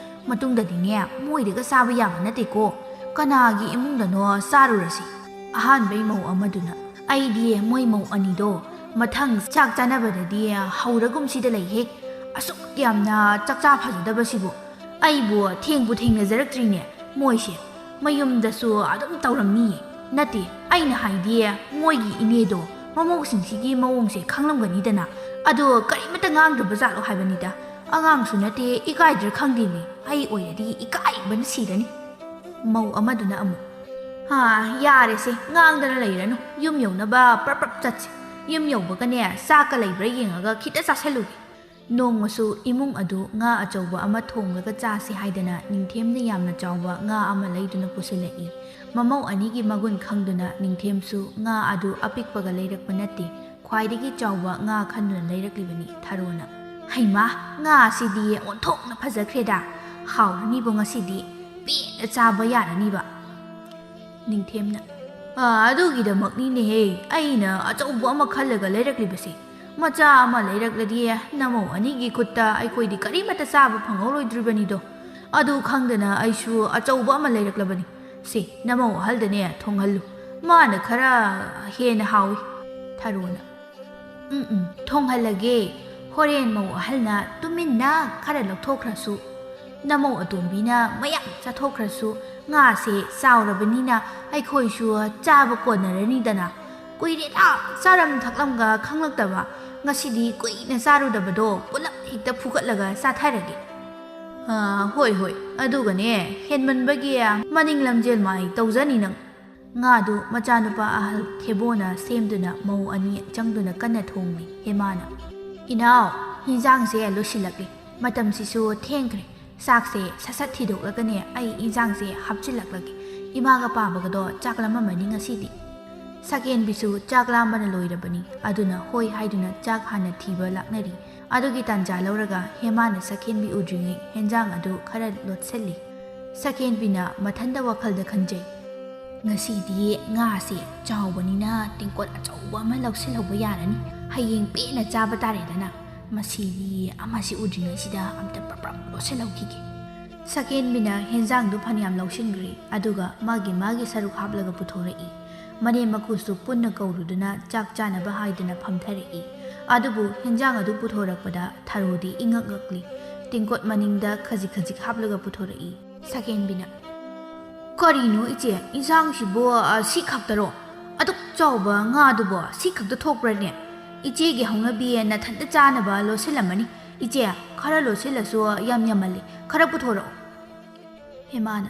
ꯃꯇꯨꯡꯗꯗꯤꯅꯦ, ꯃꯣꯏꯗꯒ ꯆꯥꯕ ꯌꯥꯕ ꯅꯠꯇꯦꯀꯣ꯫ ꯀꯅꯥꯒꯤ ꯏꯃꯨꯡꯗꯅꯣ ꯆꯥꯔꯨꯔꯁꯤ꯫ ꯑꯍꯥꯟꯕꯩ ꯃꯧ ꯑꯃꯗꯨꯅ, "ꯑꯩꯗꯤ ꯃꯣꯏ ꯃꯧ ꯑꯅꯤꯗꯣ ꯃꯊꯪ ꯆꯥꯛ ꯆꯥꯅꯕꯗꯗꯤ ꯍꯧꯔꯒꯨꯝꯁꯤꯗ ꯂꯩꯍꯦ꯫ ꯑꯁꯨꯛ ꯌꯥꯝꯅ ꯆꯥꯛꯆꯥ ꯐꯖꯗꯕꯁꯤꯕꯨ꯫ ꯑꯩꯕꯨ ꯊꯦꯡꯕꯨ ꯊꯦꯡꯅꯖꯔꯛꯇ꯭ꯔꯤꯅꯦ ꯃꯣꯏꯁꯦ꯫ ꯃꯌꯨꯝꯗꯁꯨ ꯑꯗꯨꯝ ꯇꯧꯔꯝꯅꯤꯌꯦ꯫ ꯅꯠꯇꯦ, ꯑꯩꯅ ꯍꯥꯏꯗꯤ ꯃꯣꯏꯒꯤ ꯏꯅꯦꯗꯣ, ꯃꯃꯧꯁꯤꯡꯁꯤꯒꯤ ꯃꯑꯣꯡꯁꯦ ꯈꯪꯂꯝꯒꯅꯤꯗꯅ꯫ ꯑꯗꯣ ꯀꯔꯤꯃꯠꯇ ꯉꯥꯡꯗ꯭ꯔꯕ ꯖꯥꯠꯂꯣ ꯍꯥꯏꯕꯅꯤꯗ꯫ ꯑꯉꯥꯡꯁꯨ ꯅꯠꯇꯦ, ꯏꯀꯥꯏꯗ꯭ꯔꯥ ꯈꯪꯗꯦꯅꯦ꯫ ꯑꯩ ꯑꯣꯏꯔꯗꯤ ꯏꯀꯥꯏꯕꯅ ꯁꯤꯔꯅꯤ꯫" ꯃꯧ ꯑꯃꯗꯨꯅ ꯑꯃꯨꯛ, "ꯍꯥ, ꯌꯥꯔꯦꯁꯦ, ꯉꯥꯡꯗꯅ ꯂꯩꯔꯅꯨ꯫ ꯌꯨꯝ ꯌꯧꯅꯕ ꯄ꯭ꯔꯞ ꯄ꯭ꯔꯞ ꯆꯠꯁꯤ꯫ ꯌꯨꯝ ꯌꯧꯕꯒꯅꯦ, ꯆꯥꯛꯀ ꯂꯩꯕ꯭ꯔꯥ ꯌꯦꯡꯉꯒ ꯈꯤꯇ ꯆꯥꯁꯜꯂꯨꯒꯦ꯫" ꯅꯣꯡꯃꯁꯨ ꯏꯃꯨꯡ ꯑꯗꯨ ꯉꯥ ꯑꯆꯧꯕ ꯑꯃ ꯊꯣꯡꯂꯒ ꯆꯥꯁꯤ ꯍꯥꯏꯗꯅ ꯅꯤꯡꯊꯦꯝꯅ ꯌꯥꯝꯅ ꯆꯥꯎꯕ ꯉꯥ ꯑꯃ ꯂꯩꯗꯨꯅ ꯄꯨꯁꯤꯜꯂꯛꯏ꯫ ꯃꯃꯧ ꯑꯅꯤꯒꯤ ꯃꯒꯨꯟ ꯈꯪꯗꯨꯅ ꯅꯤꯡꯊꯦꯝꯁꯨ ꯉꯥ ꯑꯗꯨ ꯑꯄꯤꯛꯄꯒ ꯂꯩꯔꯛꯄ ꯅꯠꯇꯦ, ꯈ꯭ꯋꯥꯏꯗꯒꯤ ꯆꯥꯎꯕ ꯉꯥ ꯈꯟꯗꯨꯅ ꯂꯩꯔꯛꯂꯤꯕꯅꯤ ꯊꯔꯣꯅ꯫ "ꯍꯩꯃꯥ, ꯉꯥ ꯑꯁꯤꯗꯤ ꯑꯣꯟꯊꯣꯛꯅ ꯐꯖꯈ꯭ꯔꯦꯗ꯫ ꯍꯥꯎꯔꯅꯤꯕꯨ ꯉꯁꯤꯗꯤ꯫ ꯄꯦꯟꯅ ꯆꯥꯕ ꯌꯥꯔꯅꯤꯕ꯫" ꯅꯤꯡꯊꯦꯝꯅ, "ꯑꯥ, ꯑꯗꯨꯒꯤꯗꯃꯛꯅꯤꯅꯦꯍꯦ ꯑꯩꯅ ꯑꯆꯧꯕ ꯑꯃ ꯈꯜꯂꯒ ꯂꯩꯔꯛꯂꯤꯕꯁꯦ꯫ ꯃꯆꯥ ꯑꯃ ꯂꯩꯔꯛꯂꯗꯤ ꯅꯃꯧ ꯑꯅꯤꯒꯤ ꯈꯨꯠꯇ ꯑꯩꯈꯣꯏꯗꯤ ꯀꯔꯤꯃꯠꯇ ꯆꯥꯕ ꯐꯪꯍꯧꯔꯣꯏꯗ꯭ꯔꯤꯕꯅꯤꯗꯣ꯫ ꯑꯗꯨ ꯈꯪꯗꯅ ꯑꯩꯁꯨ ꯑꯆꯧꯕ ꯑꯃ ꯂꯩꯔꯛꯂꯕꯅꯤ꯫ ꯁꯦ, ꯅꯃꯧ ꯑꯍꯜꯗꯅꯦ ꯊꯣꯡꯍꯜꯂꯨ꯫ ꯃꯥꯅ ꯈꯔ ꯍꯦꯟꯅ ꯍꯥꯎꯏ꯫" ꯊꯔꯣꯅ, "ꯎꯝ, ꯎꯝ, ꯊꯣꯡꯍꯜꯂꯒꯦ꯫ ꯍꯣꯔꯦꯟ ꯃꯧ ꯑꯍꯜꯅ ꯇꯨꯃꯤꯟꯅ ꯈꯔ ꯂꯧꯊꯣꯛꯈ꯭ꯔꯁꯨ, ꯅꯃꯧ ꯑꯇꯣꯝꯕꯤꯅ ꯃꯌꯥꯝ ꯆꯥꯊꯣꯛꯈ꯭ꯔꯁꯨ, ꯉꯥꯁꯦ ꯆꯥꯎꯔꯕꯅꯤꯅ ꯑꯩꯈꯣꯏꯁꯨ ꯆꯥꯕ ꯀꯣꯟꯅꯔꯅꯤꯗꯅ꯫ ꯀꯨꯏꯔꯦꯗ ꯆꯥꯔꯝ ꯊꯛꯂꯝꯒ ꯈꯪꯂꯛꯇꯕ꯫ ꯉꯁꯤꯗꯤ ꯀꯨꯏꯅ ꯆꯥꯔꯨꯗꯕꯗꯣ ꯄꯨꯂꯞ ꯍꯦꯛꯇ ꯐꯨꯒꯠꯂꯒ ꯆꯥꯊꯔꯒꯦ꯫" "ꯑꯥ, ꯍꯣꯏ, ꯍꯣꯏ꯫ ꯑꯗꯨꯒꯅꯦ, ꯍꯦꯟꯃꯟꯕꯒꯤ ꯃꯅꯤꯡ ꯂꯝꯖꯦꯜ ꯃꯥꯏ ꯇꯧꯖꯅꯤ ꯅꯪ꯫" ꯉꯥꯗꯨ ꯃꯆꯥꯅꯨꯄꯥ ꯑꯍꯜ ꯊꯦꯕꯣꯅ ꯁꯦꯝꯗꯨꯅ ꯃꯧ ꯑꯅꯤ ꯆꯪꯗꯨꯅ ꯀꯟꯅ ꯊꯣꯡꯂꯤ꯫ ꯍꯦꯃꯥꯅ, "ꯏꯅꯥꯎ, ꯍꯤꯟꯖꯥꯡꯁꯦ ꯂꯣꯏꯁꯤꯜꯂꯛꯂꯤ꯫ ꯃꯇꯝꯁꯤꯁꯨ ꯊꯦꯡꯈ꯭ꯔꯦ꯫ ꯆꯥꯛꯁꯦ ꯁꯠ ꯁꯠ ꯊꯤꯗꯣꯛꯂꯒꯅꯦ ꯑꯩ ꯏꯟꯖꯥꯡꯁꯦ ꯍꯥꯞꯆꯤꯜꯂꯛꯂꯒꯦ꯫ ꯏꯃꯥꯒ ꯄꯥꯕꯒꯗꯣ ꯆꯥꯛ ꯂꯥꯝꯃꯝꯃꯅꯤ ꯉꯁꯤꯗꯤ꯫" ꯁꯀꯦꯟꯕꯤꯁꯨ ꯆꯥꯛ ꯂꯥꯝꯕꯅ ꯂꯣꯏꯔꯕꯅꯤ꯫ ꯑꯗꯨꯅ ꯍꯣꯏ ꯍꯥꯏꯗꯨꯅ ꯆꯥꯛ ꯍꯥꯟꯅ ꯊꯤꯕ ꯂꯥꯛꯅꯔꯤ꯫ ꯑꯗꯨꯒꯤ ꯇꯥꯟꯖꯥ ꯂꯧꯔꯒ ꯍꯦꯃꯥꯅ ꯁꯀꯦꯟꯕꯤ ꯎꯗ꯭ꯔꯤꯉꯩ ꯍꯦꯟꯖꯥꯡ ꯑꯗꯨ ꯈꯔ ꯂꯣꯠꯁꯤꯜꯂꯤ꯫ ꯁꯀꯦꯟꯕꯤꯅ ꯃꯊꯟꯇ ꯋꯥꯈꯜꯗ ꯈꯟꯖꯩ꯫ "ꯉꯁꯤꯗꯤ ꯉꯥꯁꯦ ꯆꯥꯎꯕꯅꯤꯅ ꯇꯦꯡꯀꯣꯠ ꯑꯆꯧꯕ ꯑꯃ ꯂꯧꯁꯤꯜꯍꯧꯕ ꯌꯥꯔꯅꯤ꯫ ꯍꯌꯦꯡ ꯄꯦꯟꯅ ꯆꯥꯕ ꯇꯥꯔꯦꯗꯅ꯫ ꯃꯁꯤꯗꯤ ꯑꯃꯁꯤ ꯎꯗ꯭ꯔꯤꯉꯩꯁꯤꯗ ꯑꯝꯇ ꯄ꯭ꯔꯞ ꯄ꯭ꯔꯞ ꯂꯣꯠꯁꯤꯜꯍꯧꯈꯤꯒꯦ"꯫ ꯁꯀꯦꯟꯕꯤꯅ ꯍꯦꯟꯖꯥꯡꯗꯨ ꯐꯅꯌꯥꯝ ꯂꯧꯁꯤꯟꯈ꯭ꯔꯦ, ꯑꯗꯨꯒ ꯃꯥꯒꯤ ꯃꯥꯒꯤ ꯁꯔꯨꯛ ꯍꯥꯞꯂꯒ ꯄꯨꯊꯣꯔꯛꯏ꯫ ꯃꯅꯦꯝ ꯃꯀꯨꯁꯨ ꯄꯨꯟꯅ ꯀꯧꯔꯨꯗꯨꯅ ꯆꯥꯛ ꯆꯥꯅꯕ ꯍꯥꯏꯗꯅ ꯐꯝꯊꯔꯛꯏ꯫ ꯑꯗꯨꯕꯨ ꯍꯦꯟꯖꯥꯡ ꯑꯗꯨ ꯄꯨꯊꯣꯔꯛꯄꯗ ꯊꯔꯣꯗꯤ ꯏꯉꯛ ꯉꯛꯂꯤ꯫ ꯇꯦꯡꯀꯣꯠ ꯃꯅꯤꯡꯗ ꯈꯖꯤꯛ ꯈꯖꯤꯛ ꯍꯥꯞꯂꯒ ꯄꯨꯊꯣꯔꯛꯏ꯫ ꯁꯀꯦꯟꯕꯤꯅ, "ꯀꯔꯤꯅꯣ ꯏꯆꯦ, ꯏꯟꯁꯥꯡꯁꯤꯕꯨ, ꯑ, ꯁꯤ ꯈꯛꯇꯔꯣ? ꯑꯗꯨꯛ ꯆꯥꯎꯕ ꯉꯥꯗꯨꯕꯨ ꯁꯤ ꯈꯛꯇ ꯊꯣꯛꯄ꯭ꯔꯅꯦ? ꯏꯆꯦꯒꯤ ꯍꯧꯅꯕꯤ ꯅꯊꯟꯇ ꯆꯥꯅꯕ ꯂꯣꯠꯁꯤꯜꯂꯝꯃꯅꯤ꯫ ꯏꯆꯦ, ꯈꯔ ꯂꯣꯠꯁꯤꯜꯂꯁꯨ ꯌꯥꯝ ꯌꯥꯝꯃꯜꯂꯤ꯫ ꯈꯔ ꯄꯨꯊꯣꯔꯛꯑꯣ"꯫ ꯍꯦꯃꯥꯅ,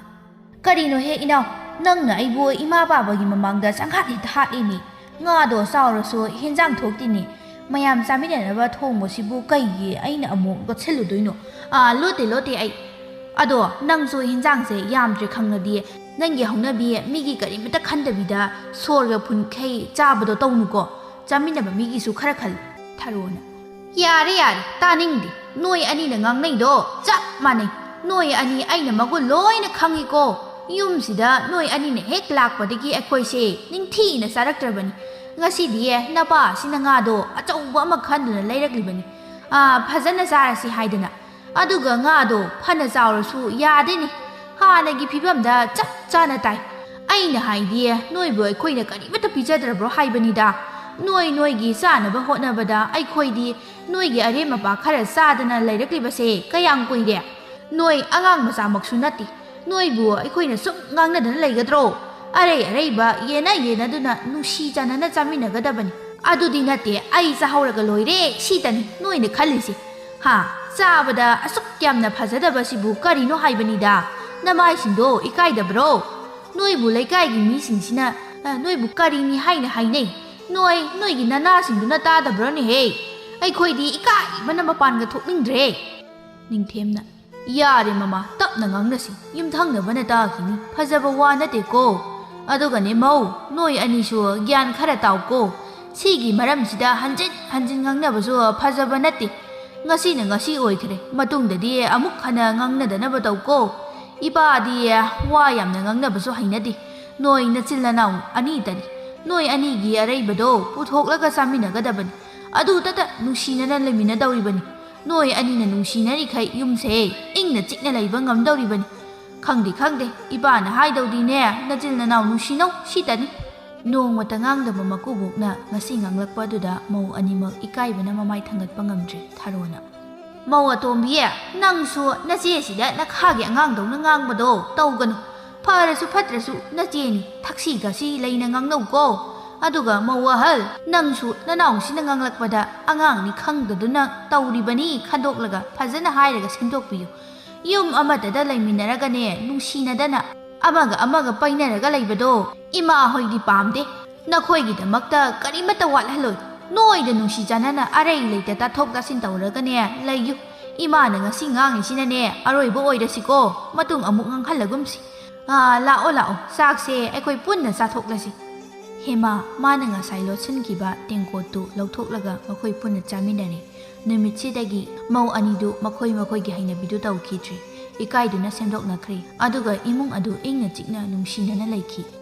"ꯀꯔꯤꯅꯣꯍꯦ ꯏꯅꯥꯎ, ꯅꯪꯅ ꯑꯩꯕꯨ ꯏꯃꯥ ꯄꯥꯕꯒꯤ ꯃꯃꯥꯡꯗ ꯆꯪꯍꯥꯠ ꯍꯦꯛꯇ ꯍꯥꯠꯂꯤꯅꯦ꯫ ꯉꯥꯗꯣ ꯆꯥꯎꯔꯁꯨ ꯍꯦꯟꯖꯥꯡ ꯊꯣꯛꯇꯦꯅꯦ꯫ ꯃꯌꯥꯝ ꯆꯥꯃꯤꯟꯅꯅꯕ ꯊꯣꯡꯕꯁꯤꯕꯨ ꯀꯩꯒꯤ ꯑꯩꯅ ꯑꯃꯨꯛ ꯂꯣꯠꯁꯤꯜꯂꯨꯗꯣꯏꯅꯣ? ꯑꯥ, ꯂꯣꯠꯇꯦ, ꯂꯣꯠꯇꯦ ꯑꯩ꯫ ꯑꯗꯣ ꯅꯪꯁꯨ ꯍꯦꯟꯖꯥꯡꯁꯦ ꯌꯥꯝꯗ꯭ꯔꯦ ꯈꯪꯂꯗꯤ, ꯅꯪꯒꯤ ꯍꯧꯅꯕꯤ ꯃꯤꯒꯤ ꯀꯔꯤꯃꯇ ꯈꯟꯗꯕꯤꯗ ꯁꯣꯔꯒ ꯐꯨꯟꯈꯩ ꯆꯥꯕꯗꯣ ꯇꯧꯅꯨꯀꯣ꯫ ꯆꯥꯃꯤꯟꯅꯕ ꯃꯤꯒꯤꯁꯨ ꯈꯔ ꯈꯜꯂꯨ"꯫ ꯊꯔꯣꯅ, "ꯌꯥꯔꯦ, ꯌꯥꯔꯦ, ꯇꯥꯅꯤꯡꯗꯦ꯫ ꯅꯣꯏ ꯑꯅꯤꯅ ꯉꯥꯡꯅꯩꯗꯣ ꯆꯞ ꯃꯥꯟꯅꯩ꯫ ꯅꯣꯏ ꯑꯅꯤ ꯑꯩꯅ ꯃꯒꯨꯟ ꯂꯣꯏꯅ ꯈꯪꯉꯤꯀꯣ꯫ ꯌꯨꯝꯁꯤꯗ ꯅꯣꯏ ꯑꯅꯤꯅ ꯍꯦꯛ ꯂꯥꯛꯄꯗꯒꯤ ꯑꯩꯈꯣꯏꯁꯦ ꯅꯤꯡꯊꯤꯅ ꯆꯥꯔꯛꯇ꯭ꯔꯕꯅꯤ꯫ ꯉꯁꯤꯗꯤ ꯅꯄꯥ ꯑꯁꯤꯅ ꯉꯥꯗꯣ ꯑꯆꯧꯕ ꯑꯃ ꯈꯟꯗꯨꯅ ꯂꯩꯔꯛꯂꯤꯕꯅꯤ꯫ ꯑꯥ, ꯐꯖꯅ ꯆꯥꯔꯁꯤ ꯍꯥꯏꯗꯅ꯫ ꯑꯗꯨꯒ ꯉꯥꯗꯣ ꯐꯅ ꯆꯥꯎꯔꯁꯨ ꯌꯥꯗꯦꯅꯦ꯫ ꯍꯥꯟꯅꯒꯤ ꯐꯤꯕꯝꯗ ꯆꯞ ꯆꯥꯅ ꯇꯥꯏ꯫ ꯑꯩꯅ ꯍꯥꯏꯗꯤ, ꯅꯣꯏꯕꯨ ꯑꯩꯈꯣꯏꯅ ꯀꯔꯤꯃꯠꯇ ꯄꯤꯖꯗ꯭ꯔꯕ꯭ꯔꯣ ꯍꯥꯏꯕꯅꯤꯗ꯫ ꯅꯣꯏ ꯅꯣꯏꯒꯤ ꯆꯥꯅꯕ ꯍꯣꯠꯅꯕꯗ ꯑꯩꯈꯣꯏꯗꯤ ꯅꯣꯏꯒꯤ ꯑꯔꯦꯝ ꯑꯄꯥ ꯈꯔ ꯆꯥꯗꯅ ꯂꯩꯔꯛꯂꯤꯕꯁꯦ ꯀꯌꯥꯝ ꯀꯨꯏꯔꯦ? ꯅꯣꯏ ꯑꯉꯥꯡ ꯃꯆꯥꯃꯛꯁꯨ ꯅꯠꯇꯦ꯫ ꯅꯣꯏꯕꯨ ꯑꯩꯈꯣꯏꯅ ꯁꯨꯝ ꯉꯥꯡꯅꯗꯅ ꯂꯩꯒꯗ꯭ꯔꯣ? ꯑꯔꯩ ꯑꯔꯩꯕ ꯌꯦꯟꯅ ꯌꯦꯟꯅꯗꯨꯅ ꯅꯨꯡꯁꯤ ꯆꯥꯟꯅꯅ ꯆꯥꯃꯤꯟꯅꯒꯗꯕꯅꯤ꯫ ꯑꯗꯨꯗꯤ ꯅꯠꯇꯦ, ꯑꯩ ꯆꯥꯍꯧꯔꯒ ꯂꯣꯏꯔꯦ ꯁꯤꯇꯅꯤ ꯅꯣꯏꯅ ꯈꯜꯂꯤꯁꯦ꯫ ꯍꯥ, ꯆꯥꯕꯗ ꯑꯁꯨꯛ ꯌꯥꯝꯅ ꯐꯖꯗꯕꯁꯤꯕꯨ ꯀꯔꯤꯅꯣ ꯍꯥꯏꯕꯅꯤꯗ? ꯅꯃꯥꯏꯁꯤꯡꯗꯣ ꯏꯀꯥꯏꯗꯕ꯭ꯔꯣ? ꯅꯣꯏꯕꯨ ꯂꯩꯀꯥꯏꯒꯤ ꯃꯤꯁꯤꯡꯁꯤꯅ, ꯑ, ꯅꯣꯏꯕꯨ ꯀꯔꯤꯅꯤ ꯍꯥꯏꯅ ꯍꯥꯏꯅꯩ? ꯅꯣꯏ, ꯅꯣꯏꯒꯤ ꯅꯅꯥꯁꯤꯡꯗꯨꯅ ꯇꯥꯗꯕ꯭ꯔꯣꯅꯦꯍꯦ? ꯑꯩꯈꯣꯏꯗꯤ ꯏꯀꯥꯏꯕꯅ ꯃꯄꯥꯟꯒ ꯊꯣꯛꯅꯤꯡꯗ꯭ꯔꯦ"꯫ ꯅꯤꯡꯊꯦꯝꯅ, "ꯌꯥꯔꯦ ꯃꯃꯥ, ꯇꯞꯅ ꯉꯥꯡꯅꯁꯤ, ꯌꯨꯝꯊꯪꯅꯕꯅ ꯇꯥꯈꯤꯅꯤ, ꯐꯖꯕ ꯋꯥ ꯅꯠꯇꯦꯀꯣ꯫ ꯑꯗꯨꯒꯅꯦ ꯃꯧ, ꯅꯣꯏ ꯑꯅꯤꯁꯨ ꯒ꯭ꯌꯥꯟ ꯈꯔ ꯇꯥꯎꯀꯣ꯫ ꯁꯤꯒꯤ ꯃꯔꯝꯁꯤꯗ ꯍꯟꯖꯤꯟ ꯍꯟꯖꯤꯟ ꯉꯥꯡꯅꯕꯁꯨ ꯐꯖꯕ ꯅꯠꯇꯦ꯫ ꯉꯁꯤꯅ ꯉꯁꯤ ꯑꯣꯏꯈ꯭ꯔꯦ, ꯃꯇꯨꯡꯗꯗꯤ ꯑꯃꯨꯛ ꯍꯟꯅ ꯉꯥꯡꯅꯗꯅꯕ ꯇꯧꯀꯣ꯫ ꯏꯄꯥꯗꯤ ꯋꯥ ꯌꯥꯝꯅ ꯉꯥꯡꯅꯕꯁꯨ ꯍꯩꯅꯗꯦ꯫ ꯅꯣꯏ ꯅꯆꯤꯜ ꯅꯅꯥꯎ ꯑꯅꯤꯇꯅꯤ꯫ ꯅꯣꯏ ꯑꯅꯤꯒꯤ ꯑꯔꯩꯕꯗꯣ ꯄꯨꯊꯣꯛꯂꯒ ꯆꯥꯃꯤꯟꯅꯒꯗꯕꯅꯤ꯫ ꯑꯗꯨꯗꯇ ꯅꯨꯡꯁꯤꯅꯅ ꯂꯩꯃꯤꯟꯅꯗꯧꯔꯤꯕꯅꯤ꯫ ꯅꯣꯏ ꯑꯅꯤꯅ ꯅꯨꯡꯁꯤꯅꯔꯤꯈꯩ ꯌꯨꯝꯁꯦ ꯏꯪꯅ ꯆꯤꯛꯅ ꯂꯩꯕ ꯉꯝꯗꯧꯔꯤꯕꯅꯤ꯫ ꯈꯪꯗꯦ, ꯈꯪꯗꯦ, ꯏꯄꯥꯅ ꯍꯥꯏꯗꯧꯗꯤꯅꯦ, ꯅꯆꯤꯜ ꯅꯅꯥꯎ ꯅꯨꯡꯁꯤꯅꯧ ꯁꯤꯇꯅꯤ꯫ ꯅꯣꯡꯃꯇ ꯉꯥꯡꯗꯕ ꯃꯀꯨꯕꯣꯛꯅ ꯉꯁꯤ ꯉꯥꯡꯂꯛꯄ ꯑꯗꯨꯗ ꯃꯧ ꯑꯅꯤꯃꯛ ꯏꯀꯥꯏꯕꯅ ꯃꯃꯥꯏ ꯊꯥꯡꯒꯠꯄ ꯉꯝꯗ꯭ꯔꯦ꯫ ꯊꯥꯔꯣꯅ, "ꯃꯧ ꯑꯇꯣꯝꯕꯤ, ꯅꯪꯁꯨ ꯅꯆꯦꯁꯤꯗ ꯅꯈꯥꯒꯤ ꯑꯉꯥꯡꯗꯧꯅ ꯉꯥꯡꯕꯗꯣ ꯇꯧꯒꯅꯨ꯫ ꯐꯔꯁꯨ ꯐꯠꯇ꯭ꯔꯁꯨ ꯅꯆꯦꯅꯤ, ꯊꯛꯁꯤ ꯈꯥꯁꯤ ꯂꯩꯅ ꯉꯥꯡꯅꯧꯀꯣ꯫ ꯑꯗꯨꯒ ꯃꯧ ꯑꯍꯜ, ꯅꯪꯁꯨ ꯅꯅꯥꯎꯁꯤꯅ ꯉꯥꯡꯂꯛꯄꯗ ꯑꯉꯥꯡꯅꯤ ꯈꯪꯗꯗꯨꯅ ꯇꯧꯔꯤꯕꯅꯤ ꯈꯟꯗꯣꯛꯂꯒ ꯐꯖꯅ ꯍꯥꯏꯔꯒ ꯁꯦꯝꯗꯣꯛꯄꯤꯌꯨ꯫ ꯌꯨꯝ ꯑꯃꯠꯇꯗ ꯂꯩꯃꯤꯟꯅꯔꯒꯅꯦ, ꯅꯨꯡꯁꯤꯅꯗꯅ ꯑꯃꯒ ꯑꯃꯒ ꯄꯩꯅꯔꯒ ꯂꯩꯕꯗꯣ ꯏꯃꯥ ꯍꯣꯏꯗꯤ ꯄꯥꯝꯗꯦ꯫ ꯅꯈꯣꯏꯒꯤꯗꯃꯛꯇ ꯀꯔꯤꯃꯠꯇ ꯋꯥꯠꯍꯜꯂꯣꯏ꯫ ꯅꯣꯏꯗ ꯅꯨꯡꯁꯤ ꯆꯥꯟꯅꯅ ꯑꯔꯩ ꯂꯩꯇ ꯇꯥꯊꯣꯛ ꯇꯥꯁꯤꯟ ꯇꯧꯔꯒꯅꯦ ꯂꯩꯌꯨ꯫ ꯏꯃꯥꯅ ꯉꯁꯤ ꯉꯥꯡꯉꯤꯁꯤꯅꯅꯦ ꯑꯔꯣꯏꯕ ꯑꯣꯏꯔꯁꯤꯀꯣ, ꯃꯇꯨꯡ ꯑꯃꯨꯛ ꯉꯥꯡꯍꯜꯂꯒꯨꯝꯁꯤ꯫ ꯑꯥ, ꯂꯥꯛꯑꯣ, ꯂꯥꯛꯑꯣ, ꯆꯥꯛꯁꯦ ꯑꯩꯈꯣꯏ ꯄꯨꯟꯅ ꯆꯥꯊꯣꯛꯂꯁꯤ꯫" ꯍꯦꯃꯥ, ꯃꯥꯅ ꯉꯁꯥꯏ ꯂꯣꯠꯁꯤꯟꯈꯤꯕ ꯇꯦꯡꯀꯣꯠꯇꯨ ꯂꯧꯊꯣꯛꯂꯒ ꯃꯈꯣꯏ ꯄꯨꯟꯅ ꯆꯥꯃꯤꯟꯅꯔꯦ꯫ ꯅꯨꯃꯤꯠꯁꯤꯗꯒꯤ ꯃꯧ ꯑꯅꯤꯗꯨ ꯃꯈꯣꯏ ꯃꯈꯣꯏꯒꯤ ꯍꯩꯅꯕꯤꯗꯨ ꯇꯧꯈꯤꯗ꯭ꯔꯦ꯫ ꯏꯀꯥꯏꯗꯨꯅ ꯁꯦꯝꯗꯣꯛꯅꯈ꯭ꯔꯦ꯫ ꯑꯗꯨꯒ ꯏꯃꯨꯡ ꯑꯗꯨ ꯏꯪꯅ ꯆꯤꯛꯅ ꯅꯨꯡꯁꯤꯅꯅ ꯂꯩꯈꯤ꯫